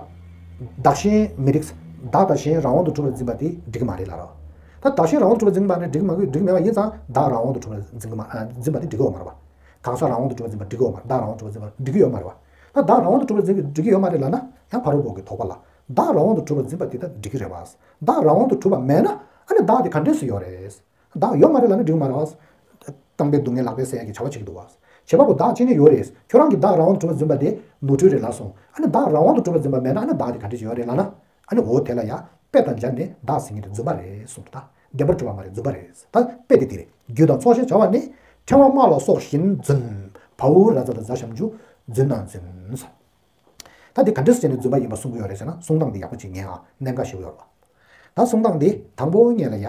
བདག་གཞན་མི་རིགས། བདག་དང་གཞན་རང་དབང་དུ་གྲུབ་པར་འཛིན་པ་དེ་འགྲིག་གི་མ་རེད་ལབ་རེད་བ། ད་བདག་གཞན་རང་དབང་དུ་གྲུབ་པར་འཛིན་པ་ནི་འགྲིག་གི་མ་འགྲིག་གི་མེད་པ་ཡིན་ཙང་བདག་རང་དབང་དུ་གྲུབ་པར་འཛིན་གི་མ་འཛིན་པ་དེ་འགྲིག་གི་ཡོད་མ་རེད་བ། གང་ཟག་རང་དབང་དུ་གྲུབ་པར་འཛིན་པ་འགྲིག་གི་ཡོད་མ་རེད། བདག་རང་དབང་དུ་གྲུབ་པར་འཛིན་པ་འགྲིག་གི་ཡོད་མ་རེད་བ། ད་བདག་རང་དབང་དུ་གྲུབ་པར་འཛིན་པ་འགྲིག་གི་ཡོད་མ་རེད་ལབ་ན་ཡང་ཕ་རོལ་པོ་གི་དོགས་པ་ལ། བདག་རང་དབང་དུ་གྲུབ་པར་འཛིན་པ་དེ་ད་འགྲིག་གི་རེད་བ། བདག་རང་དབང་དུ་གྲུབ་པ་མེད་ན་ཨ་ནི་བདག་དེ་ག་འདྲས་སུ་ཡོད་རེད། བདག་ཡོད་མ་རེད་ལབ་ན་འགྲིག་མ་རེད་བ། རྐང་པའི་སྡུག་བསྔལ་ལག་པས་སེལ་ཡག་གི་བྱ་བ་བྱེད་ཀྱི་འདུག་བ། བྱེད་པ་པོ་བདག་ཅི་ནས་ཡོད་རེད། ཁྱོད་རང་གིས་བདག་རང་དབང་དུ་གྲུབ་པར་འཛིན་པ་དེ་ནོར་འཁྲུལ་རེད་ལབ་སོང་། ཨ་ནི་བདག་རང་དབང་དུ་གྲུབ་པར་འཛིན་པ་མེད་ན་ཨ་ནི་བདག་དེ་ག་འདྲས་ཡོད་རེད་ལབ་ན། ཨ་ནི་འོ་དེ་ལ་ཡང་དཔེ་དང་སྦྱར་ནས་བདག་ཟེར་མཁན་དེ་རྫུན་པ་རེད་གསུངས་འདུག་ད་བདེན་པར་གྲུབ་པ་མ་རེད་རྫུན་པ་རེད། ད་དཔེ་དེ་དེ་རེད། རྒྱུ་དང་ཚོགས་ཞེས་བྱ་བ་ནི་ཕྲེང་བ་དམག་ལ་སོགས་བཞིན་འཛིན། བ་འོ་ར་ཛ་ད་ཛ་ཞབས་ཀྱུ་འཛིན་ན་འཛིན། ད་འདི་ག་འདྲས་བྱས་ནས་རྫུན་པ་ཡིན་པ་གསུང་གི་ཡོད་རེད་ཟེར་ན་གསུང་སྟངས་འདི་ཡག་པོ་ཅིག་ཉན་ཨ། གནད་འགག་ཞེ་པོ་ཡོད་རེད་བ། ད་གསུང་སྟངས་འདི་དང་པོ་ཉིད་ལ་ཡ།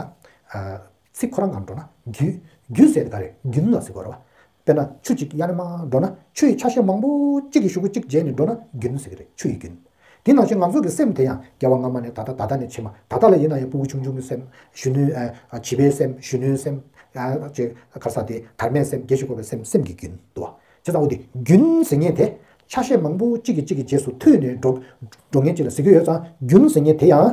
ཚིག་ཁོ་རང་གང་འགྲོ་ན་རྒྱུ། རྒྱུ་ཟེར་དེ་ག་རེ་རྒྱུན་ལ་ཟེར་དགོས་རེད་བ། དཔེར་ན་ཆུ་གཅིག་གཡར་ནས་མར་འགྲོ་ན་ཆུ་ཡི་ཆ་ཤས་མང་པོ་གཅིག་གི་གཞུག་གུ་གཅིག་འཇལ་ནས་འགྲོ་ན་རྒྱུན་ཟེར་གི་རེད། ཆུ་ཡི་རྒྱུན། དེ་ནང་བཞིན་ང་ཚོ་གི་སེམས་དེ་ཡང་སྐྱེ་བ་སྔ་མ་ནས་ད་ལྟ་ད་ལྟ་ནས་ཕྱི་མ། ད་ལྟ་ལ་ཡིན་ན་ཡང་སྤུ་གུ་ཆུང་ཆུང་གི་སེམས། གཞོན་ནུའི་ཨ། བྱིས་པའི་སེམས། གཞོན་ནུའི་སེམས། ཨ། ཅེས་ག་རེ་ཟེར་དེ་དར་མའི་སེམས། རྒས་ཤིང་ཁོག་པའི་སེམས། སེམས་ཀྱི་རྒྱུན་འདུག་བ། བྱས་ཙང་འོ་དེ་རྒྱུན་ཟེར་མཁན་དེ་ཆ་ཤས་མང་པོ་གཅིག་གིས་གཅིག་གི་རྗེས་སུ་མཐུད་ནས་འགྲོ་འགྲོ་མཁན་ཅིག་ལ་ཟེར་གྱི་ཡོད་ཙང་རྒྱུན་ཟེར་མཁན་དེ་ཡང་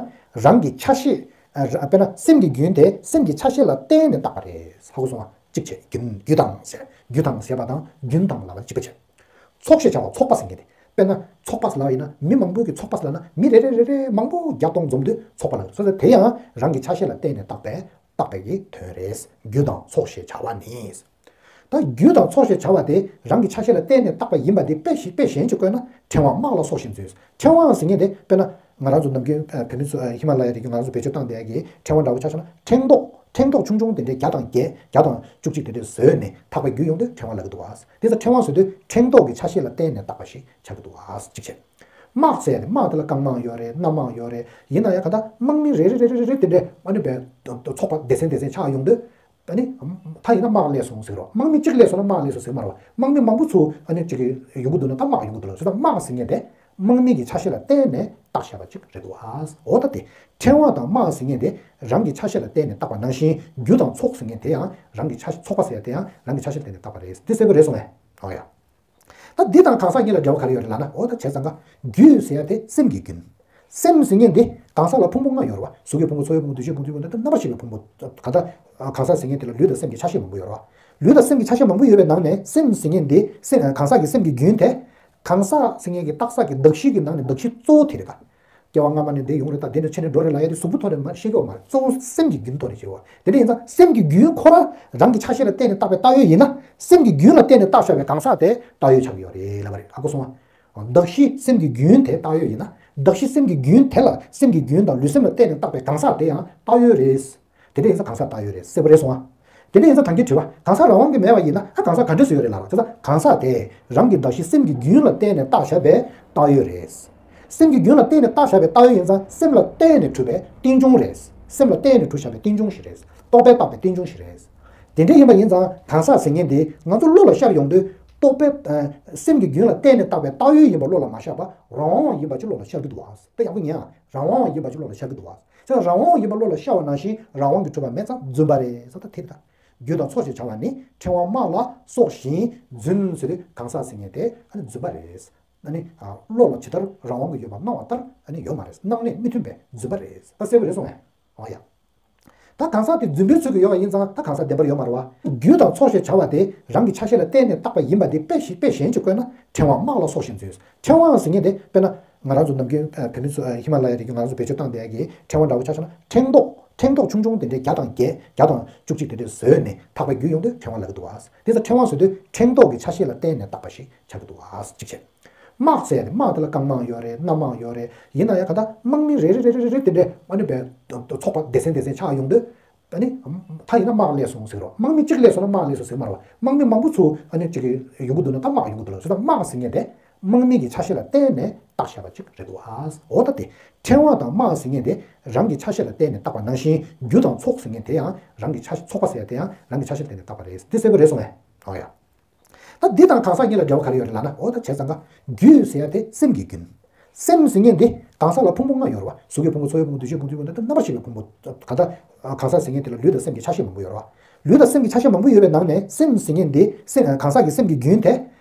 རང་གི་ཆ་ཤས། ཨ། དཔེར་ན་སེམས་ཀྱི་རྒྱུན་དེ་སེམས་ཀྱི་ཆ་ཤས་ལ་བརྟེན་ནས་བཏགས་པ་རེད། ཧ་གོ་སོང་ང་། གཅིག་བྱས་རྒྱུན་རྒྱུ་དང་ཟེར། རྒྱུ་དང་ཟེར་བ་དང་རྒྱུན་དང་ལབ་པ་གཅིག་པ་བྱས། ཚོགས་ཞེས་བྱ་བ་ཚོགས་པ་ཟེར་མཁན་དེ། དཔེར་ན་ཚོགས་པ་ལབ་ཡིན་ན་མི་མང་པོ་གི་ཚོགས་པ་ལབ་ན་མི་རེ་རེ་རེ་རེ་མང་པོ་བརྒྱ་སྟོང་འཛོམས་དུས་ཚོགས་པ་ལབ་ཡོད། སོ་སོ་དེ་ཡང་རང་གི་ཆ་ཤས་ལ་བརྟེན་ནས་བཏགས་པའི་བཏགས་པའི་གི་དོན་རེད། རྒྱུ་དང་ཚོགས་ཞེས་བྱ་བ་ནི། ད་རྒྱུ་དང་ཚོགས་ཞེས་བྱ་བ་དེ་རང་གི་ཆ་ཤས་ལ་བརྟེན་ནས་བཏགས་པ་ཡིན་པ་དེ་དཔེ་ཞིག་དཔེ་གཞན་ཅིག་བཀོད་ན་ཕྲེང་བ་དམག་ལ་སོགས་བཞིན་འཛིན། ཕྲེང་བ་ཟེར་མཁན་དེ་དཔེར་ན་ང་རང་ཚོ་ནམ་རྒྱུན་བོད་མི་ཚོ་ཧི་མ་ལ་ཡ་རི་རྒྱུད་ང་རང་ཚོ་བེད་སྤྱོད་བཏང་བསྡད་ཡ་གི་ཕྲེང་བ་འདྲ་བོ་ཆ་བཞག་ན་ཕྲེང་རྡོག་ཕྲེང་རྡོག་ཆུང་ཆུང་དེ་འདྲའི་བརྒྱ་དང་བརྒྱད་བརྒྱ་དང་བཅུ་གཅིག་དེ་འདྲས་བཟོས་ནས་ཐག་པས་བརྒྱུད་ཡོང་དུས་ཕྲེང་བ་ལབ་ཀྱི་འདུག་བ། དེ་ཚོ་ཕྲེང་བ་བཟོ་དུས་ཕྲེང་རྡོག་གི་ཆ་ཤས་ལ་བརྟེན་ནས་བཏགས་པ་ཞིག་ཆགས་ཀྱི་འདུག་བ། གཅིག་བྱས། དམག་ཟེར་ཡ་དེ་དམག་དེ་ལ་རྐང་དམག་ཡོད་རེད། གནམ་དམག་ཡོད་རེད། ཡིན་ན་ཡང་ག་ད་དམག་མི་རེ་རེ་རེ་རེ་རེ་དེ་འདྲས་ཨ་ནི་བས་ཚོགས་པ་སྡེ་ཚན་སྡེ་ཚན་ཆགས་ཡོང་དུས། ཨ་ནི། ད་ཡིན་ན་དམག་སླེབས་སོང་ཟེར་རོ། དམག་མི་གཅིག་སླེབས་སོང་ན་དམག་སླེབས་སོང་ཟེར་མ་རེད་བ། དམག་མི་མང་པོ་ཚུར་ཨ་ནི་གཅིག་གི་ཡོང་གི་འདུག་ན་ད་དམག་ཡོང་གི་འདུག་ལ། བྱས་ཙང་དམག་ཟེར་མཁན་དེ་དམག་མི་གི་ཆ་ཤས་ལ་བརྟེན་ནས་བཏགས་བཞག་པ་ཅིག་རེད་འདུག་ཨ། འོ་ད་དེ་ཕྲེང་བ་དང་དམག་ཟེར་མཁན་དེ་རང་གི་ཆ་ཤས་ལ་བརྟེན་ནས་བཏགས་པ་ནང་བཞིན་རྒྱུ་དང་ཚོགས་ཟེར་མཁན་དེ་ཡང་རང་གི་ཆ་ཚོགས་པ་ཟེར་ཡ་དེ་ཡང་རང་གི་ཆ་ཤས་ལ་བརྟེན་ནས་བཏགས་པ་རེད། འདི་གསལ་པོ་རེད་སོང་ངས། འོ་ཡ། ད་འདི་དང་གང་ཟག་གཉིས་ལ་འབྲེལ་བ་ག་རེ་ཡོད་རེད་ལབ་ན། འོ་ད་བྱས་ཙང་ཀ་རྒྱུ་ཟེར་ཡ་དེ་སེམས་ཀྱི་རྒྱུན། སེམས་ཟེར་མཁན་འདི་གང་ཟག་ལ་ཕུང་པོ་ལྔ་ཡོད་རེད་བ། གཟུགས་ཀྱི་ཕུང་པོ། ཚོར་བའི་ཕུང་པོ། འདུ་ཤེས་ཕུང་པོ། ལྟ་གྲུབ་ཕུང་པོ། རྣམ་པར་ཤེས་པའི་ཕུང་པོ། གང་ལྟར་གང་ཟག་ཟེར་མཁན་དེ་ལ་ལུས་དང་སེམས་ཀྱི་ཆ་ཤས་མང་པོ་ཡོད་རེད་བ། ལུས་དང་སེམས་ཀྱི་ཆ་ཤས་མང་པོ་ཡོད་པའི་ནང་ནས་སེམས་ཟེར་མཁན་འདི་སེམས་གང་ཟག་གི་སེམས་ཀྱི་རྒྱུན་དེ། གང་ཟག་ཟེར་མཁན་གྱི་བཏགས་ས་གི་གདགས་གཞི་གི་ནང་ནས་གདགས་གཞི་གཙོ་བོ་དེ་རེད་ད། སྐྱེ་བ་སྔ་མ་ནས་འདི་ཡོང་རེད། ད་འདི་ནས་ཕྱི་ནས་འགྲོ་རེད་ལབ་ཡ་དེ་གཟུགས་པོ་ཐོག་ནས་མར་ཤེས་ཀྱི་ཡོད་མ་རེད། གཙོ་བོ་སེམས་ཀྱི་རྒྱུན་ཐོག་ནས་ཤེས་པ། དེ་འདྲ་ཡིན་ཙང་སེམས་ཀྱི་རྒྱུན་ཁོ་རང་རང་གི་ཆ་ཤས་ལ་བརྟེན་ནས་བཏགས་པའི་བཏགས་ཡོད་ཡིན་ན། སེམས་ཀྱི་རྒྱུན་ལ་བརྟེན་ནས་བཏགས་བཞག་པའི་གང་ཟག་དེ་བཏགས་ཡོད་ཆགས་ཀྱི་ཡོད་རེད་ལབ་པ་རེད། ཧ་གོ་སོང་ང་། གདགས་གཞི་སེམས་ཀྱི་རྒྱུན་དེ་བཏགས་ཡོད་ཡིན་ན། གདགས་གཞི་སེམས་ཀྱི་རྒྱུན་དེ་ལ་སེམས་ཀྱི་རྒྱུན་དང་ལུས་སེམས་ལ་བརྟེན་ནས་བཏགས་པའི་གང་ཟག་དེ་ཡང་བཏགས་ཡོད་རེད། དེ་འདྲ་ཡིན་ཙང་གང་ཟག་བཏགས་ཡོད་རེད། གསལ་པོ་རེད་སོང་ང་། དེ་འདྲ་ཡིན་ཙང་ད་གིན་དྲིས་པ་གང་ཟག་རང་དབང་གིས་མེད་པ་ཡིན་ན། ཨ་གང་ཟག་ག་འདྲ་སུ་ཡོད་རེད་ལབ་པ། དེ་ཙང་གང་ཟག་དེ་རང་གི་གདགས་གཞི་སེམས་ཀྱི་རྒྱུན་ལ་བརྟེན་ནས་བཏགས་བཞག་པའི་བཏགས་ཡོད་རེད། སེམས་ཀྱི་རྒྱུན་ལ་བརྟེན་ནས་བཏགས་བཞག་པའི་བཏགས་ཡོད་ཡིན་ཙང་སེམས་ལ་བརྟེན་ནས་གྲུབ་པའི་རྟེན་འབྱུང་རེད། སེམས་ལ་བརྟེན་ནས་གྲུབ་བཞག་པའི་རྟེན་འབྱུང་ཞིག་རེད། རྟོག་པས་བཏགས་པའི་རྟེན་འབྱུང་ཞིག་རེད། དེ་འདྲ་ཡིན་པ་ཡིན་ཙང་གང་ཟག་ཟེར་མཁན་དེ་ང་ཚོ་བློ་ལ་ཤར་ཡོང་དུས་རྟོག་པས་ཨ་སེམས་ཀྱི་རྒྱུན་ལ་བརྟེན་ནས་བཏགས་པའི་བཏགས་ཡོད་ཡིན་པ་བློ་ལ་མ་ཤར་བར་རང་དབང་ཡིན་པ་ཅིག་བློ་ལ་ཤར་གྱི་འདུག་བ། དེ་ཡག་པོ་ཉན་ཨ། རང་དབང་ཡིན་པ་ཅིག་བློ་ལ་ཤར་གྱི་འདུག་བ། དེ་རང་དབང་ཡིན་པ་བློ་ལ་ཤར་བ་ནང་བཞིན་རང་དབང་གིས་གྲུབ་པ་མེད་ཙང་རྫུན་པ་རེད་ཟེར། ད་དེ་རེད་ད། རྒྱུ་དང་ཚོགས་ཞེས་བྱ་བ་ནི་ཕྲེང་བ་དམག་ལ་སོགས་བཞིན་རྫུན་ཟེར་དུས་གང་ཟག་ཟེར་མཁན་དེ་ཨ་ནི་རྫུན་པ་རེད། ཨ་ནི་ཨ་བློ་ལ་ཇི་ལྟར་རང་དབང་གིས་ཡོད་པ་སྣང་བ་ལྟར་ཨ་ནི་ཡོད་མ་རེད། སྣང་གནས་མི་མཐུན་པའི་རྫུན་པ་རེད། ད་གསལ་པོ་རེད་སོང་ངས། འོ་ཡ། ད་གང་ཟག་དེ་རྫུན་པའི་ཚུལ་གྱིས་ཡོད་པ་ཡིན་ཙང་ད་གང་ཟག་བདེན་པར་ཡོད་མ་རེད་བ། རྒྱུ་དང་ཚོགས་ཞེས་བྱ་བ་དེ་རང་གི་ཆ་ཤས་ལ་བརྟེན་ནས་བཏགས་པ་ཡིན་པ་དེ་དཔེ་ཞིག་དཔེ་གཞན་གྱིས་བཀོད་ན་ཕྲེང་བ་དམག་ལ་སོགས་བཞིན་རྫུན། ཕྲེང་བ་ཟེར་མཁན་དེ་དཔེར་ན་ང་རང་ཚོ་ནམ་རྒྱུན་ཨ་བོད་མི་ཚོ་ཨ་ཧི་མ་ལ་ཡ་རི་རྒྱུད་ང་རང་ཚོ་བེད་སྤྱོད་བཏང་བསྡད་ཡ་གི་ཕྲེང་བ་འདྲ་བོ་ཆ་བཞག་ན་ཕྲེང་རྡོག་ཕྲེང་རྡོག་ཆུང་ཆུང་དེ་འདྲའི་བརྒྱ་དང་བརྒྱད་བརྒྱ་དང་བཅུ་གཅིག་དེ་འདྲས་བཟོས་ནས་ཐག་པས་བརྒྱུད་ཡོང་དུས་ཕྲེང་བ་ལབ་ཀྱི་འདུག་བ། དེ་ཚོ་ཕྲེང་བ་ཟེར་དུས་ཕྲེང་རྡོག་གི་ཆ་ཤས་ལ་བརྟེན་ནས་བཏགས་པ་ཞིག་ཆགས་ཀྱི་འདུག་བ། གཅིག་བྱས། དམག་ཟེར་ཡ་དེ་དམག་དེ་ལ་རྐང་དམག་ཡོད་རེད། གནམ་དམག་ཡོད་རེད། ཡིན་ན་ཡང་ག་ད་དམག་མི་རེ་རེ་རེ་རེ་རེ་དེ་འདྲས་ཨ་ནི་བས་ཚོགས་པ་སྡེ་ཚན་སྡེ་ཚན་ཆགས་ཡོང་དུས། ཨ་ནི། ད་ཡིན་ན་དམག་སླེབས་སོང་ཟེར་རོ། དམག་མི་གཅིག་སླེབས་སོང་ན་དམག་སླེབས་སོང་ཟེར་མ་རེད་བ། དམག་མི་མང་པོ་ཚུར་ཨ་ནི་གཅིག་གི་ཡོང་གི་འདུག་ན་ད་དམག་ཡོང་གི་འདུག་ལ། བྱས་ཙང་དམག་ཟེར་མཁན་དེ་དམག་མི་གི་ཆ་ཤས་ལ་བརྟེན་ནས་བཏགས་བཞག་པ་ཅིག་རེད་འདུག་ཨ། འོ་ད་དེ་ཕྲེང་བ་དང་དམག་ཟེར་མཁན་དེ་རང་གི་ཆ་ཤས་ལ་བརྟེན་ནས་བཏགས་པ་ནང་བཞིན་རྒྱུ་དང་ཚོགས་ཟེར་མཁན་དེ་ཡང་རང་གི་ཆ་ཚོགས་པ་ཟེར་ཡ་དེ་ཡང་རང་གི་ཆ་ཤས་ལ་བརྟེན་ནས་བཏགས་པ་རེད། འདི་གསལ་པོ་རེད་སོང་ངས། འོ་ཡ། ད་འདི་དང་གང་ཟག་གཉིས་ལ་འབྲེལ་བ་ག་རེ་ཡོད་རེད་ལབ་ན། འོ་ད་བྱས་ཙང་ཀ་རྒྱུ་ཟེར་ཡ་དེ་སེམས་ཀྱི་རྒྱུན། སེམས་ཟེར་མཁན་འདི་གང་ཟག་ལ་ཕུང་པོ་ལྔ་ཡོད་རེད་བ། གཟུགས་ཀྱི་ཕུང་པོ། ཚོར་བའི་ཕུང་པོ། འདུ་ཤེས་ཕུང་པོ། ལྟ་གྲུབ་ཕུང་པོ། རྣམ་པར་ཤེས་པའི་ཕུང་པོ། གང་ལྟར་གང་ཟག་ཟེར་མཁན་དེ་ལ་ལུས་དང་སེམས་ཀྱི་ཆ་ཤས་མང་པོ་ཡོད་རེད་བ། ལུས་དང་སེམས་ཀྱི་ཆ་ཤས་མང་པོ་ཡོད་པའི་ནང་ནས་སེམས་ཟེར་མཁན་འདི་སེམས་གང་ཟག་གི་སེམས་ཀྱི་རྒྱུན་དེ།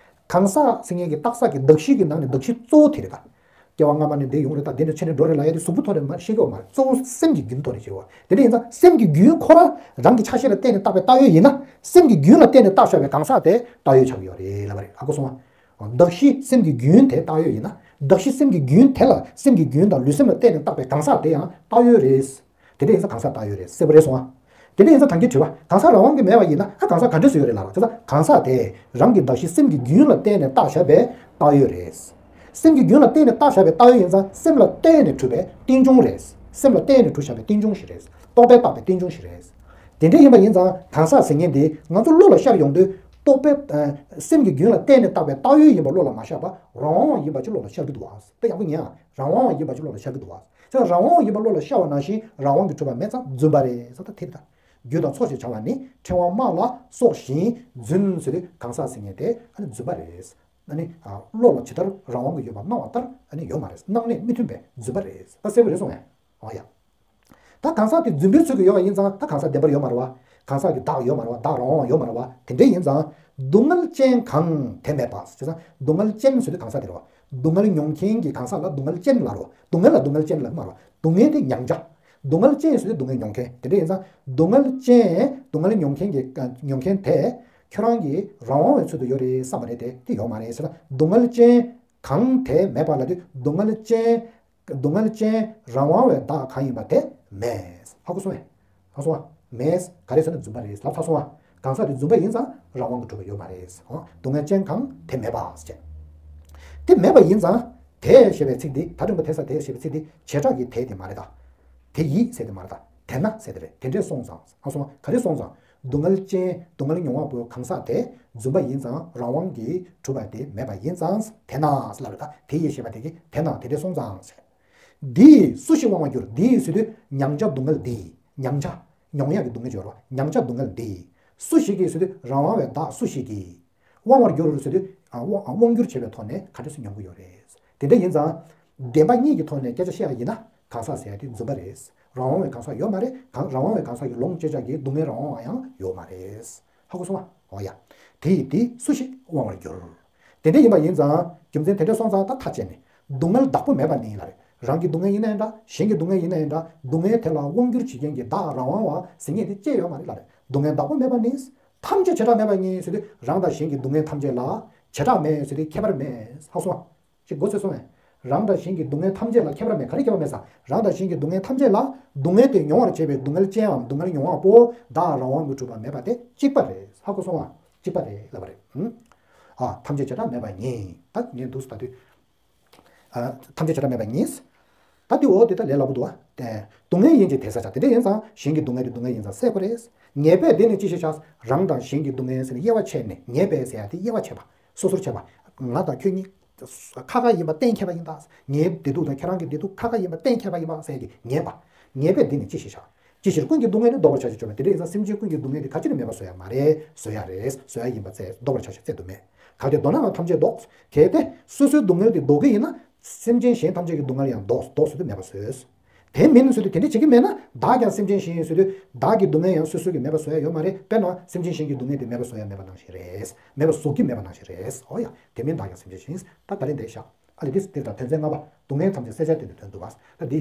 གང་ཟག་ཟེར་མཁན་གྱི་བཏགས་ས་གི་གདགས་གཞི་གི་ནང་ནས་གདགས་གཞི་གཙོ་བོ་དེ་རེད་ད། སྐྱེ་བ་སྔ་མ་ནས་འདི་ཡོང་རེད། ད་འདི་ནས་ཕྱི་ནས་འགྲོ་རེད་ལབ་ཡ་དེ་གཟུགས་པོ་ཐོག་ནས་མར་ཤེས་ཀྱི་ཡོད་མ་རེད། གཙོ་བོ་སེམས་ཀྱི་རྒྱུན་ཐོག་ནས་ཤེས་ཡོད། དེ་འདྲ་ཡིན་ཙང་སེམས་ཀྱི་རྒྱུན་ཁོ་རང་རང་གི་ཆ་ཤས་ལ་བརྟེན་ནས་བཏགས་པའི་བཏགས་ཡོད་ཡིན་ན། སེམས་ཀྱི་རྒྱུན་ལ་བརྟེན་ནས་བཏགས་བཞག་པའི་གང་ཟག་དེ་བཏགས་ཡོད་ཆགས་ཀྱི་ཡོད་རེད་ལབ་པ་རེད། ཧ་གོ་སོང་ང་། གདགས་གཞི་སེམས་ཀྱི་རྒྱུན་དེ་བཏགས་ཡོད་ཡིན་ན། གདགས་གཞི་སེམས་ཀྱི་རྒྱུན་དེ་ལ་སེམས་ཀྱི་རྒྱུན་དང་ལུས་སེམས་ལ་བརྟེན་ནས་བཏགས་པའི་གང་ཟག་དེ་ཡང་བཏགས་ཡོད་རེད། དེ་འདྲ་ཡིན་ཙང་གང་ཟག་བཏགས་ཡོད་རེད། གསལ་པོ་རེད་སོང་ང་། དེ་འདྲ་ཡིན་ཙང་ད་གིན་དྲིས་པ་གང་ཟག་རང་དབང་གིས་མེད་པ་ཡིན་ན། ཨ་གང་ཟག་ག་འདྲ་སུ་ཡོད་རེད་ལབ་ན། དེ་ཙང་གང་ཟག་དེ་རང་གི་གདགས་གཞི་སེམས་ཀྱི་རྒྱུན་ལ་བརྟེན་ནས་བཏགས་བཞག་པའི་བཏགས་ཡོད་རེད། སེམས་ཀྱི་རྒྱུན་ལ་བརྟེན་ནས་བཏགས་བཞག་པའི་བཏགས་ཡོད་ཡིན་ཙང་སེམས་ལ་བརྟེན་ནས་གྲུབ་པའི་རྟེན་འབྱུང་རེད། སེམས་ལ་བརྟེན་ནས་གྲུབ་བཞག་པའི་རྟེན་འབྱུང་ཞིག་རེད། རྟོག་པས་བཏགས་པའི་རྟེན་འབྱུང་ཞིག་རེད། དེ་འདྲ་ཡིན་པ་ཡིན་ཙང་གང་ཟག་ཟེར་མཁན་དེ་ང་ཚོ་བློ་ལ་ཤར་ཡོང་དུས་རྟོག་པས་ཨ་སེམས་ཀྱི་རྒྱུན་ལ་བརྟེན་ནས་བཏགས་པའི་བཏགས་ཡོད་ཡིན་པ་བློ་ལ་མ་ཤར་བར་རང་དབང་ཡིན་པ་ཅིག་བློ་ལ་ཤར་གྱི་འདུག་བ། དེ་ཡག་པོ་ཉན་ཨ། རང་དབང་ཡིན་པ་ཅིག་བློ་ལ་ཤར་གྱི་འདུག་བ། ཚེ་རང་དབང་ཡིན་པ་བློ་ལ་ཤར་བ་ནང་བཞིན་རང་དབང་གིས་གྲུབ་པ་མེད་ཙང་རྫུན་པ་རེད་ཟེར། ད་དེ་རེད་ད། རྒྱུ་དང་ཚོགས་ཞེས་བྱ་བ་ནི་ཕྲེང་བ་དམག་ལ་སོགས་བཞིན་རྫུན་ཟེར་དུས་གང་ཟག་ཟེར་མཁན་དེ་ཨ་ནི་རྫུན་པ་རེད། ཨ་ནི་ཨ་བློ་ལ་ཇི་ལྟར་རང་དབང་གིས་ཡོད་པ་སྣང་བ་ལྟར་ཨ་ནི་ཡོད་མ་རེད། སྣང་གནས་མི་མཐུན་པའི་རྫུན་པ་རེད། ད་གསལ་པོ་རེད་སོང་ངས། འོ་ཡ། ད་གང་ཟག་དེ་རྫུན་པའི་ཚུལ་གྱིས་ཡོད་པ་ཡིན་ཙང་ད་གང་ཟག་བདེན་པར་ཡོད་མ་རེད་བ། གང་ཟག་གི་བདག་ཡོད་མ་རེད་བ། བདག་རང་དབང་ཡོད་མ་རེད་བ། དེ་འདྲ་ཡིན་ཙང་སྡུག་བསྔལ་ཅན་གང་དེ་མེད་པ། བྱས་ཙང་སྡུག་བསྔལ་ཅན་ཟེར་དུས་གང་ཟག་དེ་རེད་བ། སྡུག་བསྔལ་མྱོང་མཁན་གྱི་གང་ཟག་ལ་སྡུག་བསྔལ་ཅན་ལབ་རེད་བ། སྡུག་བསྔལ་ལ་སྡུག་བསྔལ་ཅན་ལབ་མ་རེད་བ། སྡུག་བསྔལ་དེ་མྱང་བྱ། སྡུག་བསྔལ་ཅན་ཟེར་དུས་སྡུག་བསྔལ་མྱོང་མཁན། དེ་འདྲ་ཡིན་ཙང་སྡུག་བསྔལ་ཅན་སྡུག་བསྔལ་མྱོང་མཁན་གྱི་མྱོང་མཁན་དེ་ཁྱོད་རང་གི་རང་དབང་བའི་ཚུལ་དུ་ཡོད་རེད་བསམ་པ་རེད་དེ། དེ་ཡོད་མ་རེད་ཟེར་ན། སྡུག་བསྔལ་ཅན་གང་དེ་མེད་པ་ལབ་དུས་སྡུག་བསྔལ་ཅན། སྡུག་བསྔལ་ཅན་རང་དབང་བའི་བདག་གང་ཡིན་པ་དེ་མེད། ཧ་གོ་སོང་ངས། ཧ་གོ་སོང་ང་། མེད། ག་རེ་ཟེར་ན་རྫུན་པ་རེད་ལབ་ཚར་སོང་ང་། གང་ཟག་དེ་རྫུན་པ་ཡིན་ཙང་རང་དབང་གིས་གྲུབ་པ་ཡོད་མ་རེད། ཧོ། སྡུག་བསྔལ་ཅན་གང་དེ་མེད་པ་ཟེར། དེ་མེད་པ་ཡིན་ཙང་དེ་ཞེས་པའི་ཚིག་འདི། ད་དྲན་པ་དེ་ས་དེ་ཞེས་པའི་ཚིག་འདི་བྱེ་བྲག་གི་དེ་དེ་མ་རེད་ད། དེ་ཡིས་ཟེར་དེ་མ་རེད་ད། དེས་ན་ཟེར་དེ་རེད། དེ་འདྲས་སོང་ཙང་། ཨ་སོང་། ག་རེ་སོང་ཙང་། སྡུག་བསྔལ་ཅན། སྡུག་བསྔལ་མྱོང་བ་པོའི་གང་ཟག་དེ་རྫུན་པ་ཡིན་ཙང་རང་དབང་གིས་གྲུབ་པ་དེ་མེད་པ་ཡིན་ཙང་། དེས་ན་ཟེར་ལབ་རེད། ད་དེ་ཡིས་ཞེས་པ་དེ་གིས་དེས་ན་དེ་འདྲས་སོང་ཙང་ཟེར། འདིས་སུ་ཞིག་དབང་བར་འགྱུར། འདིས་ཟེར་དུས་མྱང་བྱ་སྡུག་བསྔལ་འདིས། མྱང་བྱ། མྱོང་ཡག་གི་སྡུག་བསྔལ་སྦྱོར་བ། མྱང་བྱ་སྡུག་བསྔལ་འདིས། སུ་ཞིག་གིས་ཟེར་དུས་རང་དབང་བའི་བདག་སུ་ཞིག་གིས། དབང་བར་འགྱུར་ཟེར་དུས། ཨ། དབང་། དབང་བསྒྱུར་བྱེད་པའི་ཐོག་ནས་ག་འདྲ་སེ་མྱོང་གི་ཡོད་རེད། དེ་འདྲ་ཡིན་ཙང་། བདེན་པ་གཉིས་ཀྱི་ཐོག་ནས་སྐད་ཆ་བཤད་ཡ་ཡིན་ན། གང་ཟག་ཟེར་ཡ་དེ་རྫུན་པ་རེད། རང་དབང་བའི་གང་ཟག་ཡོད་མ་རེད། གང་། རང་དབང་བའི་གང་ཟག་གི་ལོངས་སྤྱོད་བྱ་གི་སྡུག་བསྔལ་རང་དབང་བ་ཡང་ཡོད་མ་རེད། ཧ་གོ་སོང་ང་། འོ་ཡ། དེ་ཡིས་དེ་སུ་ཞིག་དབང་བར་འགྱུར། དེ་འདྲ་ཡིན་པ་ཡིན་ཙང་། རྒྱུ་མཚན་དེ་འདྲ་སོང་ཙང་ད་ཐག་བཅད་ནས། སྡུག་བསྔལ་བདག་པོ་མེད་པ་ནི་ལབ་རེད། རང་གི་སྡུག་བསྔལ་ཡིན་ན་ཡང་འདྲ། གཞན་གྱི་སྡུག་བསྔལ་ཡིན་ན་ཡང་འདྲ། སྡུག་བསྔལ་དེ་ལ་དབང་བསྒྱུར་བྱེད་མཁན་གྱི་བདག་རང་དབང་བ་ཟེར་མཁན་དེ་ཅི་ཡོད་མ་རེད་ལབ་རེད། སྡུག་བསྔལ་བདག་པོ་མེད་པ་ནི། ཐམས་ཅད་བྱེ་བྲག་མེད་པ་ཉིད་ཟེར་དུས་རང་དང་གཞན་གྱི་སྡུག་བསྔལ་ཐམས་ཅད་ལ་བྱེ་བྲག་མེད་ཟེར་དུས་ཁྱད་པར་མེད། ཧ་གོ་སོང་ང་། ཅིག་མགོ་ཚོས་སོང་ངས། རང་དང་གཞན་གྱི་སྡུག་བསྔལ་ཐམས་ཅད་ལ་ཁྱད་པར་མེད། ག་རེ་ཁྱད་པར་མེད་ཟེར། རང་དང་གཞན་གྱི་སྡུག་བསྔལ་ཐམས་ཅད་ལ། སྡུག་བསྔལ་དེ་མྱོང་བར་བྱེད་པའི་སྡུག་བསྔལ་ཅནའམ་སྡུག་བསྔལ་མྱོང་བ་པོ་བདག་རང་དབང་གིས་གྲུབ་པ་མེད་པ་དེ་གཅིག་པ་རེད། ཧ་གོ་སོང་ང་། གཅིག་པ་རེད་ལབ་པ་རེད། ཨ། ཐམས་ཅད་བྱེ་བྲག་མེད་པ་ཉིད། ད་ངས་འདུག་སེ་ད་དུས། ཨ། ཐམས་ཅད་བྱེ་བྲག་མེད་པ་ཉིད། ད་དེ་འོ་དེ་ད་ལས་སླ་པོ་འདུག་ཨ། སྡུག་བསྔལ་ཡིན་གྱི་དེ་ཟད་བྱ། དེ་འདྲ་ཡིན་ཙང་གཞན་གྱི་སྡུག་བསྔལ་དེ་སྡུག་བསྔལ་ཡིན་ཙང་བསལ་དགོས་རེད། ངེས་པས་འདི་ནི་ཅི་ཞིག་བྱ། རང་དང་གཞན་གྱི་སྡུག་བསྔལ་ཟེར་ནས་དབྱེ་བ་ཕྱེ་ནས། ངེས་པས་ཟེར་ཡ་དེ་དབྱེ་བ་ཕྱེ་བ། སོ་སོར་ཕྱེ་བ། ང་དང་ཁྱོད་གཉིས་ཁ་ཁ་ཡིན་པ་གཏན་འཁེལ་བ་ཡིན་ད། ངའི་བདེ་སྡུག་དང་ཁྱེད་རང་གི་བདེ་སྡུག་ཁ་ཁ་ཡིན་པ་གཏན་འཁེལ་བ་ཡིན་པ་ཟེར་ཡ་དེ་ངེས་པ། ངེས་པས་འདི་ནི་ཅི་ཞིག་བྱ། ཅི་ཕྱིར་ཀུན་གྱི་སྡུག་བསྔལ་ནི། བཟློག་པར་བྱ་ཞེས་བརྗོད་པ། དེ་འདྲ་ཡིན་ཙང་སེམས་ཅན་ཀུན་གྱི་སྡུག་བསྔལ་དེ་ག་ཅི་ནས་མེད་པར་བཟོ་ཡ་མ་རེད། བཟོ་ཡ་རེད། བཟོ་ཡ་ཡིན་པ་བཙལ། བཟློག་པར་བྱ་ཞེས་བཙལ་དུ་མེད། གལ་ཏེ་བཟློག་ན་ཡང་ཐམས་ཅད་བཟློག་གལ་ཏེ་སོ་སོའི་སྡུག་བསྔལ་དེ་བཟློག་གི་ཡིན་ན། སེམས་ཅན་གཞན་ཐམས་ཅད་ཀྱི་སྡུག་བསྔལ་ཡང་བཟློག་བཟློག་ཟེར་དུས་མེད་པར་བཟོས། དེ་མིན་ཟེར་དུས་དེ་འདྲ་བྱེད་ཀྱི་མེད་ན། བདག་ཀྱང་སེམས་ཅན་གཞན་ཡིན་ཟེར་དུས་བདག་གི་སྡུག་བསྔལ་ཡང་སོ་སོ་གིས་མེད་པར་བཟོ་ཡ་ཡོད་མ་རེད། དཔེར་ན་སེམས་ཅན་གཞན་གྱི་སྡུག་བསྔལ་དེ་མེད་པར་བཟོ་ཡ་མེད་པ་ནང་བཞིན་རེད། མེད་པར་བཟོ་གི་མེད་པ་ནང་བཞིན་རེད། འོ་ཡ། དེ་མིན་བདག་ཀྱང་སེམས་ཅན་གཞན་ཡིན། ད་ད་རིང་འདིར་བཞག་ཨ་ལས། འདི་འདིར་ད་དོན་ཚན་ལྔ་པ། སྡུག་བསྔལ་ཐམས་ཅད་བསལ་བྱ་སྟེ་ནི་དོན་བསྡུ་བ། ད་འདི།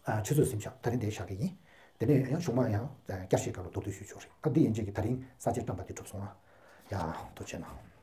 ཨ། ཆུ་ཚོད་ཟིན་བཞག་ད་རིང་འདིར་བཞག་གི་ཡིན། དེ་ནས་ཡང་གཞུག་མ་ཡང་བསྐྱར་ཞིབ་སྐབས་ལ་མདོར་བསྡུས་ཞུས་ཆོག་རེད། ད་འདི་ཡན་ཆད་ཀྱི་ད་རིང་ས་བཅད་བཀྲམ་པ་འདི་གྲུབ་སོང་ང་། ཡ། ཐུགས་རྗེ་གནང་།